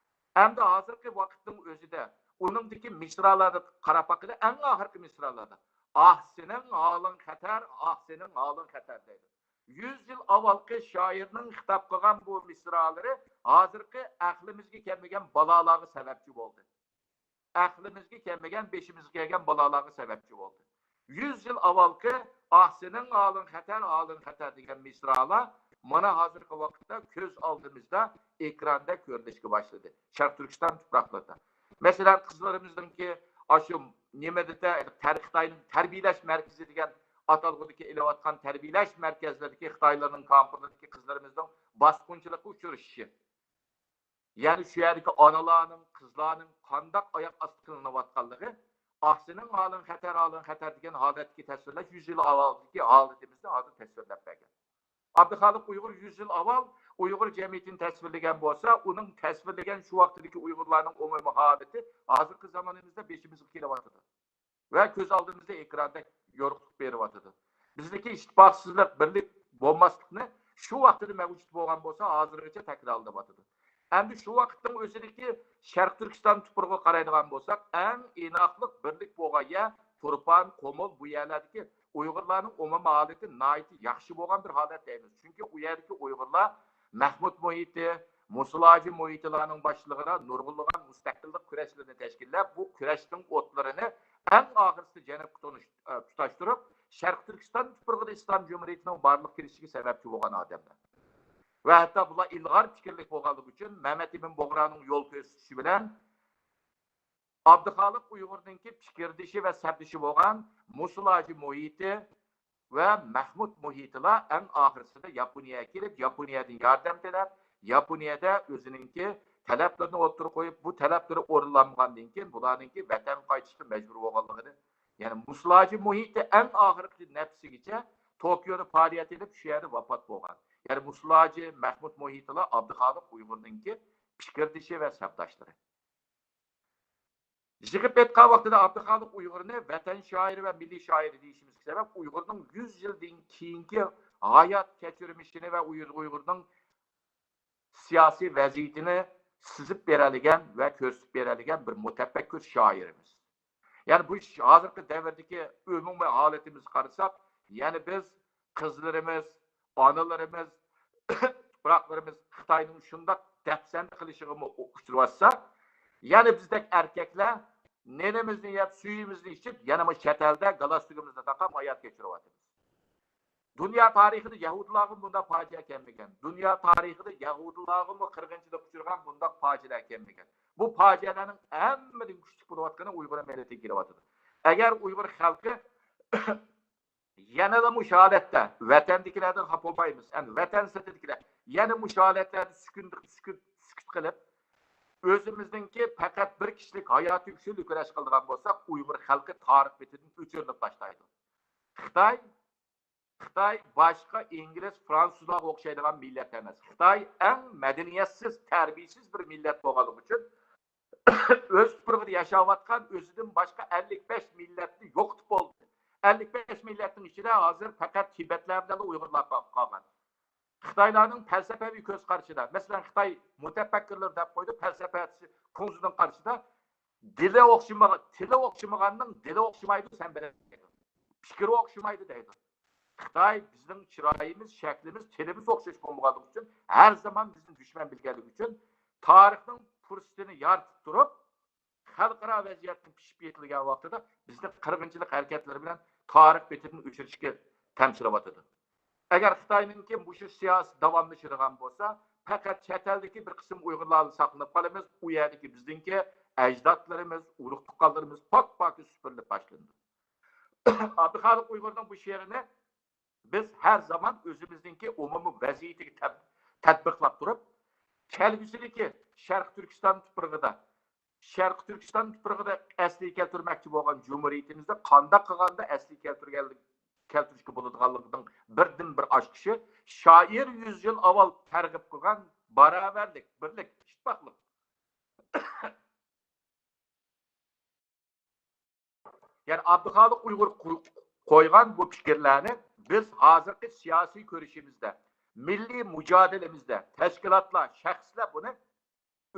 ئەمدى ھازىرقى ۋاقىتنىڭ ئۆزىدە ئۇنىڭدىكى مىسرالارنى قاراپ باققىلى، ئەڭ ئاخىرقى مىسرالاردا، ئاھ، سېنىڭ ھالىڭ خەتەر، ئاھ، سېنىڭ ھالىڭ خەتەر دەيدۇ. يۈز يىل ئاۋۋالقى شائىرنىڭ خىتاب قىلغان بۇ مىسرالىرى ھازىرقى ئەقلىمىزگە كەلمىگەن بالالاغا سەۋەبچى بولدى. ئەقلىمىزگە كەلمىگەن، بېشىمىزغا كەلگەن بالالاغا سەۋەبچى بولدى. يۈز يىل ئاۋۋالقى ئاھ، سېنىڭ ھالىڭ خەتەر، ھالىڭ خەتەر دېگەن مىسرالار مانا ھازىرقى ۋاقىتتا كۆز ئالدىمىزدا ئېكراندا كۆرۈلۈشكە باشلىدى. شەرقىي تۈركىستان تۇپراقلىرىدا. مەسىلەن، قىزلىرىمىزنىڭكى ئاشۇ نېمىدە، تەر-، خىتاينىڭ تەربىيەلەش مەركىزى دېگەن ئاتالغۇدىكى ئېلىۋاتقان تەربىيەلەش مەركەزلىرىدىكى خىتايلارنىڭ كامپلىرىدىكى قىزلىرىمىزنىڭ باسقۇنچىلىققا ئۇچرىشىشى. يەنى شۇ يەردىكى ئانىلارنىڭ، قىزلارنىڭ قانداق ئاياق ئاستى قىلىنىۋاتقانلىقى، ئاھ، سېنىڭ ھالىڭ خەتەر، ھالىڭ خەتەر دېگەن ھالەتتىكى تەسۋىرلەش يۈز يىل ئاۋۋالدىكى ھالىتىمىزنى ھازىر تەسۋىرلەپ بەرگەن. ئابدۇخالىق ئۇيغۇر يۈز يىل ئاۋۋال ئۇيغۇر جەمئىيىتىنى تەسۋىرلىگەن بولسا، ئۇنىڭ تەسۋىرلىگەن شۇ ۋاقتىدىكى ئۇيغۇرلارنىڭ ئومۇمىي ھالىتى ھازىرقى زامانىمىزدا بېشىمىزغا كېلىۋاتىدۇ. ۋە كۆز ئالدىمىزدا ئېكراندەك يورۇقلۇق بېرىۋاتىدۇ. بىزدىكى ئىتتىپاقسىزلىق، بىرلىك بولماسلىقنى شۇ ۋاقتىدا مەۋجۇت بولغان بولسا، ھازىرغىچە تەكرارلىنىۋاتىدۇ. ئەمدى شۇ ۋاقىتنىڭ ئۆزىدىكى شەرقىي تۈركىستان تۇپرىقىغا قارايدىغان بولساق، ئەڭ ئىناقلىق، بىرلىك بولغان يەر تۇرپان، قۇمۇل، بۇ يەرلەردىكى ئۇيغۇرلارنىڭ ئومۇمىي ھالىتى ناھايىتى ياخشى بولغان بىر ھالەت دەيمىز. چۈنكى ئۇ يەردىكى ئۇيغۇرلار مەھمۇد مۇھىتى، مۇسۇل ھاجى مۇھىتىلارنىڭ باشچىلىقىدا نۇرغۇنلىغان مۇستەقىللىق كۈرەشلىرىنى تەشكىللەپ، بۇ كۈرەشنىڭ ئوتلىرىنى ئەڭ ئاخىرسىدا جەنۇبقا تونۇش-، ئە، تۇتاشتۇرۇپ، شەرقىي تۈركىستان تۇپرىقىدا ئىسلام جۇمھۇرىيىتىنىڭ بارلىققا كېلىشىگە سەۋەبچى بولغان ئادەملەر. ۋە ھەتتا بۇلار ئىلغار پىكىرلىك بولغانلىقى ئۈچۈن، مەمەت ئىمىن بۇغرانىڭ يول كۆرسىتىشى بىلەن ئابدۇخالىق ئۇيغۇرنىڭكى پىكىردىشى ۋە سەپدىشى بولغان مۇسۇل ھاجى مۇھىتى ۋە مەھمۇد مۇھىتىلار ئەڭ ئاخىرسىدا ياپونىيەگە كېلىپ، ياپونىيەدىن ياردەم تىلەپ، ياپونىيەدە ئۆزىنىڭكى تەلەپلىرىنى ئوتتۇرىغا قويۇپ، بۇ تەلەپلىرى ئورۇنلانمىغاندىن كېيىن، بۇلارنىڭكى ۋەتەنگە قايتىشقا مەجبۇر بولغانلىقىنى، يەنى مۇسۇل ھاجى مۇھىتى ئەڭ ئاخىرقى نەپسىگىچە توكيودا پائالىيەت ئېلىپ، شۇ يەردە ۋاپات بولغان. يەنى مۇسۇل ھاجى، مەھمۇد مۇھىتىلار ئابدۇخالىق ئۇيغۇرنىڭكى پىكىردىشى ۋە سەپداشلىرى. يىغىپ ئېيتقان ۋاقتىدا ئابدۇخالىق ئۇيغۇرنى ۋەتەن شائىرى ۋە مىللىي شائىرى دېيىشىمىزگە سەۋەب، ئۇيغۇرنىڭ يۈز يىلدىن كېيىنكى ھايات كەچۈرمىشىنى ۋە ئۇيغۇر-، ئۇيغۇرنىڭ سىياسىي ۋەزىيىتىنى سىزىپ بېرەلىگەن ۋە كۆرسىتىپ بېرەلىگەن بىر مۇتەپەككۇر شائىرىمىز. يەنى بۇ ش-، ھازىرقى دەۋردىكى ئومۇمىي ھالىتىمىزگە قارىساق، يەنى بىز قىزلىرىمىز، ئانىلىرىمىز، تۇپراقلىرىمىز خىتاينىڭ شۇنداق دەپسەندە قىلىشىغىمۇ ئۇچرىۋاتسا، يەنە بىزدەك ئەركەكلەر نېنىمىزنى يەپ، سۈيىمىزنى ئىچىپ، يەنىمۇ چەت ئەلدە گالستۇكىمىزنى تاقاپ ھايات كەچۈرۈۋاتىمىز. دۇنيا تارىخىدا يەھۇدىيلارغىمۇ بۇنداق پاجىئە كەلمىگەن. دۇنيا تارىخىدا يەھۇدىيلارغىمۇ قىرغىنچىلىققا ئۇچرىغان بۇنداق پاجىئەلەر كەلمىگەن. بۇ پاجىئەلەرنىڭ ھەممىدىن كۈچلۈك بولۇۋاتقىنى ئۇيغۇر مىللىتىگە كېلىۋاتىدۇ. ئەگەر ئۇيغۇر خەلقى يەنىلا مۇشۇ ھالەتتە، ۋەتەندىكىلەردىن خاپا بولمايمىز، ئەمدى ۋەتەن سىرتىدىكىلەر يەنە مۇشۇ ھالەتلەردە سۈكۈت، سۈكۈت، سۈكۈت قىلىپ، ئۆزىمىزنىڭكى پەقەت بىر كىشىلىك ھاياتى ئۈچۈن كۈرەش قىلىدىغان بولساق، ئۇيغۇر خەلقى تارىخ بېتىدىن ئۆچۈرۈلۈپ تاشلايدۇ. خىتاي، خىتاي باشقا ئىنگلىز، فرانسۇزلارغا ئوخشايدىغان مىللەت ئەمەس. خىتاي ئەڭ مەدەنىيەتسىز، تەربىيەسىز بىر مىللەت بولغانلىقى ئۈچۈن، ئۆز تۇپرىقىدا ياشاۋاتقان ئۆزىدىن باشقا ئەللىك بەش مىللەتنى يوقىتىپ بولدى. ئەللىك بەش مىللەتنىڭ ئىچىدە ھازىر پەقەت تىبەتلەر بىلەن ئۇيغۇرلار قال-، قالغان. خىتايلارنىڭ پەلسەپىۋى كۆز قارىشىدا، مەسىلەن، خىتاي مۇتەپەككۇرلىرى دەپ قويدى، پەلسەپىچى كۇڭزىنىڭ قارىشىدا دىلى ئوخشىمىغان، تىلى ئوخشىمىغاننىڭ دىلى ئوخشىمايدۇ، سەن بىلەن دەيدۇ. پىكرى ئوخشىمايدۇ دەيدۇ. خىتاي بىزنىڭ چىرايىمىز، شەكلىمىز، تىلىمىز ئوخشاش بولمىغانلىقى ئۈچۈن ھەر زامان بىزنى دۈشمەن بىلگەنلىكى ئۈچۈن تارىخنىڭ پۇرسىتىنى يارىتىپ تۇرۇپ، خەلقئارا ۋەزىيەتنىڭ پىشىپ يېتىلگەن ۋاقتىدا بىزنى قىرغىنچىلىق ھەرىكەتلىرى بىلەن تارىخ بېتىدىن ئۆچۈرۈشكە تەمشىلىۋاتىدۇ. ئەگەر خىتاينىڭكى مۇشۇ سىياسىتى داۋاملىشىدىغان بولسا، پەقەت چەت ئەلدىكى بىر قىسىم ئۇيغۇرلارلا ساقلىنىپ قالىمىز، ئۇ يەردىكى بىزنىڭكى ئەجدادلىرىمىز، ئۇرۇق تۇغقانلىرىمىز پاك-پاكىز سۈپۈرۈلۈپ تاشلىنىدۇ. ئابدۇخالىق ئۇيغۇرنىڭ بۇ شېئىرىنى بىز ھەر زامان ئۆزىمىزنىڭكى ئومۇمىي ۋەزىيىتىگە تەت-، تەتبىقلاپ تۇرۇپ، كەلگۈسىدىكى شەرقىي تۈركىستان تۇپرىقىدا، شەرقىي تۈركىستان تۇپرىقىدا ئەسلىگە كەلتۈرمەكچى بولغان جۇمھۇرىيىتىمىزنى قانداق قىلغاندا ئەسلىگە كەلتۈرگەنلىك، كەلتۈرۈشكە بولىدىغانلىقىنىڭ بىردىنبىر ئاچقۇچى شائىر يۈز يىل ئاۋۋال تەرغىب قىلغان باراۋەرلىك، بىرلىك، ئىتتىپاقلىق. يەنى ئابدۇخالىق ئۇيغۇر قو-، قويغان بۇ پىكىرلەرنى بىز ھازىرقى سىياسىي كۈرىشىمىزدە، مىللىي مۇجادىلىمىزدە تەشكىلاتلار، شەخسلەر بۇنى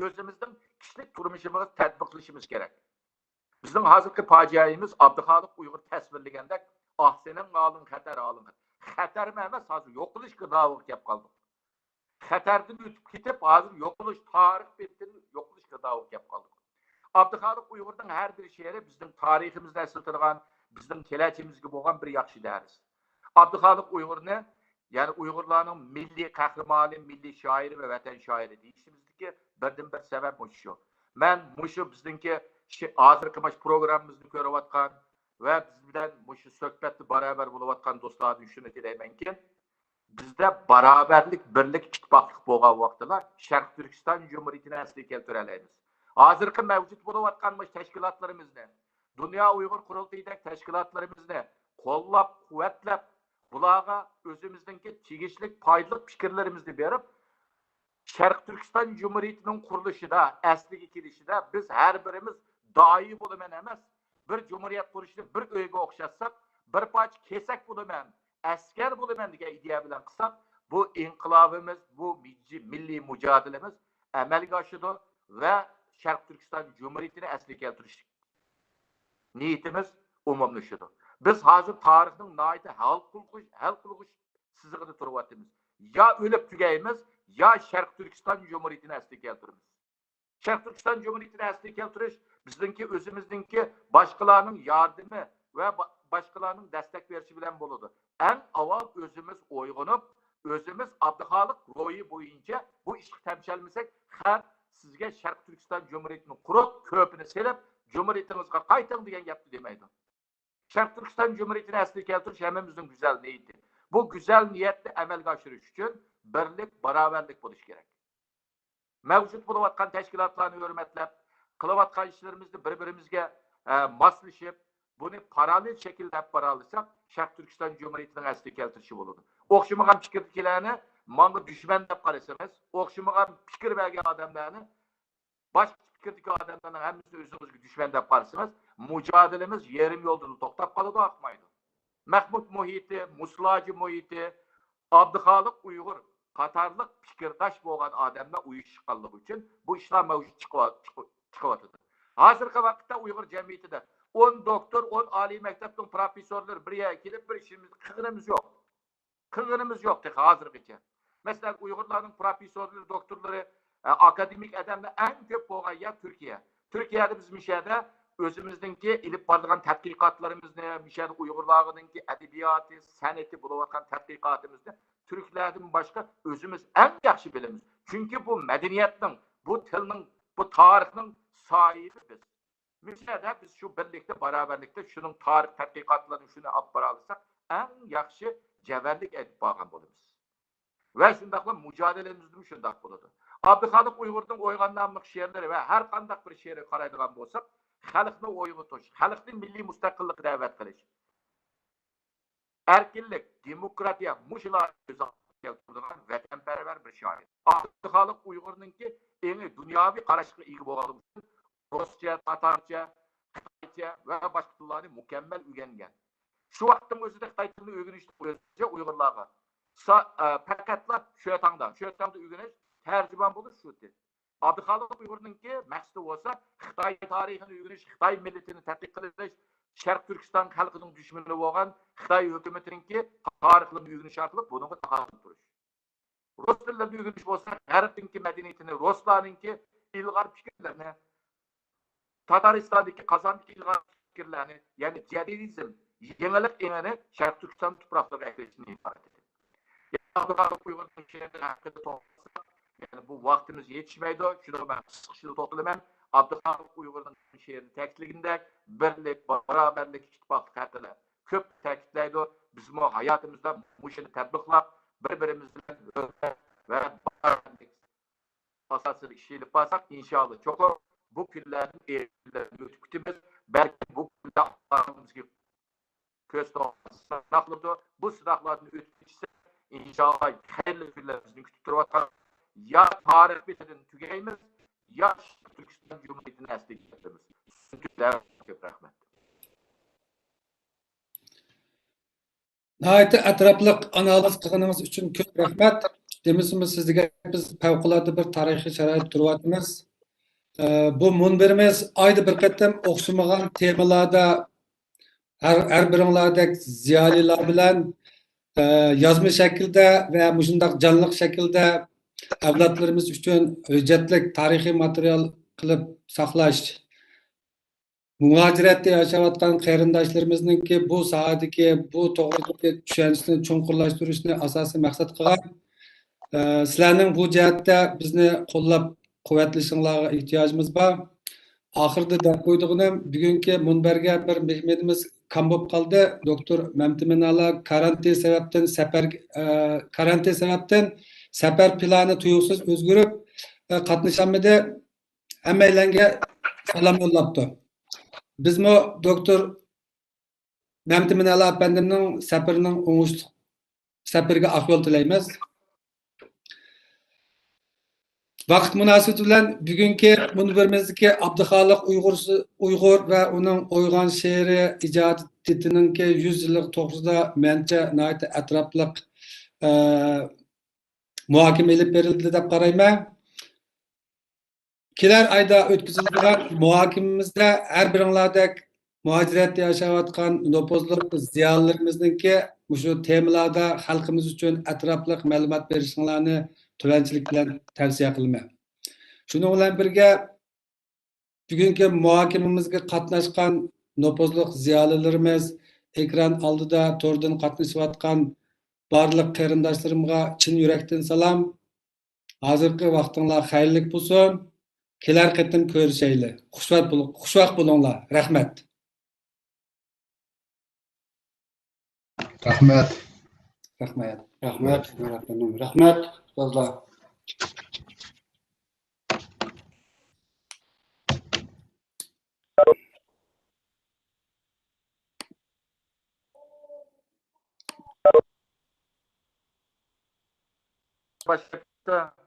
ئۆزىمىزنىڭ كىشىلىك تۇرمۇشىمىزغا تەتبىقلىشىمىز كېرەك. بىزنىڭ ھازىرقى پاجىئەمىز ئابدۇخالىق ئۇيغۇر تەسۋىرلىگەندەك، ئاھ، سېنىڭ ھالىڭ خەتەر، ھالىڭ خەتەر. خەتەرمۇ ئەمەس، ھازىر يوقىلىش گىردابىغا كەپ قالدۇق. خەتەردىن ئۆتۈپ كېتىپ، ھازىر يوقىلىش، تارىخ بېتىدىن يوقىلىش گىردابىغا كەپ قالدۇق. ئابدۇخالىق ئۇيغۇرنىڭ ھەر بىر شېئىرى بىزنىڭ تارىخىمىزنى ئەسلىتىدىغان، بىزنىڭ كېلەچىكىمىزگە بولغان بىر ياخشى دەرس. ئابدۇخالىق ئۇيغۇرنى، يەنى ئۇيغۇرلارنىڭ مىللىي قەھرىمانى، مىللىي شائىرى ۋە ۋەتەن شائىرى دېيىشىمىزدىكى بىردىنبىر سەۋەب مۇشۇ شۇ. مەن مۇشۇ بىزنىڭكى شى-، ھازىرقى مانا شۇ پروگراممىمىزنى كۆرۈۋاتقان ۋە بىز بىلەن مۇشۇ سۆھبەتتە باراۋەر بولۇۋاتقان دوستلاردىن شۇنى تىلەيمەنكى، بىزدە باراۋەرلىك، بىرلىك، ئىتتىپاقلىق بولغان ۋاقتىدا شەرقىي تۈركىستان جۇمھۇرىيىتىنى ئەسلىگە كەلتۈرەلەيمىز. ھازىرقى مەۋجۇت بولۇۋاتقان مۇشۇ تەشكىلاتلىرىمىزنى، دۇنيا ئۇيغۇر قۇرۇلتىيىدەك تەشكىلاتلىرىمىزنى قوللاپ، قۇۋۋەتلەپ، بۇلارغا ئۆزىمىزنىڭكى تېگىشلىك پايدىلىق پىكىرلىرىمىزنى بېرىپ، شەرقىي تۈركىستان جۇمھۇرىيىتىنىڭ قۇرۇلۇشىدا، ئەسلىگە كېلىشىدە بىز ھەر بىرىمىز داھىي بولىمەن ئەمەس، بىر جۇمھۇرىيەت قۇرۇشنى بىر ئۆيگە ئوخشاتساق، بىر پارچە كېسەك بولىمەن، ئەسكەر بولىمەن دېگەن ئىدىيە بىلەن قىلساق، بۇ ئىنقىلابىمىز، بۇ مىججى-، مىللىي مۇجادىلىمىز ئەمەلگە ئاشىدۇ ۋە شەرقىي تۈركىستان جۇمھۇرىيىتىنى ئەسلىگە كەلتۈرۈشلۈك نىيىتىمىز ئومۇملىشىدۇ. بىز ھازىر تارىخنىڭ ناھايىتى ھەل قىلغۇچ، ھەل قىلغۇچ سىزىقىدا تۇرۇۋاتىمىز. يا ئۆلۈپ تۈگەيمىز، يا شەرقىي تۈركىستان جۇمھۇرىيىتىنى ئەسلىگە كەلتۈرىمىز. شەرقىي تۈركىستان جۇمھۇرىيىتىنى ئەسلىگە كەلتۈرۈش بىزنىڭكى ئۆزىمىزنىڭكى باشقىلارنىڭ ياردىمى ۋە با-، باشقىلارنىڭ دەستەك بېرىشى بىلەن بولىدۇ. ئەڭ ئاۋۋال ئۆزىمىز ئويغىنىپ، ئۆزىمىز ئابدۇخالىق روھى بويىچە بۇ ئىشقا تەمشەلمىسەك، خەق سىزگە شەرقىي تۈركىستان جۇمھۇرىيىتىنى قۇرۇپ، كۆپىنى سېلىپ، جۇمھۇرىيىتىڭىزگە قايتىڭ دېگەن گەپنى دېمەيدۇ. شەرقىي تۈركىستان جۇمھۇرىيىتىنى ئەسلىگە كەلتۈرۈش ھەممىمىزنىڭ گۈزەل نىيىتى. بۇ گۈزەل نىيەتنى ئەمەلگە ئاشۇرۇش ئۈچۈن بىرلىك، باراۋەرلىك بولۇش كېرەك. مەۋجۇت بولۇۋاتقان تەشكىلاتلارنى ھۆرمەتلەپ، قىلىۋاتقان ئىشلىرىمىزنى بىر-بىرىمىزگە، ئە، ماسلىشىپ، بۇنى پاراللېل شەكىلدە ئېلىپ بارالىساق، شەرقىي تۈركىستان جۇمھۇرىيىتىنىڭ ئەسلىگە كەلتۈرۈشى بولىدۇ. ئوخشىمىغان پىكىردىكىلەرنى ماڭا دۈشمەن دەپ قارىسىڭىز، ئوخشىمىغان پىكىر بەرگەن ئادەملەرنى، باشقا پىكىردىكى ئادەملەرنىڭ ھەممىسىنى ئۆزىڭىزگە دۈشمەن دەپ قارىسىڭىز، مۇجادىلىمىز يېرىم يولدىلا توختاپ قالىدۇ، ئاقمايدۇ. مەھمۇد مۇھىتى، مۇسلاجى مۇھىتى، ئابدۇخالىق ئۇيغۇر قاتارلىق پىكىرداش بولغان ئادەملەر ئۇيۇشۇشقانلىقى ئۈچۈن بۇ ئىشلار مەۋجۇت چىقىۋا-، چىقىۋ-، چىقىۋاتىدۇ. ھازىرقى ۋاقىتتا ئۇيغۇر جەمئىيىتىدە ئون دوكتور، ئون ئالىي مەكتەپنىڭ پروفېسسورلىرى بىر يەرگە كېلىپ، بىر ئىشىمىز، قىلغىنىمىز يوق. قىلغىنىمىز يوق تېخى ھازىرغىچە. مەسىلەن، ئۇيغۇرلارنىڭ پروفېسسورلىرى، دوكتورلىرى، ئە، ئاكادېمىك ئادەملەر ئەڭ كۆپ بولغان يەر تۈركىيە. تۈركىيەدە بىز مۇشۇ يەردە ئۆزىمىزنىڭكى ئېلىپ بارىدىغان تەتقىقاتلىرىمىزنى، مۇشۇ يەردە ئۇيغۇرلارنىڭكى ئەدەبىياتى، سەنئىتى بولۇۋاتقان تەتقىقاتىمىزنى تۈركلەردىن باشقا ئۆزىمىز ئەڭ ياخشى بىلىمىز. چۈنكى بۇ مەدەنىيەتنىڭ، بۇ تىلنىڭ، بۇ تارىخنىڭ ساھىبى بىز. مۇشۇ يەردە بىز شۇ بىرلىكتە، باراۋەرلىكتە شۇنىڭ تارىخ تەتقىقاتلىرىنى شۇنى ئاپ بارالىساق، ئەڭ ياخشى جەۋھەرلىك ئېلىپ بارغان بولىمىز. ۋە شۇنداقلا مۇجادىلىمىزمۇ شۇنداق بولىدۇ. ئابدۇخالىق ئۇيغۇرنىڭ ئويغان ناملىق شېئىرلىرى ۋە ھەر قانداق بىر شېئىرىگە قارايدىغان بولساق، خەلقنى ئويغىتىش، خەلقنى مىللىي مۇستەقىللىققا دەۋەت قىلىش، ئەركىنلىك، دېموكراتىيە، مۇشۇلار ئۆز ئالدىغا كەلتۈرىدىغان ۋەتەنپەرۋەر بىر شائىر. ئابدۇخالىق ئۇيغۇرنىڭكى ئېڭى دۇنياۋى قاراشقا ئىگە بولغانلىقى ئۈچۈن رۇسچە، تاتارچە، خىتايچە ۋە باشقا تىللارنى مۇكەممەل ئۆگەنگەن. شۇ ۋاقىتنىڭ ئۆزىدە خىتاي تىلىنى ئۆگىنىشتە ئۆزىچە ئۇيغۇرلارغا سا-، ئە، پەقەتلا شۆتاڭدا، شۆتاڭدا ئۆگىنىش، تەرجىمان بولۇش شۇ تىل. ئابدۇخالىق ئۇيغۇرنىڭكى مەقسىتى بولسا خىتاي تارىخىنى ئۆگىنىش، خىتاي مىللىتىنى تەتقىق قىلىش، شەرقىي تۈركىستان خەلقىنىڭ دۈشمىنى بولغان خىتاي ھۆكۈمىتىنىڭكى تارىخلىرىنى ئۆگىنىش ئارقىلىق بۇنىڭغا تاقابىل تۇرۇش. رۇس تىللىرىنى ئۆگىنىش بولسا غەربنىڭكى مەدەنىيىتىنى، رۇسلارنىڭكى ئىلغار پىكىرلىرىنى، تاتارىستاندىكى، قازاندىكى ئىلغار پىكىرلەرنى، يەنى جەدىدىزم، يېڭىلىق ئېڭىنى شەرقىي تۈركىستان تۇپراقلىرىغا ئەكىرىشتىن ئىبارەت ئىدى. يەنى ئابدۇخالىق ئۇيغۇرنىڭ شېئىرى ھەققىدە توختالساق، يەنى بۇ ۋاقتىمىز يېتىشمەيدۇ، شۇنىڭغا مەن قىسقىچىلا توختىلىمەن. ئابدۇخالىق ئۇيغۇرنىڭ شېئىرىدا تەكىتلىگىنىدەك، بىرلىك، باراۋەرلىك، ئىتتىپاقلىق ھەققىدە كۆپ تەكىتلەيدۇ. بىزمۇ ھاياتىمىزدا مۇشۇنى تەتبىقلاپ، بىر-بىرىمىز بىلەن ھۆرمەت ۋە باراۋەرلىك ئىش ئېلىپ بارساق، ئىنشاللا، چوقۇم بۇ كۈنلەردىن ئۆتۈپ كېتىمىز. بەلكى بۇ كۈندە ئاللانىڭ بىزگە كۆرسىتىۋاتقان سىناقلىرىدۇر. بۇ سىناقلاردىن ئۆتۈپ كەتسەك، ئىنشاللا، خەيرلىك كۈنلەر بىزنى كۈتۈپ تۇرۇۋاتقان. يا تارىخ بېتىدىن تۈگەيمىز، يا تۈركىستان جۇمھۇرىيىتىنى ئەسلىگە كەلتۈرىمىز. كۆپ رەھمەت. ناھايىتى ئەتراپلىق ئانالىز قىلغىنىڭىز ئۈچۈن كۆپ رەھمەت. دېمىسىمۇ، سىز دېگەن بىز پەۋقۇلئاددە بىر تارىخىي شارائىتتا تۇرۇۋاتىمىز. ئە، بۇ مۇنبىرىمىز ئايدا بىر قېتىم ئوخشىمىغان تېمىلاردا ھەر، ھەر بىرىڭلاردەك زىيالىيلار بىلەن، ئە، يازما شەكىلدە ۋە مۇشۇنداق جانلىق شەكىلدە ئەۋلادلىرىمىز ئۈچۈن ھۆججەتلىك تارىخىي ماتېرىيال قىلىپ ساقلاش، مۇھاجىرەتتە ياشاۋاتقان قېرىنداشلىرىمىزنىڭكى بۇ ساھەدىكى، بۇ توغرىدىكى چۈشەنچىسىنى چوڭقۇرلاشتۇرۇشنى ئاساسىي مەقسەت قىلغان. ئە، سىلەرنىڭ بۇ جەھەتتە بىزنى قوللاپ قۇۋۋەتلىشىڭلارغا ئېھتىياجىمىز بار. ئاخىرىدا دەپ قويىدىغىنىم، بۈگۈنكى مۇنبەرگە بىر مېھمىنىمىز كام بولۇپ قالدى. دوكتور مەمتىمىن ئالا كارانتىن سەۋەبتىن سەپەر، ئە، كارانتىن سەۋەبتىن سەپەر پىلانى تۇيۇقسىز ئۆزگىرىپ، ئە، قاتنىشالمىدى. ھەممەيلەنگە سالام يوللاپتۇ. بىزمۇ دوكتور مەمتىمىن ئالا ئەپەندىمنىڭ سەپىرىنىڭ ئوڭۇشلۇق سەپىرىگە ئاق يول تىلەيمىز. ۋاقىت مۇناسىۋىتى بىلەن بۈگۈنكى مۇنبىرىمىزدىكى ئابدۇخالىق ئۇيغۇر، ئۇيغۇر ۋە ئۇنىڭ ئويغان شېئىرى ئىجادىيىتىنىڭكى يۈز يىللىقى توغرىسىدا مەنچە ناھايىتى ئەتراپلىق، ئە، مۇھاكىمە ئېلىپ بېرىلدى دەپ قارايمەن. كېلەر ئايدا ئۆتكۈزۈلىدىغان مۇھاكىمىمىزدە ھەر بىرىڭلاردەك مۇھاجىرەتتە ياشاۋاتقان نوپۇزلۇق زىيالىيلىرىمىزنىڭكى مۇشۇ تېمىلاردا خەلقىمىز ئۈچۈن ئەتراپلىق مەلۇمات بېرىشىڭلارنى تۆۋەنچىلىك بىلەن تەۋسىيە قىلىمەن. شۇنىڭ بىلەن بىرگە، بۈگۈنكى مۇھاكىمىمىزگە قاتناشقان نوپۇزلۇق زىيالىيلىرىمىز، ئېكران ئالدىدا توردىن قاتنىشىۋاتقان بارلىق قېرىنداشلىرىمغا چىن يۈرەكتىن سالام. ھازىرقى ۋاقتىڭلار خەيرلىك بولسۇن. كېلەر قېتىم كۆرۈشەيلى. خۇشۋاق بول-، خۇشۋاق بولۇڭلار. رەھمەت. رەھمەت. رەھمەت. رەھمەت، رەھمەت، رەھمەت، ئۇستازلار. باشلاپتۇ.